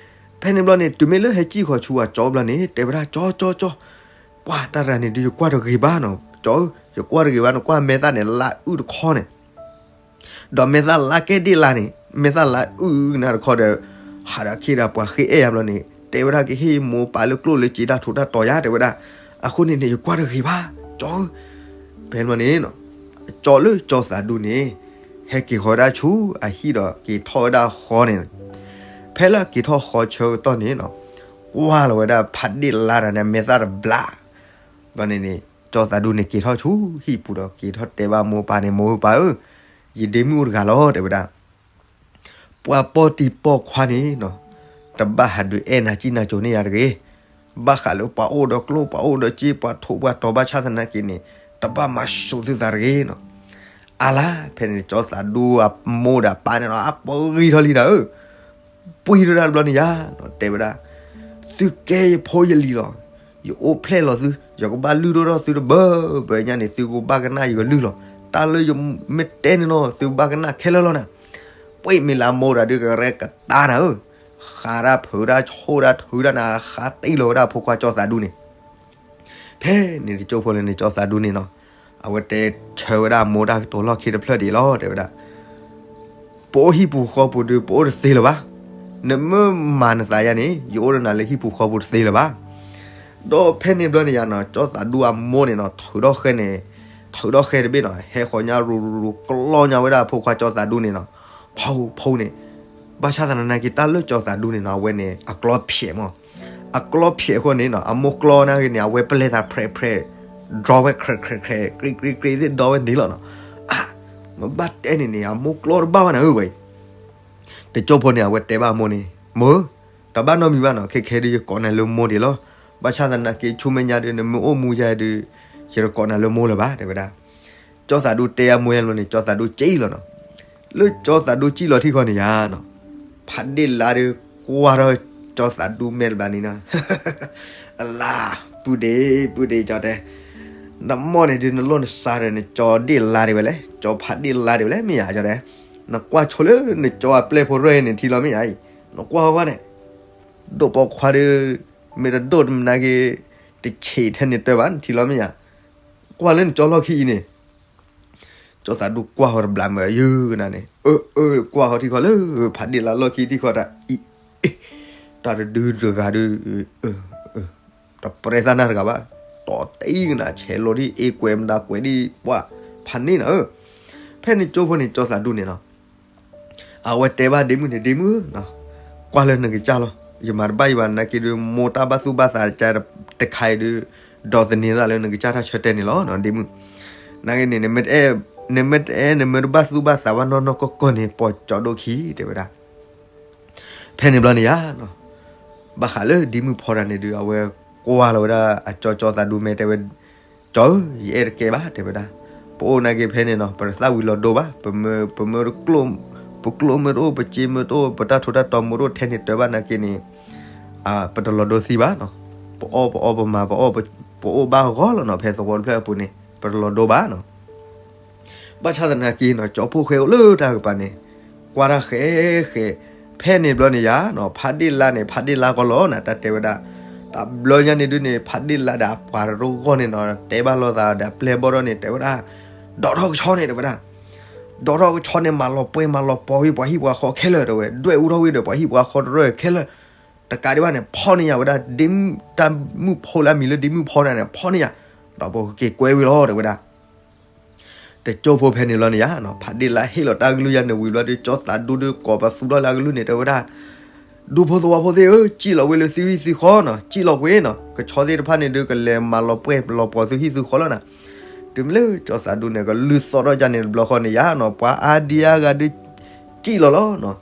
ဖဲန့ၣ်ဘျီန့ၣ် တုၤမ့ၢ်လၢဟဲစံၣ်ဃီၤဆူအကၠီဘျီန့ၣ် တဲဝဲဒၣ် ကၠီ ကၠီ ကၠီ, ပှၢ်တၢ်တဂၤန့ၣ်ဒုး ယကွၢ်တဂ့ၤဘၣ်နီၤ ကၠီဧၢ, ယကွၢ်တဂ့ၤဘၣ် နကွၢ်မဲာ်သၣ်န့ၣ် လါအုၣ်တခီန့ၣ် ဒီးမဲာ်သၣ်လါကဲဒ့ၣ်လါန့ၣ် မဲာ်သၣ်လါအုၣ်ကနၣ်တခီဒီး ဟးဒီးခ့ဒီးပှၤဃ့အဲၣ်ယၤဘျီန့ၣ် တဲဝဲဒၣ်ကဟ့ၣ်မိၢ်ပၢ်လၢကျိၣ်လၢစ့တၢ်ထူးတၢ်တီၤယါ တဲဝဲဒၣ်. အဃိန့ၣ်န့ၣ် ယကွၢ်တဂ့ၤဘၣ် ကၠီဧၢ. ဖဲန့ၣ်ဘျီန့ၣ် ကၠီလၢကၠီသးဒူန့ၣ် ဟဲက့ၤဃီၤဝဲဒၣ်ဆူအဟံၣ်ဒီးက့ၤထီၣ်ဝဲဒၣ်ဃီန့ၣ် ဖဲလၢအက့ၤထီၣ်ဃီဆၢကတီၢ်န့ၣ်နီၤ ကွၢ်လီၤဝဲဒၣ်ဖးဒ့ၣ်လါတဂၤန့ၣ် အမဲာ်သၣ်တဘျါ ဘျီန့ၣ်န့ၣ် ကၠီသးဒူန့ၣ် က့ၤထီၣ်ဆူဟံၣ်ပူၤဒီး က့ၤထီၣ်တဲဘၣ်မိၢ်ပၢ်န့ၣ် မိၢ်ပၢ်ဧၢ, ယဒ့မုၣ်အိၣ်တဂၤလီၤ တဲဝဲဒၣ်. ပှၤပိာ်တံၤပိာ်ခွါန့ၣ်နီၤ တဘၣ်ဟးဒုးအဲၣ်နၤကံၣ်နၤကိၤန့ၢ်ယၤတဂ့ၤ. ဘၣ်ဃးလၢပှၤအိၣ်ဒီးကျိၣ် ပှၤအိၣ်ဒီးစ့ ပှၤထူးပှၤတီၤဘၣ်ဆၣ်သနာ်က့န့ၣ် တဘၣ်မၤစူၤသုသးတဂ့ၤနီၤ. အါလါ ဖဲန့ၣ် ကၠီသးဒူအမိၢ်ဒီးအပၢ်န့ၣ်နီၤ အပှ့ၤထီၣ်လံနၤဧၢ ပှ့ၤထီၣ်ဒၣ်တဘျီန့ၣ်ယါနီၤ တဲဝဲဒၣ်, သုကဲယဖိယလံၤလီၤ. ယအိၣ်ဖျဲၣ်လီၤသု, ယကဘၣ်လုၢ်ဒိၣ်ထီၣ်သုတဘၢဘၢညါန့ၣ် သုကဘၣ်ကနၣ်ယကလုၢ်လီၤ. တၢ်လၢယမ့ၢ်တဲန့ၣ်နီၤ သုဘၣ်ကနၣ်ခဲလၢာ်လီၤနၤ. ပှ့ၤမ့ၢ်လၢအမိၢ်တဂၤဒုးကရဲကတါနၤဧၢ, ဃးဒၣ်ဖုးဒၣ်ဆိၣ်ဒၣ်ထုးဒၣ်နၤ ဃါတံၢ်လီၤဝဲဒၣ်အဖိခွါကၠီသးဒူန့ၣ် ဖဲန့ၣ်တကၠိဖိလၢန့ၣ် ကၠီသးဒူန့ၣ်နီၤ, အဝဲတဲဆၢဝဲဒၣ်အမိၢ်တၢ်ကတိၤလီၢ်ခံတဖျၢၣ်ဒံးလီၤ တဲဝဲဒၣ်, ပအိၣ်ဟံၣ်ပူၤဃီပူၤဒုး ပအိၣ်တသ့လၢၤဘၣ်. နမ့ၢ်မၤနသးယါန့ၣ် ယအိၣ်ဒီးနၤလၢဟံၣ်ပူၤဃီပူၤတသ့လၢၤဘၣ်. ဒီးဖဲန့ၣ်ဘျီန့ၣ်ယါနီၤ ကၠီသးဒူအမိၢ်န့ၣ်နီၤ ထုးထီၣ်ဃဲန့ၣ်, ထုးထီၣ်ဃဲတဘ့ၣ်နီၤ ဟဲဃီၤညါရူၤရူၤရူၤ ကျီညါဝဲဒၣ်အဖိခွါကၠီသးဒူန့ၣ်နီၤ, ဖီဖီန့ၣ် ဘၣ်ဆၣ်သနာ်က့တၢ်လၢကၠီသးဒူန့ၣ်နီၤ အဝဲန့ၣ် အကျီဖျဲးမး, အကျီဖျဲးအဃိန့ၣ်နီၤ အမိၢ်ကျီနာ်က့န့ၣ် အဝဲပလဲၤသးဖြဲးဖြဲး ဒြီဝဲ ခြဲးခြဲးခြဲး ကြံးကြံးကြံးသ့ၣ်ဒီဝဲန့ၣ်လီၤနီၤ. အါ မ့ၢ်ဘၣ်တဲန့ၣ်န့ၣ် အမိၢ်ကျီတဘၣ်ဘၣ်နၤဧၢဝဲအံၤ. တကၠိဖိန့ၣ် အဝဲတဲဘၣ်အမိၢ်န့ၣ် မိၢ်ဧၢ, တဘၣ်နီတမံၤဘၣ်နီၤ ခဲခဲဒုးယကိးနၤလၢမိၢ်ဒံးလီၤ. ဘၣ်ဆၣ်သနာ်က့ဆူမဲာ်ညါဒုး နမ့ၢ်အိၣ်မူယါဒုး ယတကိးနၤလၢမိၢ်လၢၤဘၣ် တဲဝဲဒၣ်. ကၠီသးဒူတဲအမိၢ်ယါလီၤန့ၣ် ကၠီသးဒူကၠံၣ်လီၤနီၤ. လၢကၠီသးဒူကၠံၣ်လီၤထံၣ်ဃီန့ၣ်ယါနီၤ, ဖးဒ့ၣ်လါဒုးကွၢ်ထီၣ်ကၠီသးဒူမဲာ်တဘျီန့ၣ်နီၤ အလါ, ပုၢ်ဒ့ၣ် ပုၢ်ဒ့ၣ် ကၠီတဲ, နမိၢ်န့ၣ်ဒုး နလိၣ်နစါဒီး နကၠီဒ့ၣ်လါဒံးဝဲလဲၣ်, ကၠီဖးဒ့ၣ်လါဒံးဝဲလဲၣ် မ့ၢ်ယါ ကၠီတဲ. နကွၢ်ဆိလၢနကၠီအပျဲၢ်ဖိရဲၣ်န့ၣ် ထံလီၤမ့ၢ်ယါအံၤ, နကွၢ်ဃီန့ၣ် ဒိၣ်ပိာ်ခွါဒီး မ့ၢ်တဒိၣ်တမနၤက့ တဆံးထဲန့ၣ်တၢ်ဘၣ် နထံလီၤမ့ၢ်ယါ. ကွၢ်လၢနကၠီလီၢ်ခံအံၤန့ၣ် ကၠီသးဒူကွၢ်ဃီတဘျီမ့ၢ်ယုၢ်ကနၣ်န့ၣ် အၢ အၢ ကွၢ်ဃီထံဃီလၢ ဖးဒ့ၣ်လါလီၢ်ခံထံဃီတၢ်အံၤ တၢ်တဒုတဂၤဒုး တပြဲသးနၢ်တဂၤဘၣ်, တီၤတအံၤကနၣ် ဆဲးလီၤဒ်အ့ကွဲးမတၤကွဲးဒ်ပှၤဖးန့ၣ်နၤဧၢ. ဖဲန့ၣ်ကၠိဖိန့ၣ် ကၠီသးဒူန့ၣ်နီၤ အဝဲတဲဘၣ်ဒ့မုၣ်န့ၣ် ဒ့မုၣ်ဧၢ, ကွၢ်လၢနကစၢ်လီၤ, ယမၤတဘၣ်ယဘၣ်နာ်က့ဒုး မိၢ်တၢ်ဘၣ်သူၣ်ဘၣ်သးတခါအံၤဒုး ဒီးသန့ၤသးလၢနကစၢ်တၢ်ဆၢတဲာ်န့ၣ်လီၤ ဒ်မုၣ်. နာ်က့န့ၣ် နမ့ၢ်တအဲၣ် နမ့ၢ်တအဲၣ် နမ့ၢ်တဘၣ်သူၣ်ဘၣ်သးဘၣ်နီၢ်နီၢ်ကီၢ်ကီၢ်န့ၣ် ပိာ်ကၠီဒိၣ်ခံ တဲဝဲဒၣ်. ဖဲန့ၣ်ဘျီန့ၣ်ယါနီၤ, ဘၣ်ဃးလၢဒ်မုၣ်ဖီတၢ်န့ၣ်ဒုး အဝဲကွၢ်လီၤဝဲဒၣ်အကၠီကၠီသးဒူမဲာ် တဲဝဲ, ကၠီဧၢ, ယအဲၣ်တကဲဘၣ် တဲဝဲဒၣ်. ပအိၣ်နာ်က့ဖဲန့ၣ်နီၤ ပတသၣ်ဝံၤလီၤဒိဘၣ်, ပမ့ၢ်တကျိၣ်, ပကျိၣ်မ့ၢ်တအိၣ်, ပစ့မ့ၢ်တအိၣ်, ပတၢ်ထူးတၢ်တီၤမ့ၢ်တအိၣ်ထဲန့ၣ်တၢ်ဘၣ်နာ်က့န့ၣ် ပတလီၤဒိသံဘၣ်နီၤ. ပအီၣ်ပအီပမၤ ပအီၣ်ပအိၣ်ဘၣ်ဂီၢ်လီၤနီၤ, ဖဲသဝီတဖျၢၣ်အပူၤန့ၣ် ပတလီၤဒိဘၣ်နီၤ. ဘၣ်ဆၣ်သနာ်က့နီၤ ကၠီဖိၣ်ဃဲအိၣ်လၢတၢ်ကပၤန့ၣ် ကွၢ်တၢ်ဃဲဃဲ. ဖဲန့ၣ်ဘျီန့ၣ်ယါနီၤ ဖးဒ့ၣ်လါန့ၣ် ဖးဒ့ၣ်လါကီးလီၤနၤ တၢ်တဲဝဲဒၣ်. တဘျီညါန့ၣ်ဒုးန့ၣ် ဖးဒ့ၣ်လါဒီးအပှၤတရူၢ်ဂီၢ်န့ၣ်နီၤ တဲဘၣ်လိာ်သးဒီးအပျဲၢ်ဘီၣ်ဒီးန့ၣ် တဲဝဲဒၣ်, ဒိးထီၣ်ကဆီန့ၣ် တဲဝဲဒၣ်, ဒိးထီၣ်ကဆီန့ၣ် မၤလီၤပှဲၤမၤလီၤပှီၤဝံၤပှၤဟံၣ်ပှၤဃီခဲလၢာ် တဲဝဲ, ဒွဲၣ်အူထီၣ်ဝံၤဒီးပှၤဟံၣ်ပှၤဃီတရူၢ်ခဲလၢာ်. တကးဒံးဘၣ်န့ၣ် ဖီၣ်န့ၢ်ယၤဝဲဒၣ် ဒ်မုၣ်, တၢ်မုၣ်ဖိလၢအမံၤလၢဒ်မုၣ်ဖီတၢ်န့ၣ် ဖီၣ်န့ၢ်ယၤ, ဒီးပက့ၤကွဲဝံၤလီၤ တဲဝဲဒၣ်. တကၠိဖိဖဲန့ၣ်ဘျီန့ၣ်ယါနီၤ ဖးဒ့ၣ်လါဟ့ၣ်လီၤတၢ်ကလုၢ်ယါန့ၣ်ဝံၤဘျီဒီး ကၠီသးဒူဒီးကိးပသူထီၣ်လၢအကလုၢ်န့ၣ် တဲဝဲဒၣ်, ဒူဖိသဝီဖိသ့ၣ်ဧၢ, စံၣ်လီၤဝဲလၢသုဟံၣ်သုဃီနီၤ, စံၣ်လီၤကွံာ်နီၤ, ကဆီသ့ၣ်တဖၣ်န့ၣ်ဒုးကလဲၤမၤလီၤပှဲၤလီၤပှီၤသုဟံၣ်သုဃီလီၤနၤ. တုၤမ့ၢ်လၢကၠီသးဒူန့ၣ် ကလုၢ်သီၣ်ထီၣ်ယါန့ၣ်တဘျီဃီန့ၣ်ယါနီၤ ပှၤအါဒံအါဂၤဒုး စံၣ်လီၤလီၤနီၤ.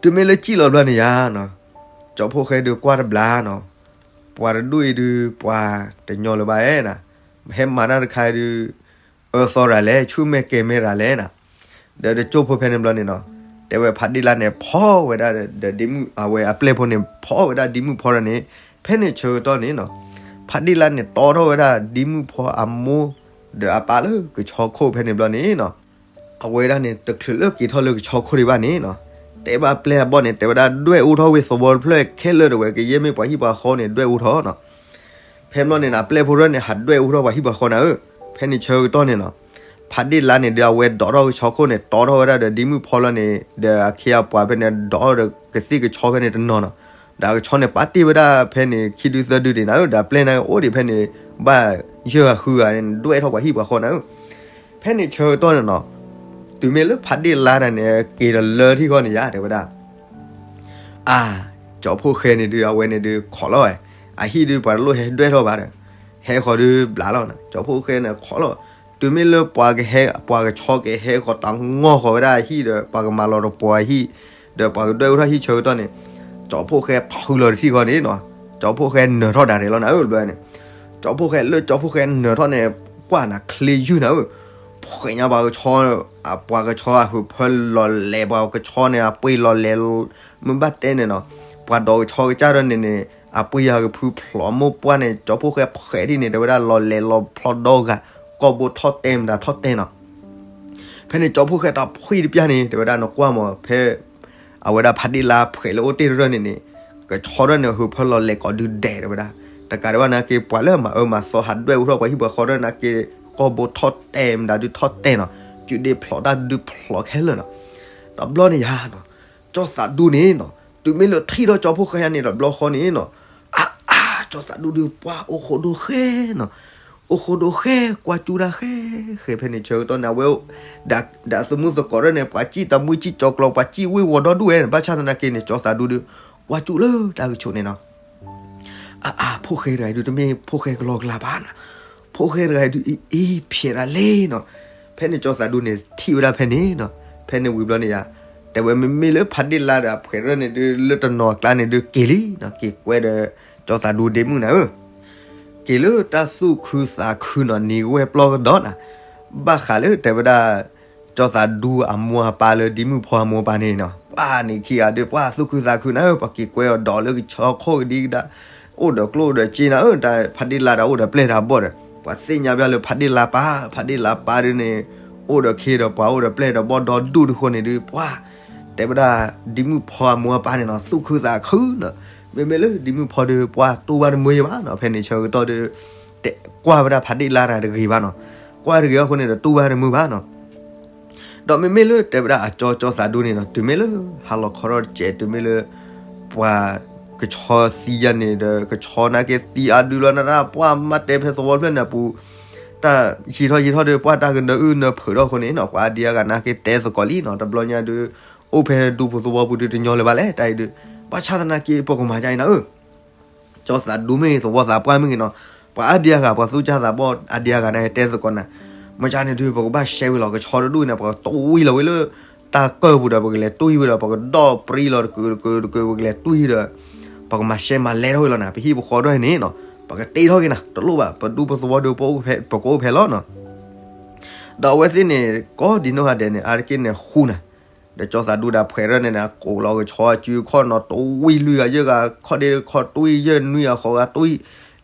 တုၤမ့ၢ်လၢစံၣ်လီၤဘျီန့ၣ်ယါနီၤ ကၠီဖိၣ်ဃဲဒုးကွၢ်တဘျီနီၤ, ပှၤတဒူၣ်အံၤဒုး ပှၤတညီလၢၤဘၣ်ဧါနၤ, ဟဲမၤတၢ်တခါဒုး အၢသီရၤလဲၣ်, ဆူၣ်မဲာ်ကဲၤမဲာ်ရၤလဲၣ်နၤ. ဒီးတကၠိဖိဖဲန့ၣ်ဘျီန့ၣ်နီၤ, တဲဝဲဖးဒ့ၣ်လါန့ၣ် ဖီၣ်ဝဲဒၣ်ဒီးဒ်မုၣ်, အဝဲအပျဲၢ်ဖိန့ၣ် ဖီၣ်ဝဲဒၣ်ဒ်မုၣ်ဖီတၢ်န့ၣ်, ဖဲန့ၣ်ဆၢကတီၢ်န့ၣ်နီၤ, ဖးဒ့ၣ်လါန့ၣ် တီထီၣ်ဝဲဒၣ်ဒ်မုၣ်ဖီအမိၢ် ဒီးအပၢ်လၢကဆီခိၣ်ဖဲန့ၣ်ဘျီန့ၣ်နီၤ. အဝဲဒၣ်န့ၣ် တချုးလၢက့ၤထီၣ်လၢကဆီခိၣ်ဒံးဘၣ်န့ၣ်နီၤ, တဲဘၣ်ပျဲၢ်အဘီၣ်န့ၣ် တဲဝဲဒၣ်ဒွဲၣ်အူထီၣ်ဝံၤသဝီတဖျၢၣ်ခဲလၢာ် တဲဝဲ ကယဲၢ်မ့ၢ်ပှၤဟံၣ်ပှၤဃီန့ၣ် ဒွဲၣ်အူထီၣ်နီၤ. ဖဲဘျီန့ၣ်နီၤ အပျဲၢ်ဖိတဖၣ်န့ၣ် ဟးဒွဲၣ်အူထီၣ်ပှၤဟံၣ်ပှၤဃီနၤဧၢ. ဖဲန့ၣ်ဆၢကတီၢ်န့ၣ်နီၤ, ဖးဒ့ၣ်လါန့ၣ်ဒုး အဝဲဒိးထီၣ်ကဆီခိၣ်န့ၣ် တီထီၣ်ဝဲဒၣ်ဒီးဒ်မုၣ်ဖီလီၤန့ၣ် ဒီးအခ့အပှၤဖဲန့ၣ် ဒိးဒီးကသ့ၣ်ကဆီဖဲန့ၣ်တနီၤနီၤ, ဒီးအကဆီန့ၣ် ပာ်တ့ၢ်ဝဲဒၣ်ဖဲန့ၣ် ခံဒုသၢဒုဒံးနၤဧၢ, ဒီးအပျဲၢ်န့ၣ်အိၣ်ဒံးဖဲန့ၣ် ဘၣ်ယဲၢ်ဂၤဃုဂၤန့ၣ် ဒွဲၣ်ထီၣ်ပှၤဟံၣ်ပှၤဃီနၤဧၢ. ဖဲန့ၣ်ဆၢကတီၢ်န့ၣ်နီၤ, တုၤမ့ၢ်လၢဖးဒ့ၣ်လါတၢ်န့ၣ် က့ၤဒီးလၢထံၣ်ဃီန့ၣ်ယါ တဲဝဲဒၣ် အါ, ကၠီဖိၣ်ဃဲန့ၣ်ဒုး အဝဲန့ၣ်ဒုး ခိးလီၤဝဲ, အဟံၣ်ဒုးပှၤတလိၣ်ဟဲဒွဲၣ်ထီၣ်ဘၣ်ဒီး, ဟဲဃီၤဒုးဘျးလီၤနၤ, ကၠီဖိၣ်ဃဲန့ၣ်ခိးလီၤ. တုၤမ့ၢ်လၢပှၤကဟဲ, ပှၤကဆီကဟဲဃီၤတၢ်ငီၢ်ဃီၤဝဲဒၣ်အဟံၣ်ဒီး ပှၤကမၤလီၤတပှီၤအဟံၣ်, ဒီးပှၤကဒွဲၣ်အူထီၣ်ဟံၣ်ဆၢကတီၢ်န့ၣ်, ကၠီဖိၣ်ဃဲဖုလီၤတထံၣ်ဃီန့ၣ်နီၤ, ကၠီဖိၣ်ဃဲနၢၤထီၣ်ဒၣ်ရဲၣ်လီၤနၤဧၢ, ဘျီန့ၣ် ကၠီဖိၣ်ဃဲလၢကၠီဖိၣ်ဃဲနၢၤထီၣ်န့ၣ်, ကွၢ်နၤချ့ယုၢ်နၤဧၢ, ဖှဲးညါပှၤကဆီ, ပှၤကဆီအဟုးဖၢလီၤလဲၤ, ပှၤကဆီန့ၣ် အပှ့ၤလီၤလဲၤ, မ့ၢ်ဘၣ်တဲန့ၣ်နီၤ, ပှၤဒိးကဆီကစၢ်ဒီးန့ၣ်န့ၣ် အပှ့ၤအကဖုဖျိးမိၢ်ပှၢ်န့ၣ် ကၠီဖိၣ်ဃဲဖှဲးဒ်န့ၣ် တဲဝဲဒၣ်လီၤလဲၤလီၤဖျီဒီဂၤ, ကိာ်ဘိထီၣ်တဲာ်မတၤထီၣ်တဲာ်နီၤ. ဖဲန့ၣ်ကၠီဖိၣ်ဃဲတၢ်ဖှံတပျၢ်န့ၣ် တဲဝဲဒၣ်နကွၢ်မး ဖဲ အဝဲဒၣ်ဖးဒ့ၣ်လါဖှဲးလၢအိၣ်တ့ၢ်တရၢၢ်န့ၣ်န့ၣ်, ကဆီထီၣ်န့ၣ် ဟုးဖၢလီၤလဲၤကိးဒုးဒဲးတဲဝဲဒၣ်, တကးဒံးဘၣ်နာ်က့ ပှၤလၢမၤအၢမၤသီဟးဒွဲၣ်အူထီၣ်ပှၤဟံၣ်ပှၤဃီထီၣ်နာ်က့, ကိာ်ဘိထီၣ်တဲာ်မတၤဒုးထီၣ်တဲာ်နီၤ, စုဒ့ဖျိးတၢ်ဒုးဖျိးခဲလၢာ်နီၤ. တဘျီန့ၣ်ယါနီၤ, ကၠီသးဒူန့ၣ်နီၤ, တုၤမ့ၢ်လၢထံၣ်ထီၣ်ကၠီဖိၣ်ဃဲယါန့ၣ် တဘျီဃီန့ၣ်နီၤ, အါအါ, ကၠီသးဒူဒုးပှၤအိၣ်ဃိဒိၣ်ဃဲနီၤ, အိၣ်ဃိဒိၣ်ဃဲ, ကွၢ်ကၠူတၢ်ဃဲဃဲ. ဖဲန့ၣ်ဆၢကတီၢ်န့ၣ် အဝဲ ဒၣ်သမူသကိးရဲၣ်န့ၣ် ပှၤစံၣ်တၢ်မူစံၣ်ကၠီၤကျီၤ ပှၤစံၣ်ဝ့ၢ်ဝီၤဒီဒူၣ်ဝဲန့ၣ် ဘၣ်ဆၣ်သနာ်က့န့ၣ် ကၠီသးဒူဒုး ကွၢ်ကၠူလၢတၢ်ကဆိးန့ၣ်နီၤ. အါအါ, ဖိၣ်ဃဲတဂၤအံၤဒုး တမ့ၢ်ဖိၣ်ဃဲကလီကလးဘၣ်နီၤ, ဖိၣ်ဃဲတဂၤအံၤဒုး အံၤအံၤဖျဲးဒၣ်လဲၣ်နီၤ. ဖဲန့ၣ်ကၠီသးဒူန့ၣ် ထံၣ်ဝဲဒၣ်ဖဲန့ၣ်နီၤ, ဖဲန့ၣ်ဝံၤဘျီန့ၣ်ယါ, တဲဝဲမ့မ့ၢ်လၢဖးဒ့ၣ်လါဒီးအဖှဲးရဲၣ်န့ၣ်ဒုး လၢတနီၤအကျါန့ၣ်ဒုးက့ၤလံနီၤ, က့ၤကွဲဒီး ကၠီသးဒူဒ့မုၣ်နၤဧၢ က့ၤလၢတၢ်သူၣ်ခုသးခုနီၤ, နံၤကဝဲၢ်ပျီကဒီးနၤ, ဘၣ်ဃးလၢတဲဝဲဒၣ် ကၠီသးဒူအမိၢ်အပၢ်လၢဒ့မုၣ်ဖီအမိၢ်အပၢ်န့ၣ်နီၤ, ပှၤန့ၣ်ခံဂၤဒုး ပှၤသူၣ်ခုသးခုနၤဧၢ, ပှၤက့ၤကွဲအီၤဒီးလၢကဆီခိၣ်ကဒံကဒါ, အိၣ်ဒီးကျိၣ်ဒီးစ့နၤဧၢ, တၢ်ဖးဒ့ၣ်လါဒီးအိၣ်ဒီးပျဲၢ်တၢ်ဘီၣ်ဒီး, ပှၤသ့ၣ်ညါဘၣ်လၢဖးဒ့ၣ်လါပၢ်, ဖးဒ့ၣ်လါပၢ်ဒုးန့ၣ် အိၣ်ဒီးခ့ဒီးပှၤအိၣ်ဒီးပျဲၢ်ဒီးဘီၣ်ဒီဒူၣ်တဃိန့ၣ်ဒုး ပှၤ တဲဝဲဒၣ် ဒ့မုၣ်ဖီအမိၢ်အပၢ်န့ၣ်နီၤ သူၣ်ခုသးခုနီၤ, မ့မ့ၢ်လၢဒ့မုၣ်ဖီဒုး ပှၤတူၢ်ဘၣ်တမုာ်ယဘၣ်နီၤ, ဖဲန့ၣ်ဆၢကတီၢ်ဒုး ကွၢ်ဝဲဒၣ်ဖးဒ့ၣ်လါတၢ်တဂ့ၤဘၣ်နီၤ, ကွၢ်တဂ့ၤအဃိန့ၣ်ဒီးတူၢ်ဘၣ်တမုာ်ဘၣ်နီၤ. ဒီးမ့မ့ၢ်လၢတဲဝဲဒၣ်အကၠီကၠီသးဒူန့ၣ်နီၤ, တုၤမ့ၢ်လၢဟါလီၤခီထီၣ်တစဲး တုၤမ့ၢ်လၢ ပှၤကဆီသံယါန့ၣ်ဒီး ကဆီနာ်က့သံအါဒုလီၤနၤ, ပှၤမၤတဲဖဲသဝီဖျၢၣ်န့ၣ်အပူၤ တၢ်ယံာ်ထီၣ်ယံာ်ထီၣ်ဒီး ပှၤတၢ်ကနၢအုၣ်နၢဖုးထီၣ်အဃိန့ၣ်နီၤ, ပှၤအါဒံအါဂၤနာ်က့တဲသကိးလံနီၤ, တဘျီညါဒုး အိၣ်ဖဲဒူပူၤသဝီပူၤဒုးတညီလၢၤဘၣ်လဲၣ်, တၢ်အံၤဒုး ဘၣ်ဆၣ်သနာ်က့ ပကမၤဒ်အံၤနၤဧၢ ကၠီသးဒူမ့ၢ်ဂ့ၤ သဝီသးပှၢ်မ့ၢ်ဂ့ၤနီၤ, ပှၤအါဒံအါဂၤ ပှၤသူၣ်စၢ်သးဘီၣ်အါဒံအါဂၤန့ၣ် ဟဲတဲသကိးနၤ, မ့ၢ်ကန့ၣ်ဒုး ပကဘၣ်ရှဲဝံၤလီၤ ကဆီတဒူၣ်န့ၣ် ပကတွံၢ်လီၤဝံၤလၢ တၢ်ကၢၢ်ပူၤဒီး ပကလဲၤတွံၢ်ဝံၤဒီး ပကဒီၣ်ပြံလီၤတကုာ်တကုာ်တကုာ် ပကလဲၤတွံၢ်ဒီး ပကမၤရှဲမၤလဲထီၣ်ဝံၤလီၤနၤ, ပဟံၣ်ပဃီဒိၣ်န့ၣ်နီၤ, ပကတ့ထီၣ်က့ၤနၤ တလိၣ်ဘၣ် ပဒူဖိသဝီဒီး ပကအိၣ်ဖဲလီၤနီၤ. ဒီးအဝဲသ့ၣ်န့ၣ် ကိးဒံနီၢ်ဂၤဒဲးန့ၣ် အါတက့ၢ်န့ၣ်ဃူနၤ, ဒီးကၠီသးဒူဒီးဖှဲးရၢၢ်န့ၣ်န့ၣ် ကိးလီၤကဆီအစုခီၣ်နီၤ တဝံၢ်လွံၢ်ဂၤယဲၢ်ဂၤ ခီၣ်ဒ့ခီၣ်တွံၢ် ယဲၢ်နွံဂၤဃိးဂၤတွံၢ်,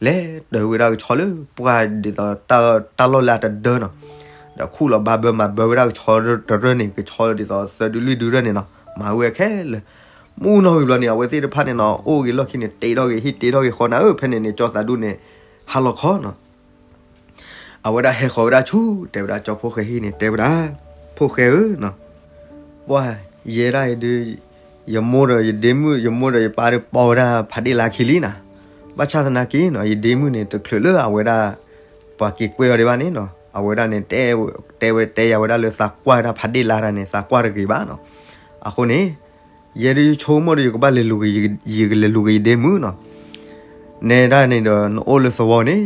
လဲၤတၢၤဝဲဒၣ်ကဆီလၢပှၢ်ဒ်သိး တၢ်လီၢ်လၢအတဒၢနီၤ, ဒီးခူၣ်လီၤဘါဘၢမၤဘၢဝဲဒၣ်ကဆီတရၢၢ်န့ၣ် ကဆီဒ်သိးသၢဒုလွံၢ်ဒုရၢၢ်န့ၣ်နီၤ မၤဝဲခဲလၢာ်, မုၢ်နီၢ်ဂ့ၤဘျီန့ၣ် အဝဲသ့ၣ်တဖၣ်န့ၣ်နီၤ အိၣ်ဂ့ၤလီၢ်ခံန့ၣ် တ့ထီၣ်ဂ့ၤ ဟံၣ်တ့ထီၣ်ဂ့ၤဃီနၤဧၢ, ဖဲန့ၣ်န့ၣ် ကၠီသးဒူန့ၣ် ဟးလီၤခီနီၤ အဝဲဒၣ်ဟဲဃီၤဝဲဒၣ်ဆူ တဲဝဲဒၣ်ကၠီဖိၣ်ဃဲဟံၣ်န့ၣ် တဲဝဲဒၣ်, ဖိၣ်ဃဲဧၢ, ပှၢ်ယဲဒၣ်အံၤဒုး ယမိၢ်ဒီးယဒ့မုၣ် ယမိၢ်ဒီးယပၢ်ဒီးပိာ်ဝဲဒၣ်ဖးဒ့ၣ်လါခံလံနၤ, ဘၣ်ဆၣ်သနာ်က့နီၤ ယဒ့မုၣ်န့ၣ် တချုးလၢအဝဲဒၣ် ပှၤက့ၤကွဲအီၤဒံးဘၣ်န့ၣ်နီၤ အဝဲဒၣ်န့ၣ် တဲဝဲတဲယၤဝဲဒၣ်လၢသးကွၢ်ဝဲဒၣ်ဖးဒ့ၣ်လါတၢ်န့ၣ် သးကွၢ်တဂ့ၤဘၣ်နီၤ, အဃိန့ၣ် ယဲဒုးယဆိကမိၣ်ဒီး ယကဘၣ်လဲၤလူၤက့ၤ ယကလဲၤလူၤက့ၤယဒ့မုၣ်နီၤ, နဲဒၣ်န့ၣ်ဒီး နအိၣ်လၢသဝီန့ၣ်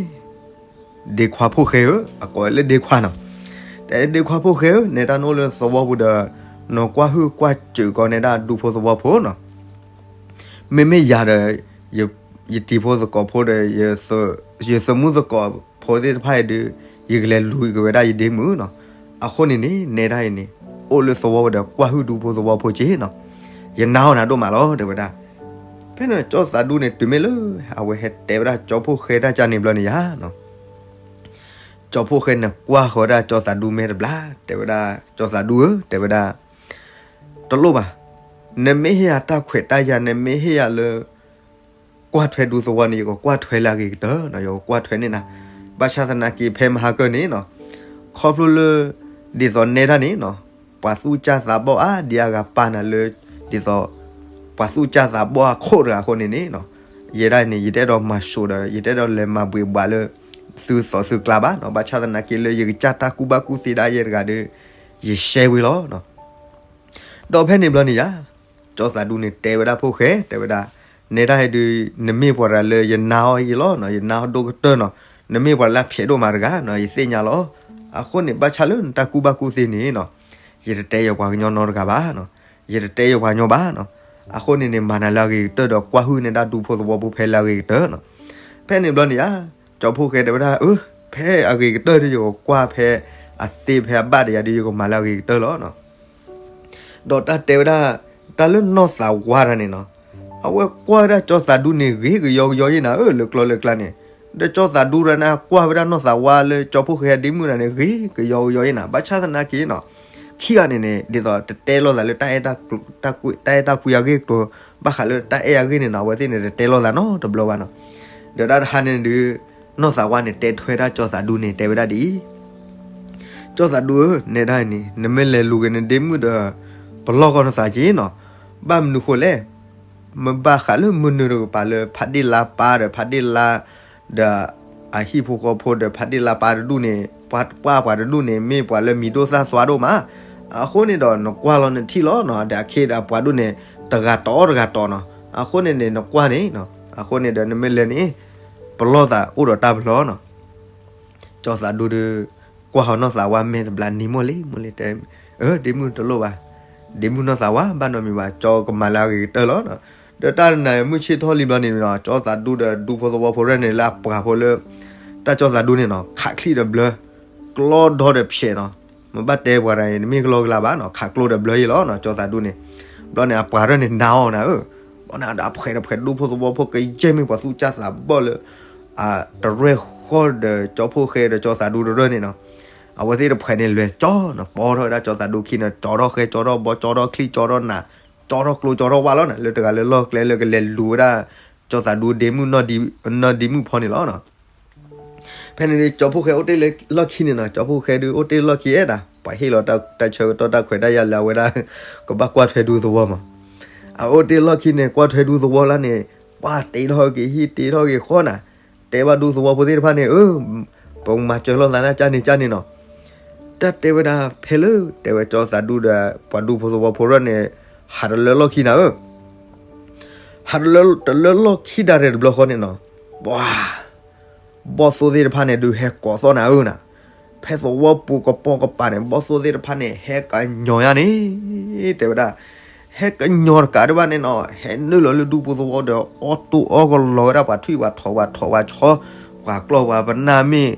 ဒ့ခွါဖိၣ်ဃဲဧၢ, အကိးလၢဒ့ခွါနီၤ, တဲဒ့ခွါဖိၣ်ဃဲဧၢ, နဲဒၣ်နအိၣ်လၢသဝီပူၤဒီး နကွၢ်ဟုၣ်ကွၢ်စၢၤကီးနဲဒၣ်ဒူဖိသဝီဖိနီၤ, မ့မ့ၢ်ယၤဒီး ယတံၤဖိသကိးဖိဒီး ယသမူသကိးဖိသ့ၣ်တဖၣ်အံၤဒုး ယကလဲၤလူၤက့ၤဝဲဒၣ်ယဒ့မုၣ်နီၤ, အဃိန့ၣ်န့ၣ် နဲဒၣ်အံၤန့ၣ် အိၣ်လၢသဝီပူၤဒီးကွၢ်ဟုၣ်ဒူဖိသဝီဖိက့နီၤ, ယနာ်အီၤနၤဒိၣ်မးလီၤ တဲဝဲဒၣ်, ဖဲန့ၣ်ကၠီသးဒူန့ၣ် တုၤမ့ၢ်လၢ အဝဲဟဲတဲဝဲဒၣ်ကၠီဖိၣ်ဃဲတၢ်ကန့ၣ်ဘျီန့ၣ်ယါ ကၠီဖိၣ်ဃဲန့ၣ်ကွၢ်ဃီၤဝဲဒၣ်ကၠီသးဒူမဲာ်တဘျီ, တဲဝဲဒၣ်ကၠီသးဒူဧၢ, တဲဝဲဒၣ် တလိၣ်ဘၣ်, နမ့ၢ်ဟ့ၣ်ယၤတၢ်ခွဲးတၢ်ယာ် နမ့ၢ်ဟ့ၣ်ယၤလၢ ကွၢ်ထွဲဒူသဝီန့ၣ် ယကကွၢ်ထွဲလၢအဂ့ၤကတၢၢ်နီၤ, ယကကွၢ်ထွဲန့ၢ်နၤ, ဘၣ်ဆၣ်သနာ်က့ဖဲမဟါကၢၢ်န့ၣ်နီၤ, ခီဖျိလၢ ဒ်သိးနဲဒၣ်န့ၣ်နီၤ, ပှၤသူၣ်စၢ်သးဘီၣ်အါဒံအါဂၤပာ်နၤလၢ ဒ်သိး ပှၤသူၣ်စၢ်သးဘီၣ်အခိၣ်တဂၤအဃိန့ၣ်န့ၣ်နီၤ, ယဲဒၣ်န့ၣ် ယတအဲၣ်ဒိးမၤစိာ်ဒီး ယတအဲၣ်ဒိးလဲၤမၤဘှံးဘှးလၢ သုသီသုကျါဘၣ်နီၤ, ဘၣ်ဆၣ်သနာ်က့လၢယကစၢ်တၢ်ကူၣ်ဘၣ်ကူၣ်သ့ဒၣ်ယဲတဂၤဒီး ယရှဲဝံၤလီၤနီၤ. ဒီးဖဲန့ၣ်ဘျီန့ၣ်ယါ, ကၠီသးဒူန့ၣ်တဲဝဲဒၣ်ဖိၣ်ဃဲ တဲဝဲဒၣ်, နဲဒၣ်ဒုး နမ့ၢ်ပှၤတဂၤလၢယနာ်အီၤယံၤလီၤနီၤ, ယနာ်အီၤဒိၣ်ကတၢၢ်နီၤ, နမ့ၢ်ပှၤလၢအဖျဲးဒိၣ်မးတဂၤနီၤ, ယသ့ၣ်ညါလီၤ. အဃိန့ၣ် ဘၣ်ဆၣ်လၢနတၢ်ကူၣ်ဘၣ်ကူၣ်သ့န့ၣ်နီၤ, ယတတဲယပှၤကညီနီတဂၤဘၣ်နီၤ, ယတတဲယပှၤကညီဘၣ်နီၤ, အဃိန့ၣ်န့ၣ် မၤနၤလၢအဂ့ၤကတၢၢ်ဒီးကွၢ်ဟုၣ်နဲဒၣ်ဒူဖိသဝီဖိဖဲလၢအဂ့ၤကတၢၢ်နီၤ. ဖဲန့ၣ်ဘျီန့ၣ်ယါ, ကၠီဖိၣ်ဃဲတဲဝဲဒၣ်, အၢ, ဖဲအဂ့ၤကတၢၢ်ဒုး ယကကွၢ်ဖဲ အသ့ဖဲအဘၣ်တယၤဒုး ယကမၤလၢအဂ့ၤကတၢၢ်လီၤနီၤ. ဒီးတၢ်တဲဝဲဒၣ်, တၢ်လၢနီၢ်သးဝါတၢ်န့ၣ်နီၤ, အဝဲကွၢ်ဝဲဒၣ်ကၠီသးဒူန့ၣ် ဂ့ၤကယီကယီယဲနၤဧၢ လၢကျီလၢကျါန့ၣ်, ဒီးကၠီသးဒူတၢ်န့ၣ် ကွၢ်ဝဲဒၣ်နီၢ်သးဝါလၢကၠီဖိၣ်ဃဲအဒ့မုၣ်တၢ်န့ၣ် ဂ့ၤကယီကယီယဲနၤ, ဘၣ်ဆၣ်သနာ်က့နီၤ, ခံဂၤန့ၣ်န့ၣ် ဒ်သိးတတဲလိာ်သးလၢ တၢ်အဲၣ်တၢ်ကွံအဂ့ၢ်ကတိၤ ဘၣ်ဃးလၢတၢ်အဲၣ်အဂ့ၢ်န့ၣ်နီၤ, အဝဲသ့ၣ်န့ၣ် တတဲလိာ်သးနီတဘျီဘၣ်နီၤ. ဒီးတၢ်တဟါန့ၣ်ဒုး နီၢ်သးဝါန့ၣ် တဲထွဲဒၣ်ကၠီသးဒူန့ၣ် တဲဝဲဒၣ်ဒ်အံၤ, ကၠီသးဒူဧၢ, နဲဒၣ်အံၤန့ၣ် နမ့ၢ်လဲၤလူၤက့ၤနဒ့မုၣ်ဒီး ပလီၢ်ကီၢ်နသးက့နီၤ, ဘၣ်မနုၤဃိလဲၣ်, မ့ၢ်ဘၣ်ဃးလၢမုၢ်နုာ်တကပၤလၢ ဖးဒ့ၣ်လါပၢ်ဒီး ဖးဒ့ၣ်လါ ဒီး အဟံၣ်ဖိဃီဖိဒီး ဖးဒ့ၣ်လါပၢ်တဒူၣ်န့ၣ် ပှၤပှၤတဒူၣ်န့ၣ် မ့ၢ်ပှၤလၢမံၤဒိၣ်သၣ်သွါဒိၣ်မး, အဃိန့ၣ်ဒီး နကွၢ်လီၤနထံၣ်လီၤနီၤ, ဒီးအခ့ဒီးအပှၤဒူၣ်န့ၣ် တဂၤတအီၣ်တဂၤတအီနီၤ, အဃိန့ၣ်န့ၣ် နကွၢ်န့ၣ်, အဃိန့ၣ်ဒီး နမ့ၢ်လဲၤန့ၣ် ပလီၢ်သးအိၣ်ဒီးတၢ်ပလီၢ်နီၤ. ကၠီသးဒူဒီး ကွၢ်ဃီၤနီၢ်သးဝါမဲာ်တဘျီန့ၣ် မိၢ်လံ မိၢ်လံတဲ, အၢ ဒ့မုၣ်တလိၣ်ဘၣ်, ဒ့မုၣ်နီၢ်သးဝါ ဘၣ်နီတမံၤဘၣ်, ကၠီကမၤလၢအဂ့ၤကတၢၢ်လီၤ. ဒီးတၢ်နၤမုၢ်ဆ့ၣ်ထီၣ်လံဘျီန့ၣ်နီၤ, ကၠီသးဒူဒီးဒူဖိသဝီဖိရဲၣ်န့ၣ် လၢအပှၤဖိလၢ တၢ်ကၠီသးဒူန့ၣ်နီၤ, ခးချံၣ်ဒီးဘျၢ, ကျီဒီဒီးဖျဲးနီၤ, မ့ၢ်ဘၣ်တဲပှၤတဂၤအံၤ နမ့ၢ်ကလီကလါဘၣ်နီၤ, ခးကျိဒီးဘျၢယဲလီၤနီၤ ကၠီသးဒူန့ၣ်. ဘျီန့ၣ် အပှၤရဲၣ်န့ၣ် နၤအီၤနၤဧၢ, ဘျီန့ၣ် ဒီးအဖှဲးတဖှဲးဒူဖိသဝီဖိကယဲၢ်မ့ၢ်ပှၤသူၣ်စၢ်သးဘီၣ်လၢ အတရဲၣ်ဃီဒီးကၠီဖိၣ်ဃဲဒီးကၠီသးဒူတရၢၢ်န့ၣ်နီၤ, အဝဲသ့ၣ်တဖှဲးန့ၣ်လဲၤကၠီနီၤ, ပိာ်ထီၣ်ဝဲဒၣ်ကၠီသးဒူခံန့ၣ်, ကၠီထီၣ်ဃဲ ကၠီထီၣ်ဘီ ကၠီထီၣ်ချံ ကၠီထီၣ်နး, ကၠီထီၣ်ကျိ ကၠီထီၣ်ဝၣ်လီၤန့ၣ်, လၢတဂၤလၢလီၢ်ကျဲလၢကလဲၤလူၤဝဲဒၣ် ကၠီသးဒူဒ့မုၣ် နီၢ်ဒ့မုၣ်ဖီန့ၣ်လီၤနီၤ. ဖဲန့ၣ်ဒီး ကၠီဖိၣ်ဃဲအိၣ်တ့ၢ်လၢလီၢ်ခံန့ၣ်နီၤ, ကၠီဖိၣ်ဃဲဒုးအိၣ်တ့ၢ်လၢလီၢ်ခံအဲၣ်ဒၣ် ပှၤဟ့ၣ်လီၤတၢ်ဆၢကတီၢ်တၢ်ခွဲးတၢ်ယာ်လၢအဝဲဒၣ် ကဘၣ်ကွၢ်ထွဲဒူသဝီမး. အအိၣ်တ့ၢ်လီၢ်ခံန့ၣ် ကွၢ်ထွဲဒူသဝီလၢန့ၣ်, ပှၤတ့ထီၣ်က့ၤဟံၣ်တ့ထီၣ်က့ၤဃီနၤ, တဲဘၣ်ဒူသဝီဖိသ့ၣ်တဖၣ်န့ၣ်, ပမၤစၢၤလိာ်သးတၢ်ကၢ်န့ၣ်ကၢ်န့ၣ်နီၤ. တၢ်တဲဝဲဒၣ်ဖဲလၢ တဲဝဲကၠီသးဒူဒီး ပှၤဒူဖိသဝီဖိရဲၣ်န့ၣ် ဟးတလၢလီၢ်ခံနၤဧၢ, ဟးတလၢလီၢ်ခံဒၣ်ရဲၣ်တဘျီဃီန့ၣ်နီၤ, ပှၤ ဘီၣ်သိၣ်သ့ၣ်တဖၣ်န့ၣ်ဒုးဟဲကိးသီၣ်နၤဧၢနၤ, ဖဲသဝီပူၤကပိာ်ကပၤန့ၣ် ဘီၣ်သိၣ်သ့ၣ်တဖၣ်န့ၣ် ဟဲကညီၤယါန့ၣ် တဲဝဲဒၣ်, ဟဲကညီၤတကးဒံးဘၣ်န့ၣ်နီၤ ဟဲနုာ်လီၤလၢဒူဖိသဝီဒီး အီၣ်တိၢ်အီၣ်ကလီၤဝဲဒၣ်ပှၤထွံၣ်ပှၤထိးပှၤထိးပှၤဆီ, ပှၤကျီၢ်ပှၤပနၢ်မ့ၢ်,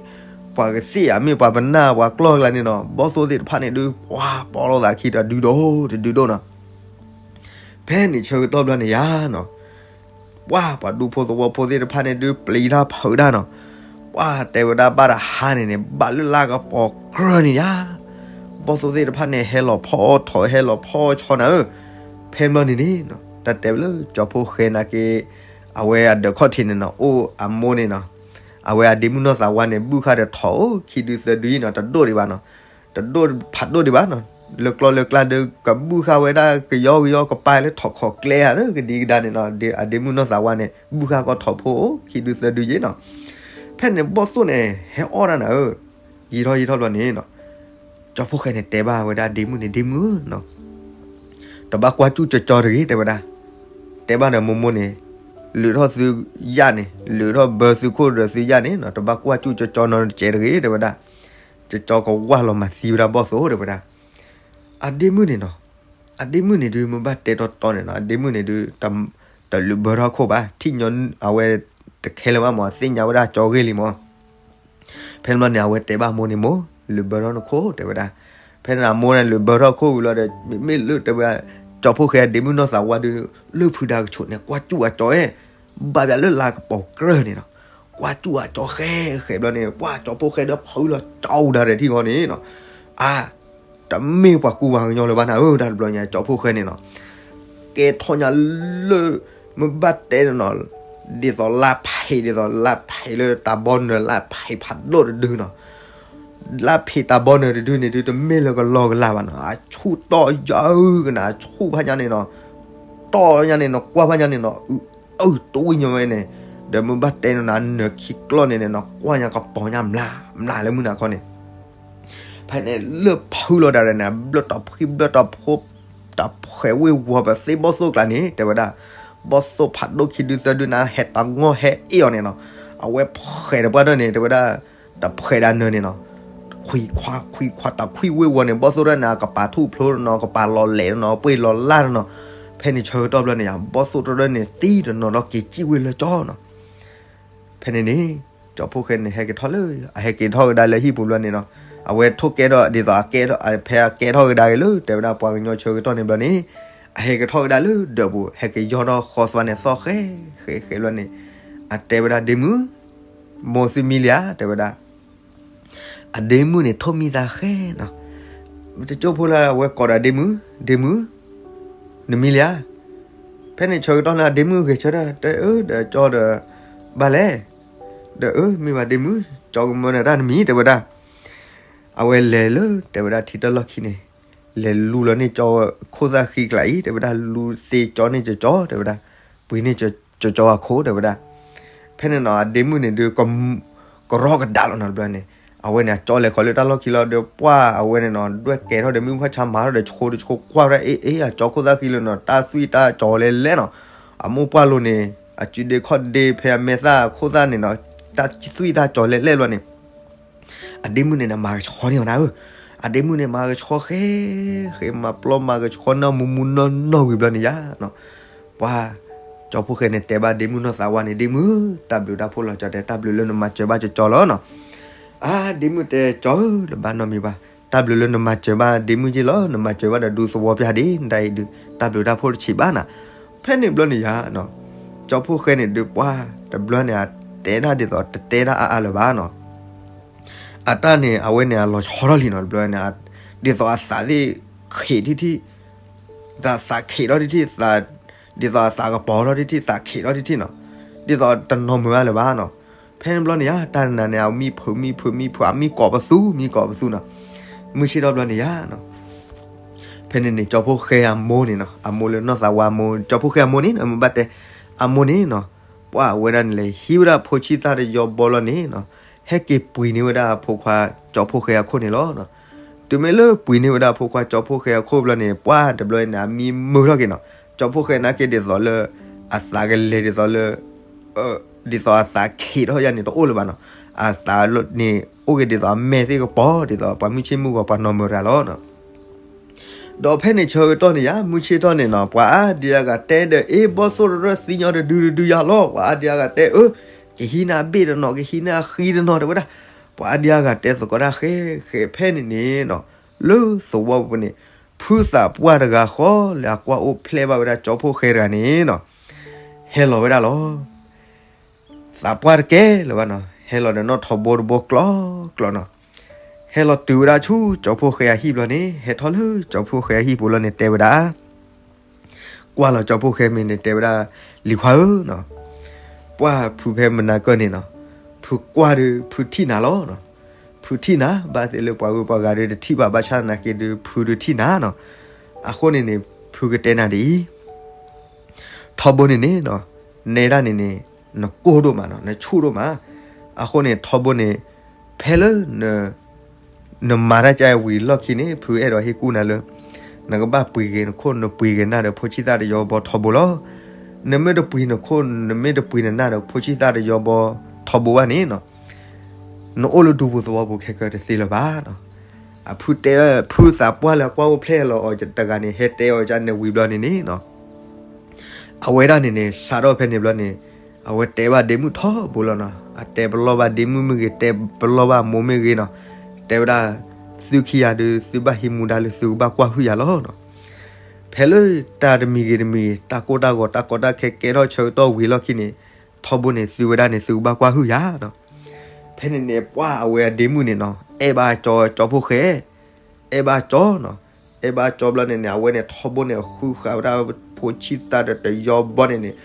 ပှၤကသ့ၣ်ဧါမ့ၢ်ပှၤပနၢ်ပှၤကျီၢ်ကျါန့ၣ်နီၤ ဘီၣ်သိၣ်သ့ၣ်တဖၣ်န့ၣ်ဒုး ပှၤပိာ်လိာ်သးခံတဒုဒိၣ်တဒုဒိၣ်နီၤ, ဖဲန့ၣ်ဆၢကတီၢ်ဘျီန့ၣ်ယါနီၤ ပှၤပှၤဒူဖိသဝီဖိသ့ၣ်တဖၣ်န့ၣ်ဒုး ပျံၤတၢ်ဖုးတၢ်နီၤ, ပှၤတဲဝဲဒၣ်ဘၣ်တဟါန့ၣ်န့ၣ် ဘၣ်လၢလါကပီၤကြၢၢ်န့ၣ်ယါ, ဘီၣ်သိၣ်သ့ၣ်တဖၣ်န့ၣ် ဟဲလီၤဖီၣ်အီၣ်ထိး ဟဲလီၤဖီၣ်အီၣ်ဆီနၤဧၢ, ဖဲဘျီန့ၣ်န့ၣ် တၢ်တဲဝဲလၢကၠီဖီၣ်ဃဲနာ်က့, အဝဲအဒၢးခီၣ်ထံးန့ၣ်နီၤ အိၣ်အမိၢ်န့ၣ်နီၤ, အဝဲအဒ့မုၣ်နီၢ်သးဝါန့ၣ် ဘုၣ်ဃာ်ဒီးထိးအိၣ်ခံဒုသၢဒုအံၤနီၤ တဒိၣ်ဒံးဘၣ်နီၤ, တဒိၣ်ဖးဒိၣ်ဒံးဘၣ်နီၤ, လၢကျီလၢကျါဒီး ကဘုၣ်ဃာ်ဝဲဒၣ်ကယီကယီကပၤလၢထိးခိးကျဲဧါ ကဒံကဒါန့ၣ်နီၤ, အဒ့မုၣ်နီၢ်သးဝါန့ၣ် ဘုၣ်ဃာ်ကီၢ်ထိးဖိအိၣ်ခံဒုသၢဒုယ့ၣ်နီၤ, ဖဲန့ၣ်ဘီၣ်သိၣ်န့ၣ် ဟဲအီၣ်ဒၣ်နၤဧၢ, ယံာ်ထီၣ်ယံာ်ထီၣ်ဘျီန့ၣ်နီၤ, ကၠီဖီၣ်ဃဲန့ၣ် တဲဘၣ်ဝဲဒၣ်ဒ့မုၣ်န့ၣ် ဒ့မုၣ်ဧၢနီၤ တဘၣ်ကွၢ်စူၣ်ကၠီကၠီတဂ့ၤ တဲဝဲဒၣ်, တဲဘၣ်ဒီးမိၢ်မိၢ်န့ၣ်, လုာ်ထီၣ်သုယၣ်န့ၣ် လုာ်ထီၣ်ဘၢသုခိၣ်ဒီးသုယၣ်န့ၣ်နီၤ တဘၣ်ကွၢ်စူၣ်ကၠီကၠီနီတစဲးတဂ့ၤ တဲဝဲဒၣ်, ကၠီကၠီကဝၢ်လီၤမၤသံဝဲဒၣ်ဘီၣ်သိၣ် တဲဝဲဒၣ်, အဒ့မုၣ်န့ၣ်နီၤ, အဒ့မုၣ်န့ၣ်ဒုး မ့ၢ်ဘၣ်တဲတီတီန့ၣ်နီၤ အဒ့မုၣ်န့ၣ်ဒုး တလုာ်ဘၢထီၣ်ခိၣ်ဘၣ် ထံၣ်ညီအဝဲတခဲလၢာ်ဘၣ်မး သ့ၣ်ညါဝဲဒၣ်ကၠီဂ့ၢ်လံမး ဖဲန့ၣ်ဘျီန့ၣ် အဝဲတဲဘၣ်မိၢ်န့ၣ် မိၢ် လုာ်ဘၢထီၣ်နခိၣ် တဲဝဲဒၣ်, ဖဲန့ၣ်အမိၢ်န့ၣ် လုာ်ဘၢထီၣ်ခိၣ်ဝံၤလီၤဒီး မ့မ့ၢ်လၢတဲဝဲ, ကၠီဖီၣ်ဃဲအဒ့မုၣ်နီၢ်သးဝါဒုး လၢဖုဒါကဆိးန့ၣ် ကွၢ်စူၣ်အကၠီအဲ, ဘၣ်ဘၣ်လၢလါကပီၤကြၢၢ်န့ၣ်နီၤ, ကွၢ်စူၣ်အကၠီဃဲဃဲဘျီန့ၣ် ပှၤကၠီဖီၣ်ဃဲဒီးဖုလီၤကၠီအူဒါဒီးထံဂီၤန့ၣ်နီၤ, အါ တမ့ၢ်ပှၤကူပှၤကညီလၢၤဘၣ်နၤဧၢ တၢ်တဘျီညါ ကၠီဖီၣ်ဃဲန့ၣ်နီၤ, ကဲထီၣ်ညါလၢ မ့ၢ်ဘၣ်တဲန့ၣ်နီၤ, ဒ်သိးလါဖံး ဒ်သိးလါဖံးလၢတၢ်ဘီနၢၤလါဖံးဖးဒိၣ်တဒုနီၤ, လါဖံးတၢ်ဘီနၢၤတဒုန့ၣ်ဒုး တမ့ၢ်လၢကလီကလီဘၣ်နီၤ အဆူၣ်တီၢ်ယၢကနၤ အဆူၣ်ဖးညါန့ၣ်နီၤ, တီၢ်ညါန့ၣ်နီၤ ကွၢ်ဖးညါန့ၣ်နီၤ အုၣ်အုၣ်တဝံၣ်ညီဝဲန့ၣ်, ဒီးမ့ၢ်ဘၣ်တဲန့ၣ်နီၤ နၢၤခံကျီၢ်န့ၣ်န့ၣ်နီၤ ကွၢ်ညါကပီၤညါမျးမျးလၢမုၢ်နၤခီန့ၣ် ဖဲန့ၣ်လၢဖုလီၤဒၣ်န့ၣ် ဘျၢၣ်တီၢ်ဖှံဘျၢၣ်တီၢ်ဖိ, တၢ်ဖှဲးဝ့ၢ်ဝီၤပသ့ဘီၣ်သိၣ်ကျါန့ၣ် တဲဝဲဒၣ်, ဘီၣ်သိၣ်ဖးဒိၣ်ခံဒုသၢဒုန့ၣ် ဟဲတၢ်ငီၢ်ဟဲအ့ၣ်အီၤန့ၣ်နီၤ, အဝဲဖှဲးတပှၢ်ဒၢန့ၣ် တဲဝဲဒၣ်, တဖှဲးဒၣ်နၢၤန့ၣ်နီၤ, ခွံခွါခွံခွါတၢ်ဖှံဝ့ၢ်ဝီၤန့ၣ် ဘီၣ်သိၣ်ဒၢန့ၣ် အကပၤထူၣ်ဖျိနီၤ ကပၤလီၤလဲာ်နီၤ ပှ့ၤလီၤလၢ်နီၤ, ဖဲန့ၣ်ဆၢကတီၢ်ဘျီန့ၣ် ဘီၣ်သိၣ်တဒၢန့ၣ် သံတနီၤဒီးက့ၤစံၣ်ဝဲလၢကၠီနီၤ ဖဲန့ၣ်န့ၣ် ကၠီဖီၣ်ဃဲန့ၣ် ဟဲက့ၤထီၣ်လၢ အဟဲက့ၤထီၣ်ကဒါလၢဟံၣ်ပူၤဘျီန့ၣ်နီၤ, အဝဲထိၣ်ကဲထီၣ်ဒ်သိးအကဲထီၣ် ဖဲအကဲထီၣ်ကဒါက့ၤလၢ တဲဝဲဒၣ်ပှၤကညီဆၢကတီၢ်န့ၣ်ဘျီန့ၣ်, အဟဲက့ၤထီၣ်ကဒါလၢဒၢးပူၤ ဟဲက့ၤယီၢ်ထီၣ်ဃီသွါန့ၣ်သီၣ်ဃဲဃဲဃဲဘျီန့ၣ်, အတဲဝဲဒၣ်ဒ့မုၣ်, မိၢ်သုမံလံဧါ တဲဝဲဒၣ် အဒ့မုၣ်န့ၣ်ထိၣ်မံသးဃဲနီၤ, တကၠိဖိလၢအဝဲကိးဒီးဒ့မုၣ်, ဒ့မုၣ်, နမံလံဧါ, ဖဲန့ၣ်ဆၢကတီၢ်န့ၣ် အဒ့မုၣ်ဂဲၤဆၢထၢၣ် တဲအၢ ဒီးကၠီဒီး, ဘၣ်လဲၣ်, ဒီးအၢ မ့ၢ်ဘၣ်ဒ့မုၣ် ကၠီကမၢနၤတၢ်နမံ တဲဝဲဒၣ်, အဝဲလဲၤလၢ တဲဝဲဒၣ်ထံတၢ်လီၢ်ခံန့ၣ်, လဲၤလူလီၤန့ၢ်ကၠီခိၣ်သၣ်ဃံကျါအံၤ တဲဝဲဒၣ် လူသ့ကၠီန့ၢ်ကၠီ တဲဝဲဒၣ်, ပှ့ၤန့ၢ်ကၠီအခိၣ် တဲဝဲဒၣ်, ဖဲန့ၣ်နီၤ အဒ့မုၣ်န့ၣ်ဒုး ကရီကဒါလီၤနီၤတဘျီန့ၣ်, အဝဲန့ၣ် အကၠီလဲၤခီလၢတၢ်လီၢ်ခံလီၤဒီး ပှၢ်အဝဲန့ၣ်နီၤ ဒွဲၣ်ကဲထီၣ်ဒီးမ့ၣ်အူဖးဆါမၤထီၣ်ဒီး ဆှိတဆှိကွၢ်ဝဲဒၣ် အ့ အ့ အကၠီခိၣ်သၣ်ဃံလၢနီၤ တၢ်သွံၣ်တၢ်ကၠီလဲၤလဲၣ်နီၤ, အမိၢ်ပှၢ်လိၤန့ၣ် အစုဒ့ခီၣ်ဒ့ဖဲအမဲာ်သၣ်ခိၣ်သၣ်န့ၣ်နီၤ တၢ်သွံၣ်တၢ်ကၠီလဲၤလဲၣ်ဘျီန့ၣ် အဒ့မုၣ်န့ၣ် မၤကဆှီန့ၢ်အီၤနၤဧၢ, အဒ့မုၣ်န့ၣ် မၤကဆှီဃဲ, ဃဲမၤပျီမၤကဆှီနီၢ်မူမူနီၢ်နီၢ်ဝံၤဘျီန့ၣ်ယါနီၤ, ပှၤ, ကၠီဖိဃဲန့ၣ် တဲဘၣ်ဒ့မုၣ်နီၢ်သးဝါန့ၣ် ဒ့မုၣ်ဧၢ, တၢ်ဘျုးတၢ်ဖှိၣ်လီၤကၠီတဲ တၢ်ဘျုးလၢနမၤစၢၤဘၣ်ကၠီကၠီလီၤနီၤ, အါ ဒ့မုၣ်တဲ ကၠီဧၢ တဘၣ်နီတမံၤဘၣ်, တၢ်ဘျုးလၢနမၤစၢၤဘၣ်ဒ့မုၣ်က့လီၤ, နမၤစၢၤဘၣ်ဒီးဒူသဝီပျၢ်ဒ့ နတၢ်အံၤဒုး တၢ်ဘျုးတၢ်ဖှိၣ်တဆံးဘၣ်နၤ, ဖဲန့ၣ်ဘျီန့ၣ်ယါနီၤ, ကၠီဖိဃဲန့ၣ်ဒုးပှၤ, တဘျီန့ၣ် အတဲဒၣ်ဒ်သိးတတဲဒၣ်အါအါလၢၤဘၣ်နီၤ အတၢ်န့ၣ် အဝဲန့ၣ် အလီၤဆီထီၣ်လံနီၤ တဘျီန့ၣ်, ဒ်သိးအသးသ့ၣ်ခံးထံထံၣ်, သးခံးထီၣ်ထံထံၣ်, ဒ်သိးအသးကပီၤထီၣ်ထံထံၣ် သးခံးထီၣ်ထံထံၣ်နီၤ, ဒ်သိးတနီၤမုာ်ဘၣ်လၢၤဘၣ်နီၤ, ဖဲန့ၣ်ဘျီန့ၣ်ယါ တၢ်နၤန့ၣ် အမံဖုးမံဖုးမံဖုး အမံကိးပသူ မံကိးပသူနီၤ, မုၢ်ဆ့ၣ်ထီၣ်ဘျီန့ၣ်ယါနီၤ ဖဲန့ၣ်န့ၣ် ကၠီဖိဃဲအမိၢ်န့ၣ်နီၤ အမိၢ်လၢနီၢ်သးဝါအမိၢ် ကၠီဖိဃဲအမိၢ်န့ၣ် မ့ၢ်ဘၣ်တဲ အမိၢ်န့ၣ်နီၤ, ပှၤအဝဲဒၣ်န့ၣ်လဲၤဟံးဝဲဒၣ်ဖိဆံၣ်သၣ်တယီဘီလီၤန့ၣ်နီၤ, ဟဲက့ၤပှ့ၤန့ၢ်ဝဲဒၣ်အဖိခွါ ကၠီဖိဃဲအခိၣ်န့ၣ်လီၤ. တုၤမ့ၢ်လၢပှ့ၤန့ၢ်ဝဲဒၣ်အဖိခွါ ကၠီဖိဃဲအခိၣ်ဘျီန့ၣ် ပှၤတဘျီအံၤန့ၣ် အမံမုာ်ထီၣ်က့ၤနီၤ, ကၠီဖိဃဲနာ်က့ဒ်သိးလၢ အသးကလဲၤဒ်သိးလၢ ဒ်သိးအသးခံးထီၣ်ယါန့ၣ် တအိၣ်လၢၤဘၣ်နီၤ, အသးန့ၣ် အိၣ်က့ၤဒ်သိးအမဲာ်သ့ၣ်ကပီၤ ဒ်သိးပှၤမုၢ်ဆ့ၣ်မုၢ်ဂီၤပှၤနီၢ်မုၢ်ရၤလီၤ. ဒီးဖဲန့ၣ်ဆၢကတီၢ်န့ၣ်ယါ မုၢ်ဆ့ၣ်ထီၣ်န့ၣ်နီၤ ပှၤအါဒံအါဂၤတဲဒီး အ့ ဘီသိၣ်တရၢၣ်သံညီတဒုတဒုယါလီၤ. ပှၤအါဒံအါဂၤတဲ အၢ ကဟံးန့ၢ်အဘ့ၣ်တနီၤ ကဟံးန့ၢ်အဃံတနီၤ တဲဝဲဒၣ်. ပှၤအါဒံအါဂၤတဲသကိးတၢ်ဃဲဃဲ ဖဲန့ၣ်န့ၣ်နီၤ လၢသဝီပူၤန့ၣ် ဖုသးပှၢ်တဂၤဃီလၢအကွၢ်အိၣ်ဖျဲၣ်ဘၣ်ဝဲဒၣ်ကၠီဖှိၣ်ဃဲတဂၤန့ၣ်နီၤ ဟဲလီၤဝဲဒၣ်လီၤ. သးပှၢ်တကဲလၢၤဘၣ်နီၤ ဟဲလီၤဒီးနီၣ်ထိးဘိတဘိကျီကျီနီၤ ဟဲလီၤတုၤဝဲဒၣ်ဆူကၠီဖှိၣ်ဃဲအဟံၣ်ဘျီန့ၣ် ဟဲထီၣ်လၢကၠီဖှိၣ်ဃဲအဟံၣ်ပူၤလီၤန့ၣ် တဲဝဲဒၣ် ကွၢ်လီၤကၠီဖှိၣ်ဃဲမ့ၢ်န့ၣ် တဲဝဲဒၣ် လံၤခွါဧၢနီၤ ပှၢ်ဖုဖဲမနၤကၢၢ်န့ၣ်နီၤ ဖုကွၢ်ဒီးဖုထံၣ်နၤလီၤနီၤ ဖုထံၣ်နၤ ဘၣ်သ့ၣ်လၢပှၤဂုၤပှၤဂၤဒီးတထံၣ်ဘၣ် ဘၣ်ဆၣ်သနာ်က့ဒီး ဖုဒီးထံၣ်နၤနီၤ အဃိန့ၣ်န့ၣ် ဖုကတဲနၤဒ်အံၤ ထီဘိန့ၣ်န့ၣ်နီၤ နဲဒၣ်န့ၣ်န့ၣ် နကိၢ်ဒိၣ်မးနီၤ နဆူၣ်ဒိၣ်မး အဃိန့ၣ် ထီဘိန့ၣ် ဖဲလၢ နမၤတၢ်ကါဝံၤလီၢ်ခံန့ၣ် ဖုအဲၣ်ဒိးဟ့ၣ်ကူၣ်နၤလၢ နကဘၣ်ပှ့ၤက့ၤနခိၣ် နပှ့ၤက့ၤနၢ်ဒီးဖိဆံၣ်သၣ်တယီဘီထီဘိလီၤ. နမ့ၢ်တပှ့ၤနခိၣ် နမ့ၢ်တပှ့ၤနနၢ်ဒီးဖိဆံၣ်သၣ်တယီဘီထီဘိဘၣ်န့ၣ်နီၤ နအိၣ်လၢဒူပူၤသဝီပူၤခဲကၢတသ့လၢၤဘၣ်နီၤ. အဖုတဲ ဖုသးပှၢ်လၢအကွၢ်အိၣ်ဖျဲၣ်လီၤအီၤတဂၤန့ၣ် ဟဲတဲအီၤကန့ၣ်ဝံၤဘျီန့ၣ်န့ၣ်နီၤ အဝဲဒၣ်န့ၣ်န့ၣ် စးထီၣ်ဖဲန့ၣ်ဘျီန့ၣ် အဝဲတဲဘၣ်ဒ့မုၣ်ထီဘိလီၤနီၤ. အတဲပလီၢ်ဘၣ်ဒ့မုၣ်မ့ၢ်ဂ့ၤ တဲပလီၢ်ဘၣ်မိၢ်မ့ၢ်ဂ့ၤနီၤ. တဲဝဲဒၣ် သုခံဂၤဒီး သုဘၣ်ဟံးမူဒါလၢသုကဘၣ်ကွၢ်ဟုၣ်ယၤလီၤနီၤ. ဖဲလၢတၢ်တမံၤဂ့ၤတမံၤဂ့ၤ တၢ်ကိၢ်တၢ်ဂီၤ တၢ်ကီတၢ်ခဲကဲထီၣ်ဆၢကတီၢ်ဝံၤလီၢ်ခံန့ၣ် ထီဘိန့ၣ် သုဝဲဒၣ်န့ၣ် သုကဘၣ်ကွၢ်ဟုၣ်ယၤနီၤ. ဖဲန့ၣ်န့ၣ် ပှၢ်အဝဲအဒ့မုၣ်န့ၣ်နီၤ အဲၣ်ဘၣ်ကၠီ ကၠီဖှိၣ်ဃဲ အဲၣ်ဘၣ်ကၠီနီၤ. အဲၣ်ဘၣ်ကၠီဘျီန့ၣ်န့ၣ် အဝဲန့ၣ်ထီဘိန့ၣ် ဃုဃာ်ဝဲဒၣ်ဖိဆံၣ်သၣ်ဒီးတယီဘီန့ၣ်န့ၣ်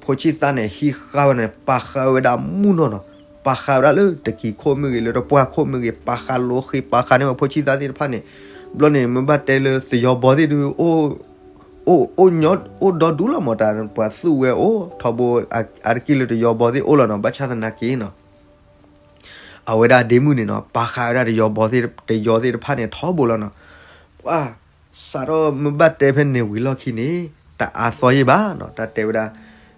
ဖိဆံၣ်သၣ်န့ၣ် ဟံးဃာ်ဝဲန့ၣ် ပာ်ဃာ်ဝဲဒၣ်မုၢ်နီၢ်နီၤ. ပာ်ဃာ်ဝဲဒၣ်လၢတကံၤခိၣ်မ့ၢ်ဂ့ၤ လၢတပှၢ်ခိၣ်မ့ၢ်ဂ့ၤ ပာ်ဃာ်လီၤဃံၤ ပာ်ဃာ်န့ၢ်ဝဲဖိဆံၣ်သၣ်သ့ၣ်တဖၣ်န့ၣ် ဘျီန့ၣ် မ့ၢ်ဘၣ်တဲလၢတယီဘီသ့ၣ်ဒုး အိၣ် အိၣ်ညီ အိၣ်ဒီဒူလီၤမး တၢ်ပှၤသူဝဲအိၣ်ထီဘိ အါတက့ၢ်လၢတယီဘီသ့ၣ်အိၣ်လီၤနီၤ. ဘၣ်ဆၣ်သနာ်က့နီၤ အဝဲဒၣ်ဒ့မုၣ်န့ၣ်နီၤ ပာ်ဃာ်ဝဲဒၣ်တယီဘီသ့ၣ် တယီသ့ၣ်တဖၣ်န့ၣ်ထီဘိလီၤနီၤ. ပှၢ် စးထီၣ်မ့ၢ်ဘၣ်တဲဖဲန့ၣ်ဝံၤလီၢ်ခံန့ၣ် တအါသီယံာ်ဘၣ်နီၤ တၢ်တဲဝဲဒၣ်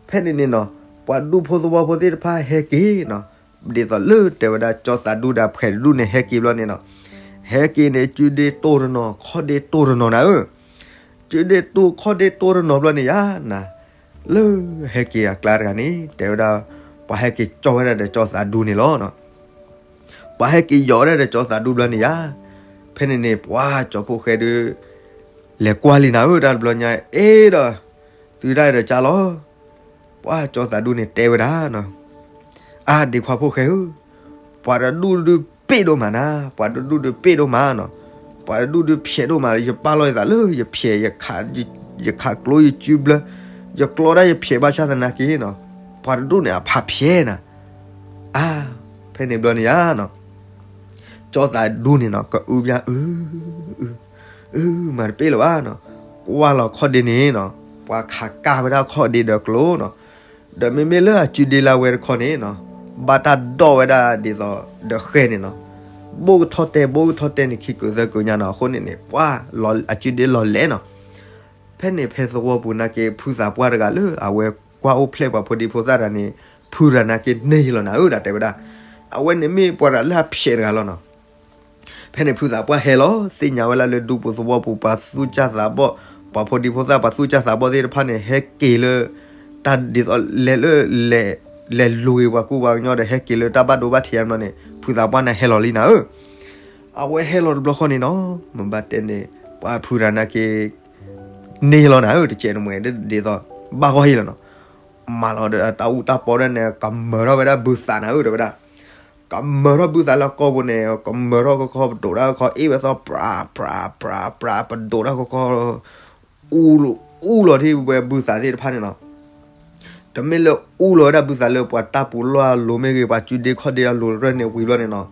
ဖဲန့ၣ်န့ၣ်နီၤ ပှၤဒူဖိသဝီဖိသ့ၣ်တဖၣ်ဟဲက့ၤနီၤ ဒ်သိးလၢတဲဝဲဒၣ်ကၠီသးဒူဒီးဖှဲးတဒူၣ်န့ၣ် ဟဲက့ၤဘျီန့ၣ်နီၤ ဟဲက့ၤန့ၣ် စုဒ့တိၢ်တနီၤ ခီၣ်ဒ့တိၢ်တနီၤနၤဧၢ စုဒ့တိၢ်ခီၣ်ဒ့တိၢ်တနီၤဘျီန့ၣ်ယါနၤ လၢဟဲက့ၤအကျါတဂၤန့ၣ် တဲဝဲဒၣ် ပှၤဟဲက့ၤကၠီဝဲဒၣ်ဒီးကၠီသးဒူန့ၣ်လီၤ. ပှၤဟဲက့ၤယီၤဝဲဒၣ်ဒီးကၠီသးဒူဘျီန့ၣ်ယါ ဖဲန့ၣ်န့ၣ် ပှၢ်ကၠီဖှိၣ်ဃဲဒုး လဲၤကွၢ်လံနၤဧၢ တၢ်တဘျီညါ အ့ဒီး သုတၢ်အဲၣ်ဒိးကၢ်လီၤ. ပှၢ်ကၠီသးဒူန့ၣ်တဲဝဲဒၣ်နီၤ အါ ဒ့ခွါဖှိၣ်ဃဲဧၢ ပှၤတဒူၣ်ဒုးပ့ၣ်ဒိၣ်မးနၤ ပှၤတဒူၣ်ဒုးပ့ၣ်ဒိၣ်မးနီၤ ပှၤတဒူၣ်ဒုးဖျဲးဒိၣ်မး ယပာ်လီၤယသးလၢယဖျဲး ယခး ယခးကျိယစုဘျၢ ယကျီဒၣ်ယဖျဲးဘၣ်ဆၣ်သနာ်က့နီၤ ပှၤတဒူၣ်န့ၣ်အဖးဖျဲးနၤ အါ ဖဲန့ၣ်ဘျီန့ၣ်ယါနီၤ ကၠီသးဒူန့ၣ်နီၤ ကအုဘျါအု အု အု မၤတပ့ၣ်လၢၤဘၣ်နီၤ ကွၢ်လီၤခီၣ်ဒ့န့ၣ်နီၤ ပှၤခးကၢ်ဝဲဒၣ်ခီၣ်ဒ့ဒီးကျိနီၤ ဒီးမ့မ့ၢ်လၢအစုဒ့လၢအဝဲတခီန့ၣ်နီၤ ဘၣ်တၢ်ဒိးဝဲဒၣ်ဒ်သိးဒီးဃဲန့ၣ်နီၤ ဘိၣ်ကထီၣ်တဲ ဘိၣ်ကထီၣ်တဲန့ၣ် ခံကုာ်သၢကုာ်ညါနီၤ အဃိန့ၣ်န့ၣ် ပှၢ်လီၤ အစုဒ့လီၤလဲၤနီၤ ဖဲန့ၣ်ဖဲသဝီပူၤနာ်က့ ဖုသးပှၢ်တဂၤလၢအဝဲကွၢ်အိၣ်ဖျဲၣ်ပှၤဖိဒံဖိသၣ်တဂၤန့ၣ် ဖုတဂၤနာ်က့န့ၢ်ယလီၤနၤဧၢ ဒၣ်တဲဝဲဒၣ် အဝဲန့ၣ်မ့ၢ်ပှၤတဂၤလၢအဖျဲးတဂၤလီၤနီၤ ဖဲန့ၣ်ဖုသးပှၢ်ဟဲလီၤ သ့ၣ်ညါဝဲလၢလၢဒူပူၤသဝီပူၤ ပှၤသူၣ်စၢ်သးဘီၣ် ပှၤဖိဒံဖိသၣ် ပှၤသူၣ်စၢ်သးဘီၣ်သ့ၣ်တဖၣ်န့ၣ် ဟဲက့ၤလၢ တၢ်ဒ်သိးလဲၤလၢလဲၤ လဲၤလူၤက့ၤပှၤကူပှၤကညီဒီး ဟဲက့ၤလၢတၢ်ဘၣ်ဒိဘၣ်ထံးအါဘျီန့ၣ် ဖုသးပှၢ်န့ၣ်ဟဲလီၤလံနၤဧၢ အဝဲဟဲလီၤတဘျီဃီန့ၣ်နီၤ မ့ၢ်ဘၣ်တဲန့ၣ် ပှၤဖုတဂၤနာ်က့ န့ၢ်လီၤနၤဧၢ တကဲးတမှဲၤ ဒ်သိး ဘၣ်ဂီၢ်ဟံၣ်လီၤနီၤ မၤလီၤဒီးတၢ်အူတၢ်ပီဒၣ်န့ၣ် ကမၢထီၣ်ဝဲဒၣ်ဘုသးနၤဧၢ တဲဝဲဒၣ် ကမၢထီၣ်ဘုသးလၢအကီၢ်ပူၤန့ၣ် ကမၢထီၣ်ကခီ ပဒိးတၢ်ကခီ အ့ၣ်ဝဲသီ ပြး ပြး ပြး ပြး ပဒိးတၢ်ကခီ အူ အူလီၤထံၣ်ဝဲဘုသးသ့ၣ်တဖၣ်န့ၣ်နီၤ တမ့ၢ်လၢအူလီၤဝဲဒၣ်ဘုသးလၢပှၤတၢ်ပူၤလီၢ်အလိၤမ့ၢ်ဂ့ၤ ပှၤစုဒ့ခီၣ်ဒ့အလိၤတရၢၢ်န့ၣ်ဝံၤဘျီန့ၣ်နီၤ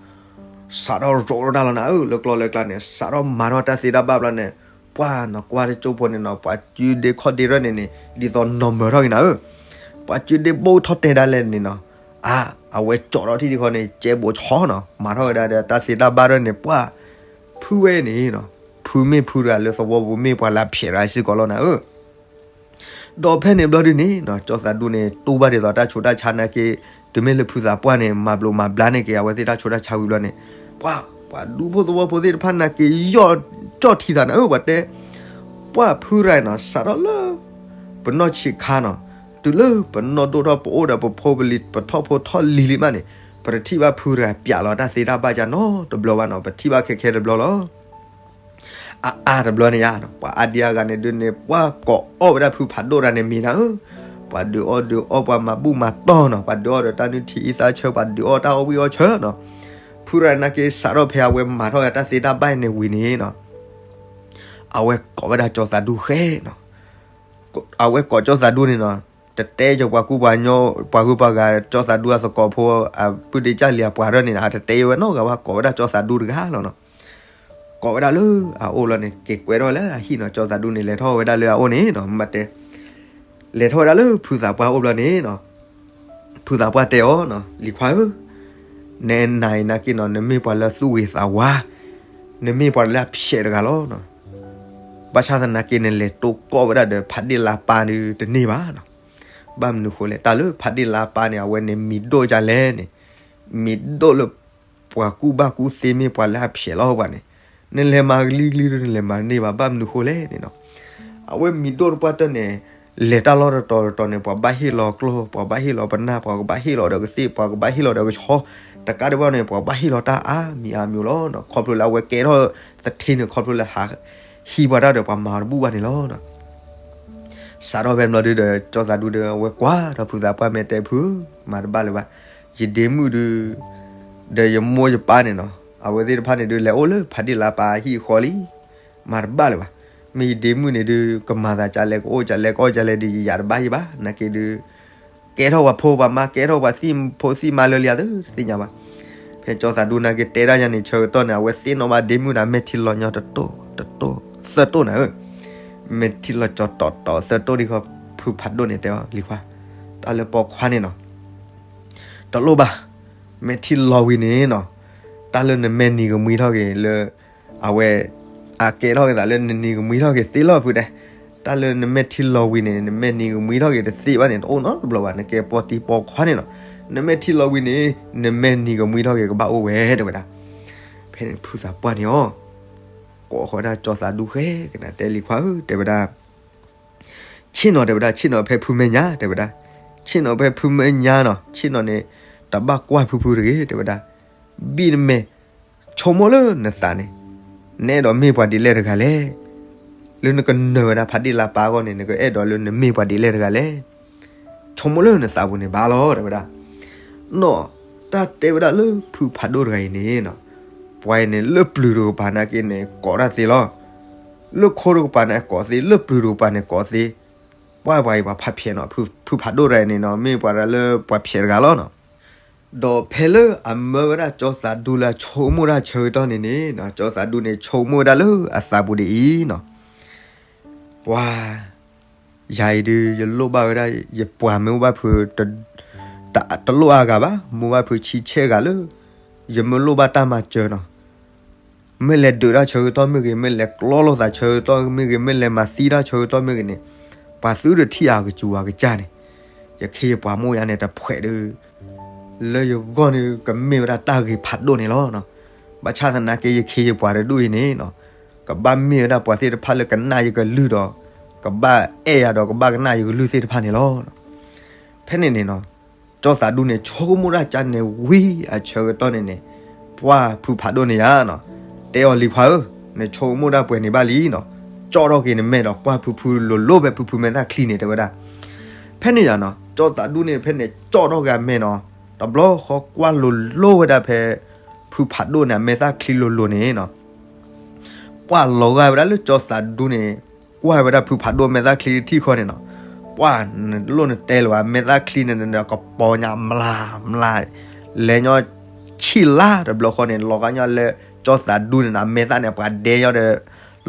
စးထီၣ်ရိးတၢ်လီၤနၤဧၢ လၢကျီလၢကျါန့ၣ် စးထီၣ်မၤထီၣ်တၢ်သ့တၢ်ဘၣ်ဘျီန့ၣ် ပှၢ်နီၤ ကွၢ်တကၠိဖိန့ၣ်နီၤ ပှၤစုဒ့ခီၣ်ဒ့တရၢၢ်န့ၣ်န့ၣ် ဒ်သိးနီၢ်မၢၤထီၣ်က့ၤနၤဧၢ ပှၤစုဒ့ဘိၣ်ထီၣ်တဲဒၣ်လဲာ်န့ၣ်နီၤ အါ အဝဲကၠီထီၣ်ထံၣ်ဒံးခီန့ၣ် ကဲဘိးဆီနီၤ မၤထီၣ်ဝဲဒၣ်ဒီးတၢ်သ့တၢ်ဘၣ်တရၢၢ်န့ၣ် ပှၢ် ဖုဝဲန့ၣ်နီၤ ဖုမ့ၢ်ဖုတဂၤလၢသဝီပူၤမ့ၢ်ပှၤလၢဖျဲးတဂၤစ့ၢ်ကီးလီၤနၤဧၢ ဒီးဖဲန့ၣ်ဘျီဒုန့ၣ်နီၤ ကၠီသးဒူန့ၣ် တူၢ်ဘၣ်ဒ်သိးတၢ်ဆူးတၢ်ဆါနာ်က့ တုၤမ့ၢ်လၢဖုသးပှၢ်န့ၣ် မၤဘျိးမၤဘျါန့ၢ်က့ၤ အဝဲသ့ၣ်တၢ်ဆိတၢ်ဆါဝံၤဘျီန့ၣ်, ပှၤ ပှၤဒူဖိသဝီဖိသ့ၣ်တဖၣ်နာ်က့ၤ ယီၢ်ကၠီၣ်ထံသးန့ၣ်ဧၢ, ပှၤတဲ, ပှၢ်ဖုရၤနီၤ စးထီၣ်လၢ ပနီၢ်ဆံးခါနီၤ, တုၤလၢပနီၢ်ဒိၣ်ထီၣ် ပအိၣ်ဒီးပဖိပလံၤ ပထီၣ်ဖိထီၣ်လံၤလံမးန့ၣ်, ပတထံၣ်ဘၣ်ဖုရၤပျးလီၤတၢ်သ့တၢ်ဘၣ်ကၢ်နီတဘျီဘၣ်နီၤ, ပထံၣ်ဘၣ်ခဲခဲတဘျီလီၤ. အါအါတဘျီန့ၣ်ယါ, ပှၤအါဒံအါဂၤန့ၣ်ဒုးန့ၣ် ပှၤကိးအီၣ်ဝဲဒၣ်ဖုဖးဒိၣ်တဂၤန့ၣ်မံၤနၤဧၢ, ပှၤဒုးအီၣ်ဒုးအီပှၤမၤဘူၣ်မၤတီၢ်နီၤ, ပှၤဒုးအီၣ်ဒီးတၢ်နုၢ်ထံအံသၣ်ဆၢ, ပှၤဒုးအီၣ်တၢ်အီၣ်ဝံၣ်အီၣ်ဆၢနီၤ, ဖုရၤနာ်က့ၤစးထီၣ်ဖဲအဝဲမၤထီၣ်ဝဲတၢ်သ့တၢ်ဘၣ်န့ၣ်ဝံၤန့ၣ်နီၤ, အဝဲကိးဝဲဒၣ်ကၠီသးဒူဃဲနီၤ, အဝဲကိးကၠီသးဒူန့ၣ်နီၤ, တတဲကၠီပှၤကူပှၤညီ ပှၤဂုၤပှၤဂၤ ကၠီသးဒူအသကိးဖိ အပုၢ်ဒ့ကၢ်လံၤအပှၤရၢၢ်န့ၣ် အတတဲဝဲနီတဂၤဘၣ်, ကိးဝဲဒၣ်ကၠီသးဒူတဂၤလီၤနီၤ, ကိးဝဲဒၣ်လၢအအိၣ်လီၤန့ၣ် က့ၤကွဲးထီၣ်လၢအဟံၣ်နီၤ, ကၠီသးဒူန့ၣ် လဲၤထီၣ်ဝဲဒၣ်လၢအအိၣ်န့ၣ်နီၤ, မ့ၢ်တဲ လဲၤထီၣ်ဝဲဒၣ်လၢဖုသးပှၢ်အိၣ်ဘျီန့ၣ်နီၤ, ဖုသးပှၢ်တဲအီၤနီၤ, လံၤခွါဧၢ, နနၤအံၤနာ်က့နီၤ နမ့ၢ်ပှၤလၢသူၣ်ဂ့ၤသးဝါ, နမ့ၢ်ပှၤလၢအဖျဲးတဂၤလီၤနီၤ, ဘၣ်ဆၣ်သနာ်က့ နလဲၤတိၢ်ကီၢ်ဝဲဒၣ်ဒီးဖးဒ့ၣ်လါပၢ်ဒုးတန့ၢ်ဘၣ်နီၤ, ဘၣ်မနုၤဃိလဲၣ်, တၢ်လၢဖးဒ့ၣ်လါပၢ်န့ၣ် အဝဲန့ၣ်မံၤဒိၣ်ဒ်လဲၣ်န့ၣ်, မံၤဒိၣ်လၢ ပှၤကူၣ်ဘၣ်ကူၣ်သ့မ့ၢ်ပှၤလၢအဖျဲးလီၤပှၤန့ၣ်, နလဲၤမၤကလံၤကလံၤဒုး နလဲၤမၤတန့ၢ်ဘၣ်, ဘၣ်မနုၤဃိလဲၣ်န့ၣ်နီၤ, အဝဲမံၤဒိၣ်တပှၢ်တၢၢ်န့ၣ် လဲၤတၢ်လီၢ်တတီၤတတီၤန့ၣ် ပှၤဘၣ်ဟ့ၣ်လီၤကျိၣ် ပှၤဘၣ်ဟ့ၣ်လီၤပနၢ် ပှၤကဘၣ်ဟ့ၣ်လီၤဒီးကသ့ၣ် ပှၤကဘၣ်ဟ့ၣ်လီၤဒီးကဆီ, တကးဒံးဘၣ်န့ၣ် ပှၤဘၣ်ဟ့ၣ်လီၤတၢ်အါမံၤအါမံၤလီၤနီၤ, ခီဖျိလၢအဝဲကဲထီၣ်သထ့န့ၣ် ခီဖျိလၢဟးဟံးပှၤတၢ်ဒီးပှၤမၤအီၤတဘူၣ်ဘၣ်န့ၣ်လီၤနီၤ, စးထီၣ်ဖဲန့ၣ်ဘျီဒုးဒီး ကၠီသးဒူဒီး အဝဲကွၢ်ဒီးဖုသးပှၢ် မ့ၢ်တဲဖု မၤတဘၣ်လၢၤဘၣ်, ယဒ့မုၣ်ဒုး ဒီးယမိၢ်ယပၢ်န့ၣ်နီၤ, အဝဲသ့ၣ်တဖၣ်န့ၣ်ဒုး လဲၤအိၣ်လၢဖးဒ့ၣ်လါပၢ်အဟံၣ်အဃီလံ, မၤတဘၣ်လၢၤဘၣ်, မ့ၢ်ယဒ့မုၣ်န့ၣ်ဒုး ကမၤသးကလဲၣ် ကအိၣ်ကလဲၣ် ကအီၣ်ကလဲၣ်ဒုး ယယၤတဘၣ်ယဘၣ်, နာ်က့ဒုး ကဲထီၣ်ပှၤဖိပှၤမါ ကဲထီၣ်ပှၤသံၣ်ဖိသံၣ်မါလၢလံဧါ တသ့ၣ်ညါဘၣ်, ဖဲကၠီသးဒူနာ်က့တဲဒၣ်ယၤန့ၣ် ဆၢကတီၢ်န့ၣ် အဝဲသ့ၣ်နီၣ်ဘၣ်ဒ့မုၣ်ဒီး မဲာ်ထံလီၤညီတတိၢ် တတိၢ် သၢတိၢ်နၤဧၢ, မဲာ်ထံလီၤကၠီၤတီၤတီၤသၢတိၢ်ဒံးဃီ, ဖုဖးဒိၣ်န့ၣ်တဲအီၤ လံၤခွါ, တၢ်လၢပိာ်ခွါန့ၣ်နီၤ တလိၣ်ဘၣ်, မဲာ်ထံလီၤဝံၤန့ၣ်နီၤ, တၢ်လၢနမဲာ်နံၤကမှံထီၣ်က့ၤလၢ အဝဲ အကဲထီၣ်က့ၤသးလၢနနံၤကမှံထီၣ်က့ၤသ့လီၤဖုတဲ, တၢ်လၢနမဲာ်ထံလီၤဝံၤန့ၣ် နမဲာ်နံၤကမှံထီၣ်က့ၤတသ့ဘၣ်န့ၣ် တအိၣ်နီတဘျီဘၣ်, နကဲပိာ်တံၤပိာ်ခွါန့ၣ်နီၤ, နမဲာ်ထံလီၤဝံၤန့ၣ် နမဲာ်နံၤကမှံထီၣ်က့ၤကဘၣ်အိၣ်ဝဲတဲဝဲဒၣ်, ဖဲန့ၣ်ဖုသးပှၢ်န့ၣ်အီၤ ကိးဃီဒၣ်ကၠီသးဒူဃဲကနၤ တဲလံၤခွါဧၢ တဲဝဲဒၣ် ဆ့ၣ်နီၤတဲဝဲဒၣ် ဆ့ၣ်နီၤဖဲဖုမဲာ်ညါတဲဝဲဒၣ်, ဆ့ၣ်နီၤဖဲဖုမဲာ်ညါနီၤ ဆ့ၣ်နီၤန့ၣ် တဘၣ်ကွၢ်ဖုဖုတဂ့ၤတဲဝဲဒၣ်, ဘံၣ်နမဲာ် ဆိကမိၣ်လၢနသးန့ၣ် နအဲၣ်ဒိးမ့ၢ်ပှၤဒ်လဲၣ်တဂၤလဲၣ်, လၢနကနၢၤဝဲဒၣ်ဖးဒ့ၣ်လါပၢ်အဂီၢ်န့ၣ် နကအဲၣ်ဒိးလၢနမ့ၢ်ပှၤဒ်လဲၣ်တဂၤလဲၣ်, ဆိကမိၣ်လၢနသးပူၤန့ၣ်ဘၣ်လီၤတဲဝဲဒၣ်, နီၢ် တၢ်တဲဝဲဒၣ်လၢဖုဖးဒိၣ်တဂၤအံၤန့ၣ်နီၤ, ပှၤအံၤန့ၣ် လၢပျုၤတကပၤနာ်က့န့ၣ် ကိးတၢ်သ့လီၤ, လၢခိတကပၤန့ၣ်ကိးသ့ လၢပျုၤတကပၤန့ၣ်ကိးသ့, ပှၤပှၤအံၤပှၤဖးဖျဲးနီၤ, ဖုဖးဒိၣ်တဂၤအံၤန့ၣ်နီၤ မ့ၢ်ပှၤတဂၤလၢပှၤဖျဲးတဂၤလီၤနီၤ, ဒီးဖဲလၢအမၢဝဲဒၣ်ကၠီသးဒူလၢအဆိကမိၣ်တၢ်ဆၢကတီၢ်န့ၣ်န့ၣ်နီၤ ကၠီသးဒူန့ၣ်ဆိကမိၣ်ဝဲဒၣ်လၢအသးပူၤဒ်အံၤနီၤ, ပှၤ ယၤအံၤဒုး ယလိၣ်ဘၣ်ဝဲဒၣ် ယပှၤမ့ၢ်အိၣ်ဘၣ်ဖု တလိၣ်အါဂၤဘၣ် မ့ၢ်အိၣ်ဘၣ်ဖုဆံဆဲၣ်ဂၤလၢ ယမ့ၢ်လိၣ်ဘၣ်တၢ်မၤစၢၤနီၤ, မ့ၢ်လဲၤဒုးတၢ်ဆၢကတီၢ်မ့ၢ်ဂ့ၤ မ့ၢ်လဲၤကျီလိာ်သးဆၢကတီၢ်မ့ၢ်ဂ့ၤ မ့ၢ်ဂ့ၤမ့ၢ်လဲၤမၤသံတၢ်ဆၢကတီၢ်မ့ၢ်ဂ့ၤန့ၣ်, ပှၤသုတထံၣ်အကစူၤအကစၢ်န့ၣ်, ယခ့ယပှၤမိၢ်ယၤန့ၣ်တဖှဲးဒုး လၢယဂီၢ်န့ၣ် ကမ့ၢ်ဝဲဒၣ်တၢ်ဂ့ၤဖးဒိၣ်န့ၣ်လီၤ. ဘၣ်ဆၣ်သနာ်က့ ယခ့ယပှၤတဒူၣ်အံၤန့ၣ်နီၤ, ကဘၣ်မ့ၢ်ဝဲဒၣ်ပှၤသ့ၣ်တဖၣ်လၢကနၣ်ယကလုၢ်ဒီး ကဘၣ်အဲၣ်ယၤဒီးကဘၣ်ကနၣ်ယကလုၢ်သ့ၣ်တဖၣ်န့ၣ်လီၤ. ဖဲန့ၣ်န့ၣ်နီၤ, ကၠီသးဒူန့ၣ် ဆိကမိၣ်တၢ်ကါန့ၣ်ဝံၤအဆၢကတီၢ်န့ၣ်န့ၣ်, ပှၢ်ဖုဖးဒိၣ်န့ၣ်ယါနီၤ, တဲအီၤလံၤခွါဧၢ, နဆိကမိၣ်တၢ်ပှဲၤန့ၣ်ဘၣ်လံနီၤ, ကၠီထီၣ်က့ၤနမဲာ်ဒီးကွၢ်ဖုဖုလိၤလိၤဖဲဖုဖုမဲာ်သၣ်ချံန့ၣ် တဲဝဲဒၣ်. ဖဲန့ၣ်ယါနီၤ, ကၠီသးဒူန့ၣ် ဖဲန့ၣ်ကၠီထီၣ်က့ၤအမဲာ်နီၤ, တဘျီဃီကွၢ်လိၤလိၤဝဲဒၣ်ဖဲ ဖုဖးဒိၣ်န့ၣ်အမဲာ်သၣ်ချံလိၤလိၤန့ၣ်နီၤ, ပှၢ်လီၤဂာ်ဝဲဒၣ်လၢကၠီသးဒူန့ၣ် ကွၢ်ဝဲဒၣ်ဖုဖးဒိၣ်မဲာ်သၣ်ချံတထံၣ်ဃီန့ၣ်နီၤ, ပှၢ်နလိၣ်နတဲလၢၤဘၣ် မဲာ်သၣ်ချံန့ၣ် ကပီၤညါမျးမျး, လဲၤညီဆံၣ်လါတဘျီဃီန့ၣ် လီၤဂာ်ညီလၢကၠီသးဒူန့ၣ်နီၤ မဲာ်သၣ်န့ၣ် ပှၤဒဲညီဒီး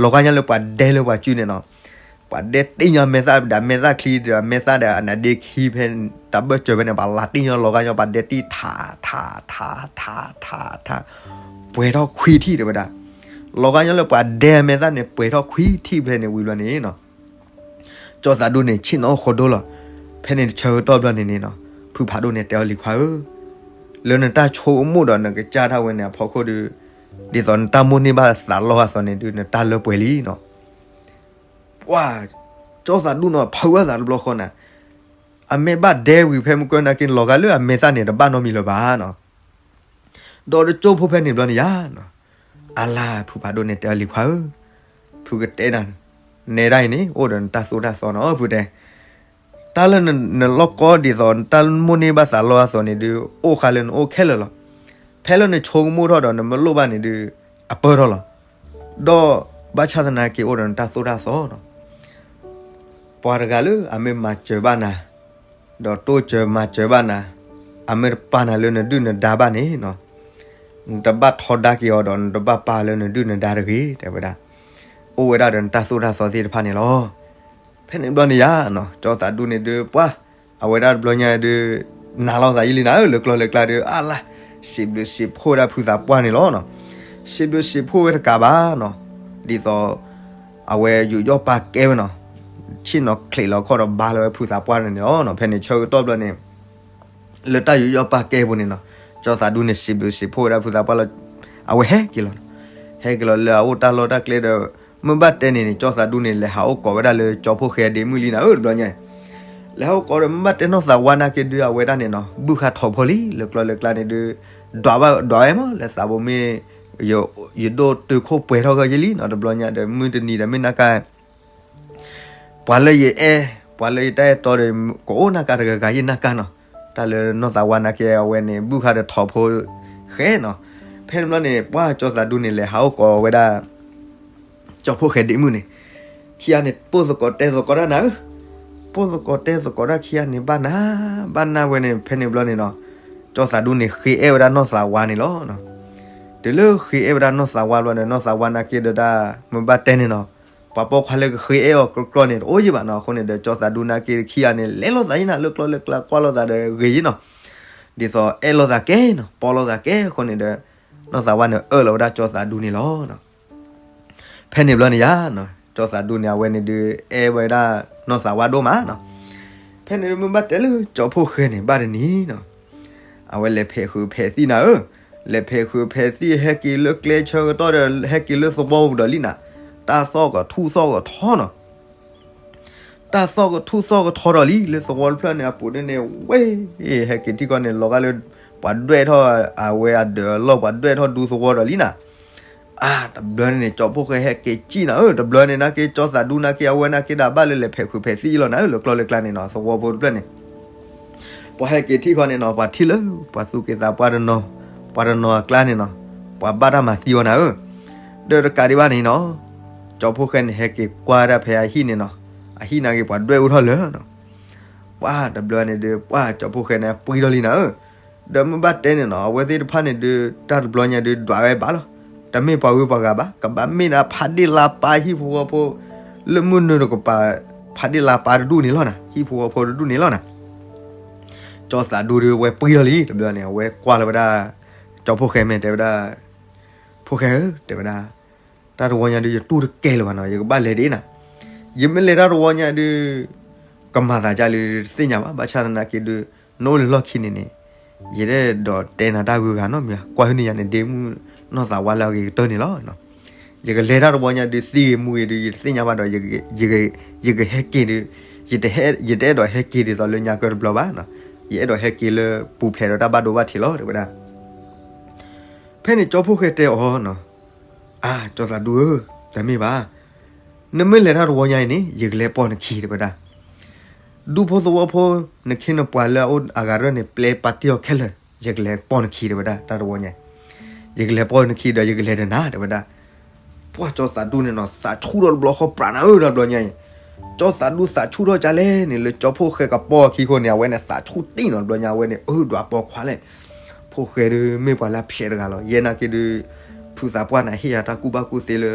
လီၤဂာ်ညီလၢပှၤဒဲလၢပှၤစုန့ၣ်နီၤ, ပှၤဒဲတ့ၢ်ညီမဲာ်သၣ်ဒီးမဲာ်သၣ်ချံဒီးမဲာ်သၣ်ဒီးအနါဒ့ခံဖဲ တၢ်ဘၢၣ်စၢၤဖဲန့ၣ် ပှၤလၤတ့ၢ်ညီလီၤဂာ်ညီ ပှၤဒဲတ့ၢ်ထးထးထးထးထးထး ပှဲၤထီၣ်ခွံထံၣ်တဲဝဲဒၣ်, လီၤဂာ်ညီလၢပှၤဒဲမဲာ်သၣ်န့ၣ် ပှဲၤထီၣ်ခွံထံၣ်ဖဲန့ၣ်ဝံၤဘျီန့ၣ်နီၤ, ကၠီသးဒူန့ၣ် ဆ့ၣ်နီၤအိၣ်ဃီဒိလီၤ. ဖဲန့ၣ်ဆၢကတီၢ်ဘျီန့ၣ်န့ၣ်နီၤ, ဖုဖးဒိၣ်န့ၣ်တဲအီၤ လံၤခွါဧၢ, လၢနတၢ်ဆိကမိၣ်ဒီးနကစၢ်ဒၣ်ဝဲန့ၣ်အဖီခိၣ်ဒီး, ဒ်သိးနတၢ်မိၣ်န့ၢ်ဘၣ်သးလီအသိးန့ၣ်ဒုး နတၢ်လၢပှဲၤလံနီၤ. ပှၤ, ကၠီသးဒူနီၤ ဖုးဝဲသးတဘျီဃီန့ၣ်, အမ့ၢ်ဘၣ်ဒဲဝံၤဖဲမုၢ်ကၢၢ်နာ်က့ လီၤဂာ်လၢအမဲာ်သၣ်န့ၣ် တဘၣ်နီတမံၤလၢၤဘၣ်နီၤ. ဒီးတကၠိဖိဖဲန့ၣ်ဘျီန့ၣ်ယါနီၤ, အလါ ဖုဖးဒိၣ်န့ၣ်တဲအီၤ လံၤခွါဧၢ, ဖုကတဲနၤ, နဲဒၣ်အံၤန့ၣ် အိၣ်ဒီးနတၢ်သိၣ်တၢ်သီနီၤ ဖုတဲ တၢ်လၢနလီၢ်ကီဒ်သိး နတၢ်မိၣ်န့ၢ်ဘၣ်သးလီအသိးန့ၣ်ဒုး အိၣ်ဃာ်လၢနအိၣ်ခဲလၢာ်လီၤ. ဖဲလၢနဆိကမိၣ်ထီၣ်ဒီးနမ့ၢ်လိၣ်ဘၣ်န့ၣ်ဒုး အပၢၢ်ထီၣ်လီၤ. ဒီးဘၣ်ဆၣ်သနာ်က့အိၣ်ဒီးနတၢ်သိၣ်တၢ်သီနီၤ, ပှၤတဂၤလၢအမ့ၢ်မၤစၢၤဘၣ်နၤ, ဒီးတိစၢၤမၤစၢၤဘၣ်နၤ, အမ့ၢ်တပာ်နၤလၢနဒုၣ်နဒါဘၣ်န့ၣ်နီၤ, နတဘၣ်ထီဒါက့ၤအီၤဒီး နတဘၣ်ပာ်လၢနဒုၣ်နဒါတဂ့ၤ တဲဝဲဒၣ်. အိၣ်ဝဲဒၣ်ဒီးနတၢ်သိၣ်တၢ်သီသ့ၣ်တဖၣ်န့ၣ်လီၤ. ဖဲန့ၣ်ဘျီန့ၣ်ယါနီၤ ကၠီသးဒူန့ၣ်ဒုး ပှၤ, အဝဲဒၣ်တဘျီညါဒုး နာ်လိာ်သးယံာ်လံနၤဧၢ, လၢကျီလၢကျါဒုး အါလါ, စံးဘျုးစံးဖှိၣ်ဝဲဒၣ်ဖုသးပှၢ်န့ၣ်လီၤနီၤ. စံးဘျုးစံးဖှိၣ်ဝဲတကးဘၣ်နီၤ, ဒ်သိး အဝဲယူးယီၣ်ပာ်ကဲဝဲနီၤ, ဆ့ၣ်နီၤချံးလီၤခီၣ်ဒီးဘါလီၤဝဲဖုသးပှၢ်န့ၣ်လီၤနီၤ. ဖဲန့ၣ်ဆၢကတီၢ်ဘျီန့ၣ် လၢတၢ်ယူးယီၣ်ပာ်ကဲပူၤန့ၣ်နီၤ, ကၠီသးဒူန့ၣ် စံးဘျုးစံးဖှိၣ်ဝဲဒၣ်ဖုသးပှၢ်လီၤ, အဝဲဟဲက့ၤလီၤနီၤ. ဟဲက့ၤလီၤလၢအအိၣ်တၢ်လီၢ်တၢ်ကျဲဒီး, မ့ၢ်ဘၣ်တဲန့ၣ်န့ၣ် ကၠီသးဒူန့ၣ် လဲၤဟးအိၣ်ကိးဝဲဒၣ်လၢကၠီဖိၣ်ဃဲအဒ့မုၣ်လံနၤဧၢ တဘျီညါအံၤ. လဲၤဟးအိၣ်ကိးဒီး မ့ၢ်ဘၣ်တဲနီၢ်သးဝါနာ်က့ဒုး အဝဲဒၣ်န့ၣ်နီၤ ဘုၣ်ဃာ်ထိးဖိလံ လၢကျီလၢကျါန့ၣ်ဒုး, ဒွးဝဲမး လၢသးဘိမ့ၢ် ယဒိၣ်တုာ်ခိၣ်ပှဲၤထီၣ်ဂၢၢ်ယလံနီၤ တဘျီညါဒီး မုၢ်တနံၤဒီးမ့ၢ်နာ်က့ ပှၤလၢယအဲၣ်, ပှၤလၢယတၢ်အဲၣ်တီဒီး ကအိၣ်နာ်က့တဂၤဂၤယနာ်က့နီၤ. တၢ်လၢနီၢ်သးဝါနာ်က့အဝဲန့ၣ် ဘုၣ်ဃာ်ဒီးထိးဖိဃဲနီၤ. ဖဲန့ၣ်ဘျီန့ၣ် ပှၤကၠီသးဒူန့ၣ် လဲၤဟးအိၣ်ကိးဝဲဒၣ် ကၠီဖိၣ်ဃဲဒ့မုၣ်န့ၣ်, ခံဂၤန့ၣ် ပိၢ်သကိးတဲသကိးတၢ်နၤဧၢ, ပိၢ်သကိးတဲသကိးတၢ်ခံဂၤန့ၣ် ဘၣ်နၤ, ဘၣ်နၤဝဲန့ၣ် ဖဲန့ၣ်ဘျီန့ၣ်နီၤ, ကၠီသးဒူန့ၣ် ဃ့အဲၣ်ဝဲဒၣ်နီၢ်သးဝါန့ၣ်လီၤ. တုၤလၢဃ့အဲၣ်ဝဲဒၣ်နီၢ်သးဝါဘျီဒီး နီၢ်သးဝါနာ်က့ဒီးတၢ် မ့ၢ်ဘၣ်တဲန့ၣ်နီၤ, ပှၤပိာ်ခွါလၢကဃ့အဲၣ်အီၤကြီကြီန့ၣ် တအိၣ်ယံၤဘၣ်နီၤ. အဃိန့ၣ်ဒီး ကၠီသးဒူနာ်က့ခံဂၤန့ၣ် လဲၤလိာ်သးယံၤနၤ လၢကျီလၢကျါကွၢ်လိာ်သးဒီးဂ့ၤယံၤနီၤ. ဒ်သိးအဲၣ်လိာ်သးကဲနီၤ ပိာ်လိာ်သးကဲအဃိန့ၣ်ဒီး နီၢ်သးဝါန့ၣ် အၢၣ်လီၤဝဲဒၣ်ကၠီသးဒူန့ၣ်လီၤ. ဖဲန့ၣ်ဘျီန့ၣ်ယါနီၤ, ကၠီသးဒူန့ၣ် အဝဲန့ၣ်ဒုး အဲၣ်ဝဲဒၣ်နီၢ်သးဝါဒိၣ်မးနီၤ. ဖဲန့ၣ်ဒုး မ့ၢ်ဘၣ်တဲလၢကၠီဖိၣ်ဃဲန့ၣ် ဘၣ်တနံၤနီၤ, အဝဲလဲၤဖဲးဃုာ်ဖဲးသံၣ်နၤဧၢ, လဲၤဖဲးဃုာ်ဖဲးသံၣ် ဟဲက့ၤလၢကျဲဆၢကတီၢ်ဒီး ဟဲက့ၤလၢသဝီပူၤဒီးလံနၤ, တၢ်သီၣ်ကထူၣ်သီၣ်ကထီနီၤ. တၢ်သီၣ်ကထူၣ်သီၣ်ကထီဒီးလံ လၢသဝီတဖျၢၣ်န့ၣ် အပူၤဒ်န့ၣ် ဝဲ ဟဲက့ၤထံၣ်ကီၢ်န့ၣ် လီၤဂာ်လၢ ပှၤဒွဲၣ်ထီၣ်အဝဲအဒၢးအလီၢ် ပှၤဒွဲၣ်ထီၣ်ဒူသဝီဒီးလံနၤ. အါ တဘျီန့ၣ်န့ၣ် ကၠီဖိၣ်ဃဲဟဲက့ၤစံၣ်နၤဧၢ, တဘျီန့ၣ်နာ်က့ ကၠီသးဒူနာ်က့ အဝဲနာ်က့ဒၣ်ဘၣ်လၢလဲၤဖဲးဃုာ်ဖဲးသံၣ်လီၤနၤဧၢ, လၢကျီလၢကျါန့ၣ်နီၤ သဝီဖိတဖျၢၣ်န့ၣ် ပှၤဟဲက့ၤထံၣ်ဃီန့ၣ်နီၤ ပှၤထံၣ်လၢ ပှၤသူၣ်က့သးပှၢ်တနီၤ, ပှၤတနီၤအကျါန့ၣ်နီၤ, ပှၤဘၣ်တၢ်မၤသံအီၤနၤဧၢ. ဒီးတကးဒံးဘၣ်န့ၣ်နီၤ, ကၠီဖိၣ်ဃဲန့ၣ် ဟဲက့ၤကွၢ်ဒၣ်ဖဲအဟံၣ်န့ၣ်နီၤ, အဟံၣ်နာ်က့ ပှၤဒွဲၣ်အိၣ်ထီၣ်လၢာ်နီၤ. ပှၤတဘျီန့ၣ်ဒုး ပှၤကၠီဖိၣ်ဃဲန့ၣ် ပှံထီၣ်လံနၤဧၢ. ဒီးမ့ၢ်ဘၣ်တဲန့ၣ်နီၤ အဝဲသ့ၣ်တဖၣ်န့ၣ်ဒုး တၢ်တဘျီညါဒုး ဒွးဝဲဘၣ်လီၤ. တမ့ၢ်ပှၤဂုၤပှၤဂၤဘၣ်, ကဘၣ်မ့ၢ်ဒၣ်ဖးဒ့ၣ်လါပၢ်ဟံၣ်ဖိဃီဖိ လၢမုၢ်နုာ်တကပၤ ဖးဒ့ၣ်လါပၢ်တဒူၣ်န့ၣ်လီၤနၤ, ဟံၣ်ဖိဃီဖိတဒူၣ်န့ၣ်လီၤနၤ. ကၠီသးဒူဒုး အဝဲပှံထီၣ်လံ တဘျီန့ၣ် အဝဲကွၢ်လီၤဝဲဒၣ် ကၠီဖိၣ်ဃဲမ့ၢ်တဲဝဲဒၣ်, ဖိၣ်ဃဲဧၢ တဲဝဲဒၣ်, တၢ်တဝီညါဒုး ယတူၢ်တကဲလၢၤဘၣ်နီၤ, ယကဘၣ်လဲၤဒ်နၤ, ယမ့ၢ်လဲၤတၢ်တဝီညါဒုး ကမၤသးဒ်လဲၣ်တသ့ၣ်ညါဘၣ်, ဘၣ်ဆၣ်သနာ်က့ဒုး နအိၣ်လၢလီၢ်ခံန့ၣ်န့ၣ် ယတအဲၣ်ဒိးတဲနၤတၢ်ဂုၤဂၤနီတမံၤဘၣ်, ကွၢ်ဟုန့ၢ်ယၤန့ၣ် ဒ့မုၣ်နီၢ်သးဝါလၢအဂ့ၤကတၢၢ်န့ၣ်လီၤ. ယကလဲၤတၢ်တဝီညါဒုး သံဂ့ၤမူဂ့ၤဒုး ယတသ့ၣ်ညါဘၣ်ဒီး ယကဟဲက့ၤဒုး, ယတအဲၣ်ဒိးဟဲက့ၤဒ်သိးလၢညါကၢတဘျီဘၣ်, ယအဲၣ်ဒိးဟဲက့ၤလၢပူၤဖျဲးဒီးတၢ်ဘၣ်ဒိဘၣ်ထံးလီၤ တဲဝဲဒၣ်. ဖဲန့ၣ်ကၠီဖိၣ်ဃဲတဲအီၤနီၤ, အါ ကၠီသးဒူဧၢ, တမ့ၢ်ဘၣ်, နမ့ၢ်လဲၤတၢ်တဝီညါအံၤန့ၣ် ယကလဲၤပိာ်နခံ တဲဝဲဒၣ်. ဒူဖိသဝီဖိ နခ့နပှၤလၢအအိၣ်အဂၤတဖၣ်န့ၣ် ပျဲပာ်တ့ၢ်အီၤခဲလၢာ်, ယကလဲၤပိာ်နခံ တဲဝဲဒၣ် တၢ်တဝီညါ, ယကလဲၤပိာ်နခံဒီး ယကလဲၤဒီးနၤ တဲဝဲဒၣ်. ပှၤကၠီသးဒူန့ၣ်နီၤ သးဆူၣ်ထီၣ်တဘျီဃီပြးနၤဧၢ တၢ်တဘျီညါအံၤ, ကၠီသးဒူသးဆူၣ်ထီၣ်ကလဲၣ်န့ၣ် လၢကၠီဖိၣ်ဃဲကပိာ်အခံအဃိန့ၣ် အဝဲန့ၣ်သးဆူၣ်တံၢ်နီၤ တဘျီညါ အဝဲန့ၣ် အၢ ဒွးပိာ်ခွါလဲၣ်, ဖိၣ်ဃဲဒုး မ့ၢ်ပှၤလၢအဖျဲးတဂၤလီၤ, ယဲနာ်က့ဒုး ဖုသးပှၢ်န့ၣ် ဟ့ၣ်ယၤတၢ်ကူၣ်ဘၣ်ကူၣ်သ့လၢ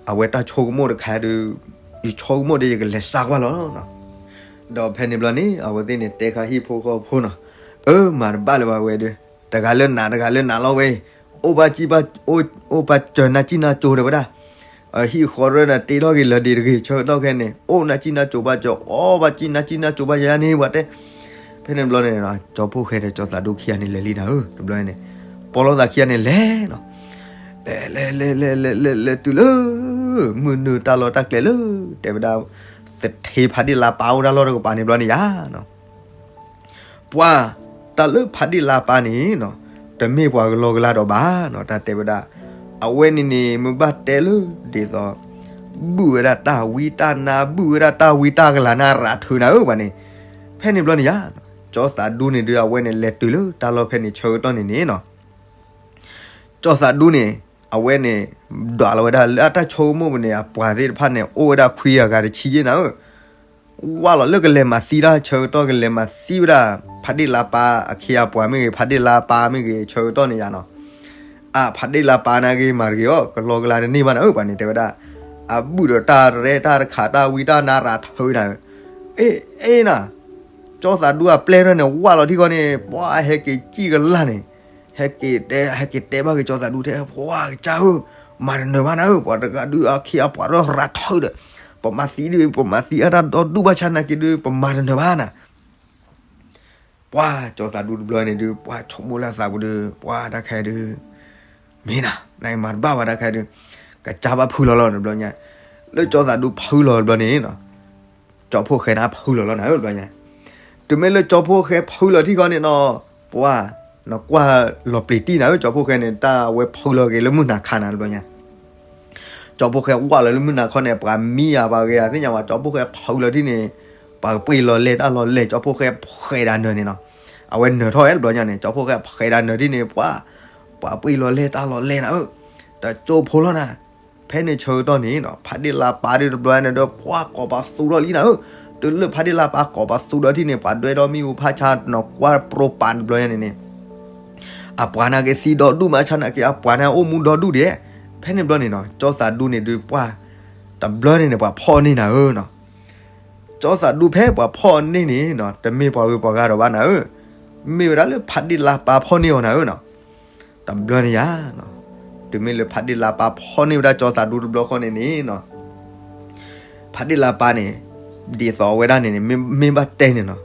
အဝဲတၢ်ဆိကမိၣ်တခါဒုး ယဆိကမိၣ်ဒီး ယကလဲၤစါကွၢ်လီၤ. ဒီးဖဲန့ၣ်ဘျီန့ၣ် အဝဲသ့ၣ်န့ၣ် တဲခါဟံၣ်ဖိဃီဖိနီၤ, အၢ မၤတဘၣ်လၢၤဘၣ်ဝဲဒုး, တဂၤလၢနၤ တဂၤလၢနၤလီၤဝဲအံၤ, အိၣ်ဘၣ်စံၣ်ဘၣ်, အိၣ်ဘၣ်စၢၤနၢ်စံၣ်နၢ်စိၤ တဲဝဲဒၣ်. ဟံၣ်ဃီရၢၢ်န့ၣ် တ့ထီၣ်က့ၤလၢာ်ဒံးတဂ့ၤ ဆၢကတီၢ်ခဲအံၤန့ၣ် အိၣ်နၢ်စံၣ်နၢ်စိၤဘၣ်စၢၤ အီၣ်ဘၣ်စံၣ်နၢ်စံၣ်နၢ်စိၤဘၣ်ယၤန့ၣ် ပှၤတဲ ဖဲန့ၣ်တဘျီန့ၣ် ကၠီဖှိၣ်ဃဲဒီးကၠီသးဒူခံဂၤန့ၣ်လဲၤလံနၤဧၢ, တဘျီန့ၣ် ပီလီသးခံဂၤန့ၣ်လဲၤနီၤ, လဲၤလဲၤလဲၤလဲၤလဲၤလဲၤလဲၤတုၤလၢ မုၢ်နုာ်တၢ်လီၢ် တၢ်ကျဲလၢ တဲဝဲဒၣ် သထ့ဖးဒ့ၣ်လါပၢ်အိၣ်တၢ်လီၢ်တကပၤန့ၣ်တဘျီန့ၣ်ယါနီၤ. ပှၤ တၢ်လၢဖးဒ့ၣ်လါပၢ်န့ၣ်နီၤ တမ့ၢ်ပှၤကလီကလါဒီးဘၣ်နီၤ, တၢ်တဲဝဲဒၣ် အဝဲန့ၣ်န့ၣ် မ့ၢ်ဘၣ်တဲလၢ ဒ်သိး ဘုၣ်ဝဲဒၣ်တၢ်ဝံတၢ်နါ ဘုၣ်ဝဲဒၣ်တၢ်ဝံတၢ်ကလၤန့ၣ် ရၤထၢနၤဧၢ ပှၤန့ၣ်. ဖဲန့ၣ်တဘျီန့ၣ်ယါ ကၠီသးဒူန့ၣ်ဒုး အဝဲန့ၣ်လဲၤတုၤလၢတၢ်လီၢ်ဖဲန့ၣ်ဆၢကတီၢ်န့ၣ်န့ၣ်နီၤ ကၠီသးဒူန့ၣ် အဝဲန့ၣ် ဒွးလီၤဝဲဒၣ်လၢအတၢ်ဆိကမိၣ်ပူၤန့ၣ် အပှၤသ့ၣ်တဖၣ်န့ၣ် အိၣ်ဝဲဒၣ်ခွံဂၤဂၤတဆံယဲၢ်နၤဧၢ, ဝၢ်လီၤလၢကလဲၤမၤသံတၢ်ဆၢကတီၢ် ကလဲၤမၤသံဝဲဒၣ် ဖးဒ့ၣ်လါပၢ်အခ့အပှၤမ့ၢ်ဂ့ၤ ဖးဒ့ၣ်လါပၢ်မ့ၢ်ဂ့ၤ ဆၢကတီၢ်န့ၣ်ယါနီၤ, အဖးဒ့ၣ်လါပၢ်နာ်က့ မၤတဂ့ၤအီၤ ကလီကလါတန့ၢ်ဘၣ်နၤဧၢ ပှၤန့ၣ် တဲဝဲဒၣ် အဘုၣ်ဒီးတၢ်ရဲၣ်တၢ်တခး တၢ်ဝံတၢ်နါ ရၤထၢနၤဧၢ, အ့ အ့နၤ ကၠီသးဒူအပျဲၢ်ထီၣ်န့ၣ် ဝၢ်လီၤထံဃီန့ၣ် ပှၤဟဲက့ၤစံၣ်ကလၢ်န့ၣ် ဟဲက့ၤတဲ ဟဲက့ၤတဲဘၣ်က့ၤကၠီသးဒူ တဲ ပှၤကစၢ်ဧၢ, မၤတနၢၤဘၣ်နၤဧၢ, ပှၤတဂၤဒုးအခ့အပှၤဒီး ရၤထၢဒီး ပမၤသံဒုး ပမၤသံအတၢ်ဒီဒူၣ်ဘၣ်ဆၣ်နာ်က့ဒုး ပမၤတနၢၤဘၣ်နၤ ပှၤကၠီသးဒူတဘျီန့ၣ်ဒုး ပှၤဆိကမိၣ်လၢအသးပူၤဒုး ပှၤတၢ်ခဲဒုး မ့ၢ်နၤ နမၤတဘၣ်ဘၣ်တၢ်ခဲဒုး ကစၢ်ဘၣ်ဖုလီၤလီၤတဘျီညါ, လၢကၠီသးဒူဖုလီၤတဘျီန့ၣ်နီၤ, ကၠီဖှိၣ်ဃဲန့ၣ်ဖုလီၤလီၤနၤဧၢတဘျီညါ, တုၤမ့ၢ်လၢကၠီဖှိၣ်ဃဲဖုလီၤထံဃီန့ၣ်နီၤ, ပှၤ နကွၢ်လီၤပျံၤတံၢ်နၤဧၢ ကၠီဖှိၣ်ဃဲန့ၣ် တၢ်အဝဲဖုလီၤက့ၤလၢမုၢ်နၤခါနၤတဘျီညါ ကၠီဖှိၣ်ဃဲဝၢ်လီၤလၢမုၢ်နၤခီန့ၣ် ပှၤမံယၤပှၤဂ့ၤယၤသ့ၣ်ညါဝဲ ကၠီဖှိၣ်ဃဲဖုလီၤထံန့ၣ် ပှၤကပှ့ၤလီၤလဲၢ်တၢ်လီၤလဲၢ် ကၠီဖှိၣ်ဃဲဖှဲးဒၣ်နၢၤန့ၣ်နီၤ, အဝဲနၢၤထီၣ်ဝဲတဘျီညါန့ၣ် ကၠီဖှိၣ်ဃဲဖှဲးဒၣ်နၢၤထံန့ၣ် ပှၤ ပှၤပှ့ၤလီၤလဲၢ်တၢ်လီၤလဲၢ်နၤဧၢ, တကၠိဖိလီၤနၤ, ဖဲန့ၣ်ဆၢကတီၢ်န့ၣ်နီၤ ဖးဒ့ၣ်လါပၢ်ဒုးတဘျီန့ၣ်ဒီး ပှၤကိးပသူထီၣ်လံနၤဧၢ, တုၤလၢဖးဒ့ၣ်လါပၢ်ကိးပသူဒီးထံန့ၣ် ပှၤဒွဲဒီးမံၤဟူဖးဆါနီၤ ကွၢ်ပြိပာ်တဘျီညါန့ၣ်န့ၣ် အပှၤနာ်က့သံဒီဒူၣ်မးဆါနာ်က့ အပှၤန့ၣ်အိၣ်မူဒီဒူၣ်ဒဲး, ဖဲန့ၣ်တဘျီန့ၣ်နီၤ ကၠီသးဒူန့ၣ်ဒုးပှၤ တဘျီန့ၣ်န့ၣ် ပှၤဖီၣ်န့ၢ်နၤဧၢနီၤ, ကၠီသးဒူဖဲပှၤဖီၣ်န့ၢ်န့ၣ်နီၤ တမ့ၢ်ပှၤဂုၤပှၤဂၤဒီးဘၣ်နၤဧၢ, မ့ၢ်ဝဲဒၣ်လၢဖးဒ့ၣ်လါပၢ်ဖီၣ်န့ၢ်အီၤနၤဧၢနီၤ, တဘျီန့ၣ်ယါနီၤ, တုၤမ့ၢ်လၢဖးဒ့ၣ်လါပၢ်ဖီၣ်န့ၢ်ဝဲဒၣ်ကၠီသးဒူတဘျီဃီန့ၣ်န့ၣ်နီၤ ဖးဒ့ၣ်လါပၢ်န့ၣ် ဒ်သိးအဝဲဒၣ်န့ၣ်န့ၣ် မ့ၢ် မ့ၢ်ဘၣ်တဲန့ၣ်နီၤ,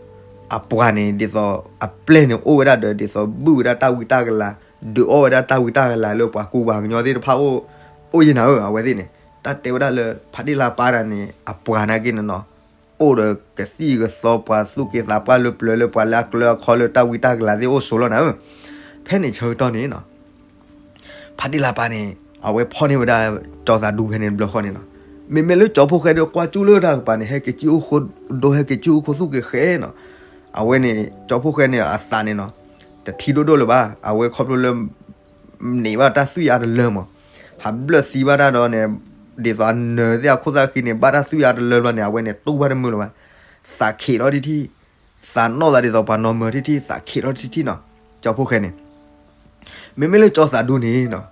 အပှၤန့ၣ် ဒ်သိးအပျဲၢ်န့ၣ်အိၣ်ဝဲဒၣ်ဒီး ဒ်သိးဘုၣ်ဝဲဒၣ်တၢ်ဝံတၢ်ကလၤ ဒုးအီၣ်ဝဲဒၣ်တၢ်ဝံတၢ်ကလၤလၢပှၤကူပှၤကညီသ့ၣ်တဖၣ်အိၣ် အိၣ်ယဲနၤဧၢ အဝဲသ့ၣ်န့ၣ် တၢ်တဲဝဲဒၣ်လၢ ဖးဒ့ၣ်လါပၢ်တၢ်န့ၣ် အပှၤနာ်က့န့ၣ်နီၤ အိၣ်ဒီးကသံၣ်ကသီ ပှၤသူၣ်က့သးပှၢ်လၢပျၢၤလၢပှၤလၢအကျၢအခီလၢတၢ်ဝံတၢ်ကလၤသ့ၣ်အိၣ်ဆိးလီၤနၤဧၢ, ဖဲန့ၣ်ဆၢကတီၢ်န့ၣ်နီၤ ဖးဒ့ၣ်လါပၢ်န့ၣ် အဝဲဖီၣ်န့ၢ်ဝဲဒၣ် ကၠီသးဒူဖဲန့ၣ်တဘျီဃီန့ၣ်နီၤ, မ့မ့ၢ်လၢကၠီဖှိၣ်ဃဲဒီးကွၢ်ကၠူၣ်လၢတၢ်ကပၤန့ၣ် ဟဲက့ၤကၠူၣ်အိၣ်ခိၣ်ဒိ ဟဲက့ၤကၠူၣ်အိၣ်ခိၣ်သူၣ်က့ၤဃဲနီၤ, အဝဲန့ၣ် ကၠီဖှိၣ်ဃဲန့ၣ်အသးန့ၣ်နီၤ တထံဒိၣ်ဒိၣ်လၢၤဘၣ် အဝဲခီဖျိလၢ န့ၢ်ဘၣ်တၢ်သွံၣ်အါတလၢမး, ဟးဘျၢၣ်သံဘၣ်တၢ်ဒီးန့ၣ် ဒ်သိးအနၢၤသ့ၣ်အခိၣ်သၣ်ဃံန့ၣ် ဘၣ်တၢ်သွံၣ်အါတလၢဘျီန့ၣ် အဝဲန့ၣ်တူၢ်ဘၣ်တမုာ်လၢၤဘၣ်, သးခံးထီၣ်ထံထံ, သးနီၣ်သးဒ်သိးပှၤနီၢ်မၢၤထံထံ သးခံးထီၣ်ထံထံနီၤ, ကၠီဖှိၣ်ဃဲန့ၣ် မ့မ့ၢ်လၢကၠီသးဒူန့ၣ်နီၤ,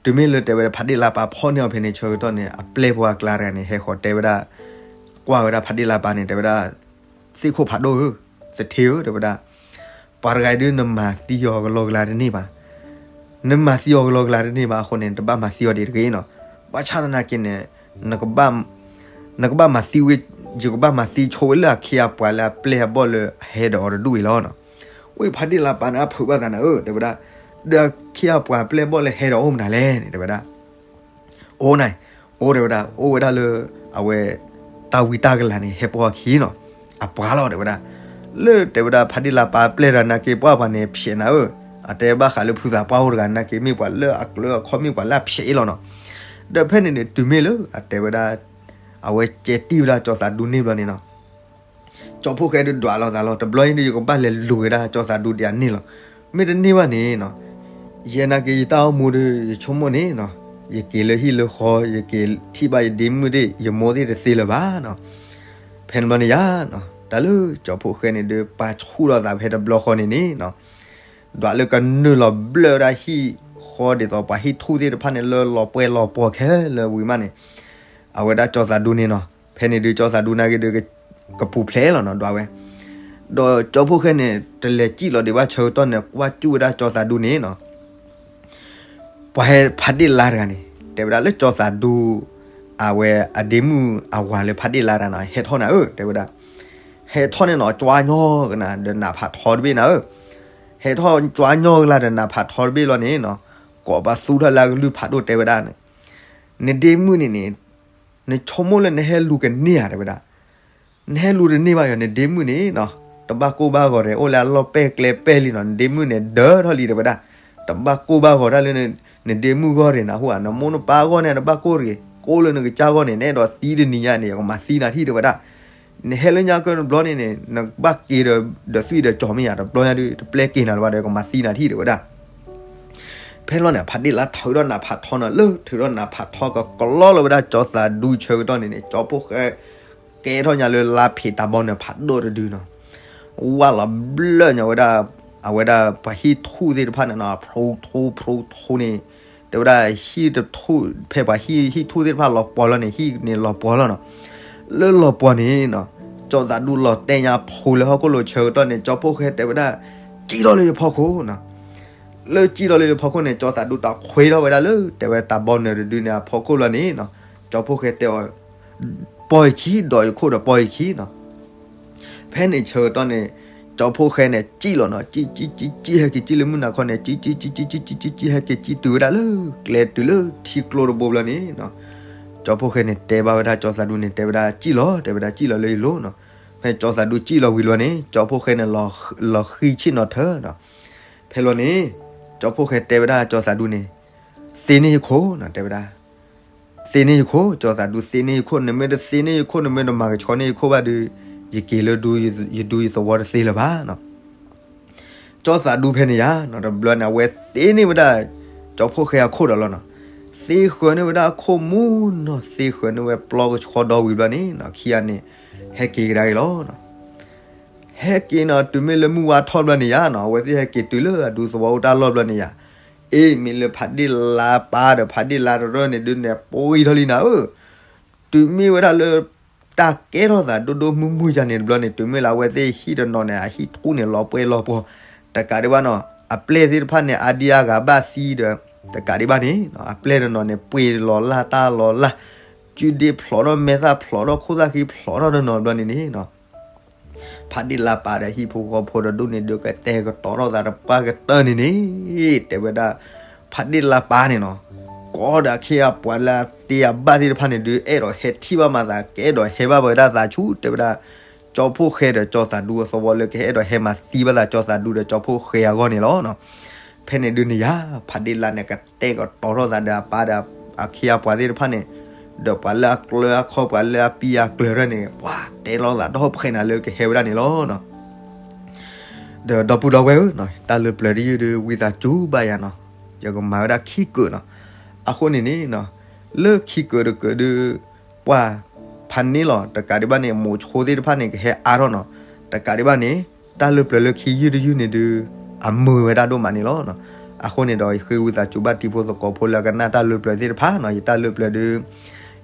တုၤမ့ၢ်လၢတဲဝဲဒၣ်ဖးဒ့ၣ်လါပၢ်ဖီၣ်န့ၢ်အီၤဖဲန့ၣ်ဆၢကတီၢ်န့ၣ် အပျဲၢ်ဖိအကျါတဂၤန့ၣ် ဟဲဃီၤတဲဝဲဒၣ်, ကွၢ်ဝဲဒၣ်ဖးဒ့ၣ်လါပၢ်န့ၣ် တဲဝဲဒၣ်, သ့ၣ်ခိၣ်ဖးဒိၣ်ဧၢ, သထ့ဧၢ တဲဝဲဒၣ်, ပှၤတဂၤအံၤဒုးနမၤသံအီၤကလီကလါတန့ၢ်ဘၣ် နမၤသံအီၤကလီကလါတန့ၢ်ဘၣ်အဃိန့ၣ် နတဘၣ်မၤသံအီၤဒံးတဂ့ၤနီၤ, ဘၣ်ဆၣ်သနာ်က့န့ၣ် နကဘၣ်မၤသံဝဲ, ယကဘၣ်မၤသံဆိဝဲလၢအခ့အပှၤလၢအပျဲၢ်အဘီၣ်လၢဟဲဒီးအီၤတဒူၣ်အံၤလီၤနီၤ, ဝဲဖးဒ့ၣ်လါပၢ်န့ၣ်အဖုးဘၣ်သးနၤဧၢ တဲဝဲဒၣ်, ဒီးအခ့အပှၤပျဲၢ်ဘီၣ်လၢဟဲဒီးအိၣ်မနုၤလဲၣ်န့ၣ် တဲဝဲဒၣ် အိၣ်န့ၣ်, အိၣ်တဲဝဲဒၣ် အိၣ်ဝဲဒၣ်လၢ အဝဲ တၢ်ဝံတၢ်ကလၤန့ၣ် ဟဲပိာ်အခံနီၤ, အပှၤလီၤတဲဝဲဒၣ်, လၢတဲဝဲဒၣ်ဖးဒ့ၣ်လါပၢ်ပျဲၢ်တဂၤနာ်က့ ပှၤပှၤန့ၣ်ဖျဲးနၤဧၢ, အတဲဘၣ်ဃးလၢဖုသးပှၢ်အိၣ်တဂၤနာ်က့ မ့ၢ်ပှၤလၢအကျၢအခီမ့ၢ်ပှၤလၢအဖျဲးအံၤလီၤနီၤ, ဒီးဖဲန့ၣ်န့ၣ် တုၤမ့ၢ်လၢအတဲဝဲဒၣ် အဝဲကဲတံၢ်ဝဲဒၣ်ကၠီသးဒူန့ၣ်ဘျီန့ၣ်နီၤ ကၠီဖိၣ်ဃဲဒုးဒွးလိာ်သးလီၤ, တဘျီအံၤဒုး ယကဘၣ်လဲၤလူၤက့ၤဒၣ်ကၠီသးဒူဒံးအန့ၣ်လီၤ. မ့တမ့ၢ်ဘၣ်န့ၣ်နီၤ, ယဲနာ်က့ယတၢ်အိၣ်မူဒုး ယဆိကမိၣ်န့ၣ်နီၤ, ယက့ၤလၢဟံၣ်လၢဃီ ယက့ၤထံၣ်ဘၣ်ယဒ့မုၣ်သ့ၣ် ယမိၢ်သ့ၣ်တသ့လၢၤဘၣ်နီၤ. ဖဲန့ၣ်ဘျီန့ၣ်ယါနီၤ, တၢ်လၢကၠီဖိၣ်ဃဲန့ၣ်ဒုး ပာ်ဆူၣ်ထီၣ်သးဖဲတဘျီဃီန့ၣ်န့ၣ်နီၤ, ဒွးလၢကနုာ်လီၤဘျၢၣ်ဝဲဒၣ်ဟံၣ်ဃီဒ်သိးပှၤဟံၣ်ထူၣ်သ့ၣ်တဖၣ်န့ၣ် လၢလီၤပှဲၤလီၤပှီၤခဲလၢာ်ဝံၤမးန့ၣ်, အဝဲဒၣ်ကၠီသးဒူန့ၣ်နီၤ, ဖဲန့ၣ်ဒုးကၠီသးဒူနာ်က့ဒုး ကပူၤဖျဲးလီၤနီၤ ဒွးဝဲ, ဒီးကၠီဖိၣ်ဃဲန့ၣ် တလဲၤစံၣ်လီၤဒံးဘၣ်ဆၢကတီၢ်န့ၣ် ကွၢ်ကၠူၣ်ဝဲဒၣ်ကၠီသးဒူန့ၣ်နီၤ, ပှၤဟဲဖးဒ့ၣ်လါတဂၤန့ၣ် တဲဝဲဒၣ်လၢကၠီသးဒူ အဝဲအဒ့မုၣ်အဝၤလၢဖးဒ့ၣ်လါတဂၤနီၤ ဟဲထီၣ်နၤဧၢ တဲဝဲဒၣ်, ဟဲထီၣ်န့ၣ်နီၤ ကွၢ်ညီကနၤဒီးနးဖးထီတဘ့ၣ်နၤဧၢ, ဟဲထီၣ်ကွၢ်ညီကလၢ်ဒီးနးဖးထီတဘ့ၣ်လီၤန့ၣ်နီၤ, ကိးပသူထီၣ်လၢအကလုၢ်ဖးဒိၣ်တဲဝဲဒၣ်န့ၣ်, နဒ့မုၣ်န့ၣ်န့ၣ် နဆိကမိၣ်လၢနဟဲလူၤကန့ၢ်ဧါ တဲဝဲဒၣ်. နဟဲလူၤတန့ၢ်ဘၣ်ယီၤ နဒ့မုၣ်န့ၣ်နီၤ, တဘၣ်ကိၢ်ဘၣ်ဂီၤဒီး အိၣ်လၢအလီၢ်ပဲၢ်ကျဲပဲၢ်လံနီၤ, နဒ့မုၣ်န့ၣ် ဒၢထီၣ်လံ တဲဝဲဒၣ်. တဘၣ်ကိၢ်ဘၣ်ဂီၤတၢ်လၢ နဒ့မုၣ်ဂီၢ်န့ၣ် နဟူဧါ, နမိၢ်နပၢ်ဂီၢ်န့ၣ် တဘၣ်ကိၢ်တဂ့ၤ, ကိၢ်လၢနကစၢ်ဂီၢ်န့ၣ် နအဲၣ်ဒိးသံတနံၤညါန့ၣ် ယကမၤသံနၤထံၣ် တဲဝဲဒၣ်. နဟဲလၢညါကတဘျီန့ၣ်န့ၣ် နကဘၣ်က့ၤဒီး ဒီးသွံၣ်ဒီးကၠီၤမ့ၢ်ယၤ တဘျီညါဒုး တပျဲက့ၤနၤလၢၤဘၣ်ဒီး ယကမၤသံနၤထံၣ် တဲဝဲဒၣ်. ဖဲလီၤန့ၣ် ဖးဒ့ၣ်လါထုးထီၣ်နးဖးထီနီၤ, လၢထုးထီၣ်နးဖးထီကကလီလီၤဝဲဒၣ် ကၠီသးဒူဆၢကတီၢ်န့ၣ်န့ၣ် ကၠီဖှိၣ်ဃဲ ကဲထီၣ်ညါလၢလါဖံးတၢ်ဘီနုာ်ဖးဒိၣ်တဒုနီၤ, ဝၢ်လီၤဘျၢၣ်ညါဝဲဒၣ်, အဝဲဒၣ်ပှၤဟံၣ်ထူၣ်သ့ၣ်တဖၣ်န့ၣ်နီၤ, ဖရူထူဖရူထူန့ၣ်, တဲဝဲဒၣ်ဟံၣ်တထူၣ် ဖဲပှၤဟံၣ် ဟံၣ်ထူၣ်သ့ၣ်တဖၣ်လီၤပှီၤလီၤန့ၣ် ဟံၣ်န့ၣ်လီၤပှီၤလီၤနီၤ. လၢလီၤပှီၤန့ၣ်နီၤ, ကၠီသးဒူလီၤတဲာ်ညါဖိလၢဟီၣ်ခိၣ်လိၤဆၢကတီၢ်န့ၣ် ကၠီဖှိၣ်ဃဲတဲဝဲဒၣ်, စံၣ်ထီၣ်လၢယဖီခိၣ်နီၤ. လၢစံၣ်ထီၣ်လၢယဖီခိၣ်န့ၣ် ကၠီသးဒူတၢ်ခွဲထီၣ်ဝဲဒၣ်လၢ တဲဝဲတၢ်ဘီနုာ်တဒုန့ၣ်အဖီခိၣ်လီၤန့ၣ်နီၤ, ကၠီဖှိၣ်ဃဲတဲအီၤ, ပီၢ်ယခံ, ဒီးယခိၣ်ဒီးပီၢ်ယခံနီၤ. ဖဲန့ၣ်ဆၢကတီၢ်န့ၣ် ကၠီဖှိၣ်ဃဲန့ၣ် စံၣ်လီၤနီၤ, စံၣ် စံၣ် စံၣ် စံၣ် ဟဲက့ၤစံၣ်လၢမုၢ်နၤခီန့ၣ် စံၣ် စံၣ် စံၣ် စံၣ် စံၣ် စံၣ် ဟဲက့ၤစံၣ်တုၤဝဲဒၣ်လၢ ကျဲတုၤလၢထံကျိတဘိဘျီန့ၣ်နီၤ, ကၠီဖှိၣ်ဃဲန့ၣ် တဲဘၣ်ဝဲဒၣ်ကၠီသးဒူန့ၣ် တဲဝဲဒၣ်စံၣ်လီၤ, တဲဝဲဒၣ်စံၣ်လီၤလၢယလိၤနီၤ. ဖဲကၠီသးဒူစံၣ်လီၤဝံၤလီၤန့ၣ် ကၠီဖှိၣ်ဃဲန့ၣ် လီၤဃံၤဆ့ၣ်နီၤထၢနီၤ. ဖဲလီၤန့ၣ် ကၠီဖှိၣ်ဃဲတဲဝဲဒၣ်ကၠီသးဒူန့ၣ်, သ့န့ၢ်ယခိၣ်နီၤ, တဲဝဲဒၣ် သ့န့ၢ်ယခိၣ်, ကၠီသးဒူသ့န့ၢ်ယခိၣ်, နမ့ၢ်တသ့န့ၢ်ယခိၣ် နမ့ၢ်တမၤကဆှီန့ၢ်ယခိၣ်ဘၣ်ဒီး ယက့ၤလၢဒူ ယဒူယသဝီတသ့လၢၤဘၣ်နီၤ. ကၠီသးဒူဖဲန့ၣ်ယါနီၤ တဘျီန့ၣ် အဝဲသ့န့ၢ်ဝဲဒၣ် ကၠီဖှိၣ်ဃဲအခိၣ်ဒီးလီၤနီၤ. သ့ဃၢၤန့ၢ်ဝဲဒၣ်အခိၣ်မူနီၤ, သ့ဃၢၤန့ၢ်ဝဲပျီကဆှီဒီဝံၤဘျီန့ၣ်နီၤ ခံဂၤန့ၣ် ဟဲက့ၤကဒါက့ၤလီၤနီၤ. ဟဲက့ၤနီၤ တုၤမ့ၢ်လၢမုၢ်ဝါထီၣ်ဘျီန့ၣ်ယါနီၤ အဝဲသ့ၣ်ဟဲက့ၤတုၤလၢအဒူသဝီအိၣ်တၢ်လီၢ်ဘျီန့ၣ်ယါ, အ့ မ့ၢ်လၢဖးဒ့ၣ်လါပၢ်ဒီးဖးဒ့ၣ်လါတရၢၢ်န့ၣ်ဒုးန့ၣ် ပှံၢ်ထီၣ်လံနၤဧၢ. တုၤမ့ၢ်ဝဲဒၣ်လၢ တၢ်ကဲထီၣ်သးဒိၣ်ဒိၣ်မုၢ်မုၢ်ယါန့ၣ်တဘျီန့ၣ် တုၤမ့ၢ်လၢအဝဲသ့ၣ်ဟံၣ်တနီၤန့ၣ် အဟံၣ်ထူၣ်န့ၣ် လီၤပှဲၤလီၤပှီၤ တကးဒံးဘၣ်နီၤ အပျဲၢ်သ့ၣ်တဖၣ်န့ၣ် အါဒံအါဂၤဘၣ်သံဒီး တကးဒံးဘၣ်န့ၣ် အပျဲၢ်တနီၤန့ၣ် ပှ့ၤလီၤလၢ်တၢ်လီၤလၢ် ကုဒ့ဖျိးထီၣ်မဲာ်သၣ်ဖျိးထီၣ်ခိၣ်သၣ်ဃံဖျိးထီၣ်တနီၤဘျီန့ၣ်န့ၣ် ဖးဒ့ၣ်လါပၢ်ဒီးဟံၣ်ဖိဃီဖိတဒူၣ်န့ၣ် ဒုးကတဲာ်ကတီၤထီၣ်သးတပၢ်ကတၢၢ်န့ၣ်န့ၣ် တဲဝဲဒၣ် ဖးဒ့ၣ်လါပၢ်န့ၣ်နီၤ ကိးဒီးအခ့အပှၤလၢအသ့အဘၣ်သ့ၣ်တဖၣ်န့ၣ် ဒုးအဲၣ်ဒိးဟဲထံၣ်ဘၣ်မၤသး ကအဲၣ်ဒိးဟဲဘၣ်ဝဲဒၣ်သးဆူၣ် တဲဝဲဒၣ် ကၠီဖှိၣ်ဃဲဒီးကၠီသးဒူအသဝီလၢကဟဲအဲၣ်ဒိးဟဲမၤသံဘၣ်သးကၠီသးဒူဒီးကၠီဖှိၣ်ဃဲအဂီၢ်န့ၣ်လီၤ. ဖဲန့ၣ်ဒုးန့ၣ်ယါ ဖးဒ့ၣ်လါန့ၣ် ကတဲာ်ကတီၤထီၣ်သးဒီးအပၢ်ဒီးအခ့အပှၤသ့ၣ်တဖၣ်န့ၣ် ဒီးပှၤလၢအကျၢၤအခီၣ် ပှၤလၢအပံအကျၢၤထီၣ်န့ၣ် ပှၤတဲလိာ်သးဒီဖှဲးနၤလၢကဟဲဝဲဒၣ်န့ၣ်လီၤ. ဒီးဒီပုၢ်ဒီဝဲၢ်ဧၢ, တၢ်လၢပျၢၤတယုၢ်ဒီး ဝံသးစူၤဘၣ်ယၤနီၤ, ယကမၤဝဲဒၣ်ခံကၢးနီၤ. အဃိန့ၣ်န့ၣ်, လၢခံကၢးတကၢးဒီး ပှၤဖးန့ၢ်လီၤ. တကးဒံးဘၣ်န့ၣ် မိၤဆိသ့ၣ်တဖၣ်န့ၣ် ကဟဲအါထီၣ်နီၤ. တကးဒံးဘၣ်န့ၣ် တၢ်လၢပျၢၤလၢခံယုၢ်တယုၢ်န့ၣ်ဒီး အမုာ်ဝဲဒၣ်ဒိၣ်မးန့ၣ်လီၤ. အဃိန့ၣ်ဒီး ယဃ့ဝံသးစူၤဘၣ်တံၤဖိသကိးဖိလၢအကနၣ်တၢ်လၢပျၢၤသ့ၣ်တဖၣ်နီၤ, ယတၢ်လၢပျၢၤဒီး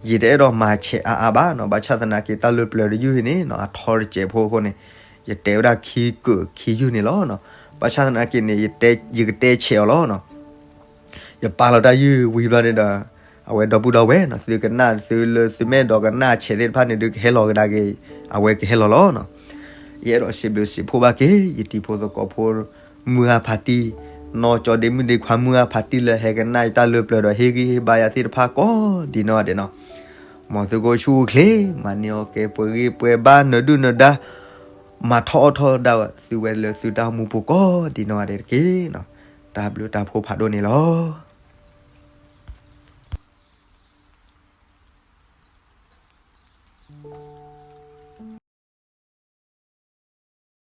ယတအဲၣ်ဒိးမၤဆဲးအါအါဘၣ်နီၤ, ဘၣ်ဆၣ်သနာ်က့ တၢ်လၢပျၢၤတယုၢ်အံၤန့ၣ်နီၤ အထီတစဲးဖိအဃိန့ၣ် ယတဲဝဲဒၣ်ခံကၢးခံယုၢ်န့ၣ်လီၤ. ဘၣ်ဆၣ်သနာ်က့န့ၣ် ယကတဲဆဲးအီၤလီၤ. ယပာ်လီၤတၢ်ယုၢ်ဝံၤဘျီန့ၣ်ဒီး အဝဲဒီပုၢ်ဒီဝဲၢ်နီၤ, သုကနၣ်သုလၢသုမ့ၢ်အဲၣ်ဒိးကနၣ်ဆဲးသ့ၣ်တဖၣ်န့ၣ်ဒီး ကဟဲလီၤကဒါက့ၤ, အဝဲကဟဲလီၤလီၤနီၤ. ယအဲၣ်ဒိးစံးဘျုးစံးဖှိၣ်ဘၣ်က့ၤ ယတံၤဖိသကိးဖိ မုၢ်ဂၢ်ဖးတံၢ်, နီၢ်ကၠီဒ့မုၣ်ဒ့ခွါ မုၢ်ဂၢ်ဖးတံၢ်လၢဟဲကနၣ်ယတၢ်လၢပျၢၤဒီး ဟ့ၣ်ဂံၢ်ဟ့ၣ်ဘါယၤသ့ၣ်တဖၣ်ကိးဒံးနီၢ်ဂၤဒဲးနီၤ. မ်သုကအိၣ်ဆူၣ်အိၣ်ချ့ မၤန့ၢ်အီၣ်ကဲ ပှဲၤဂံၢ်ပှဲၤဘါ နၢၤဒုၣ်နၢၤဒါ မၤထီၣ်အီၣ်ထီၣ်ဒၣ်ဝဲသုဝဲလၢသုတၢ်အိၣ်မူပူၤကိးဒံးနီၢ်ဂၤဒဲးတက့ၢ်နီၤ. တၢ်ဘျုးတၢ်ဖှိၣ်ဖးဒိၣ်န့ၣ်လီၤ.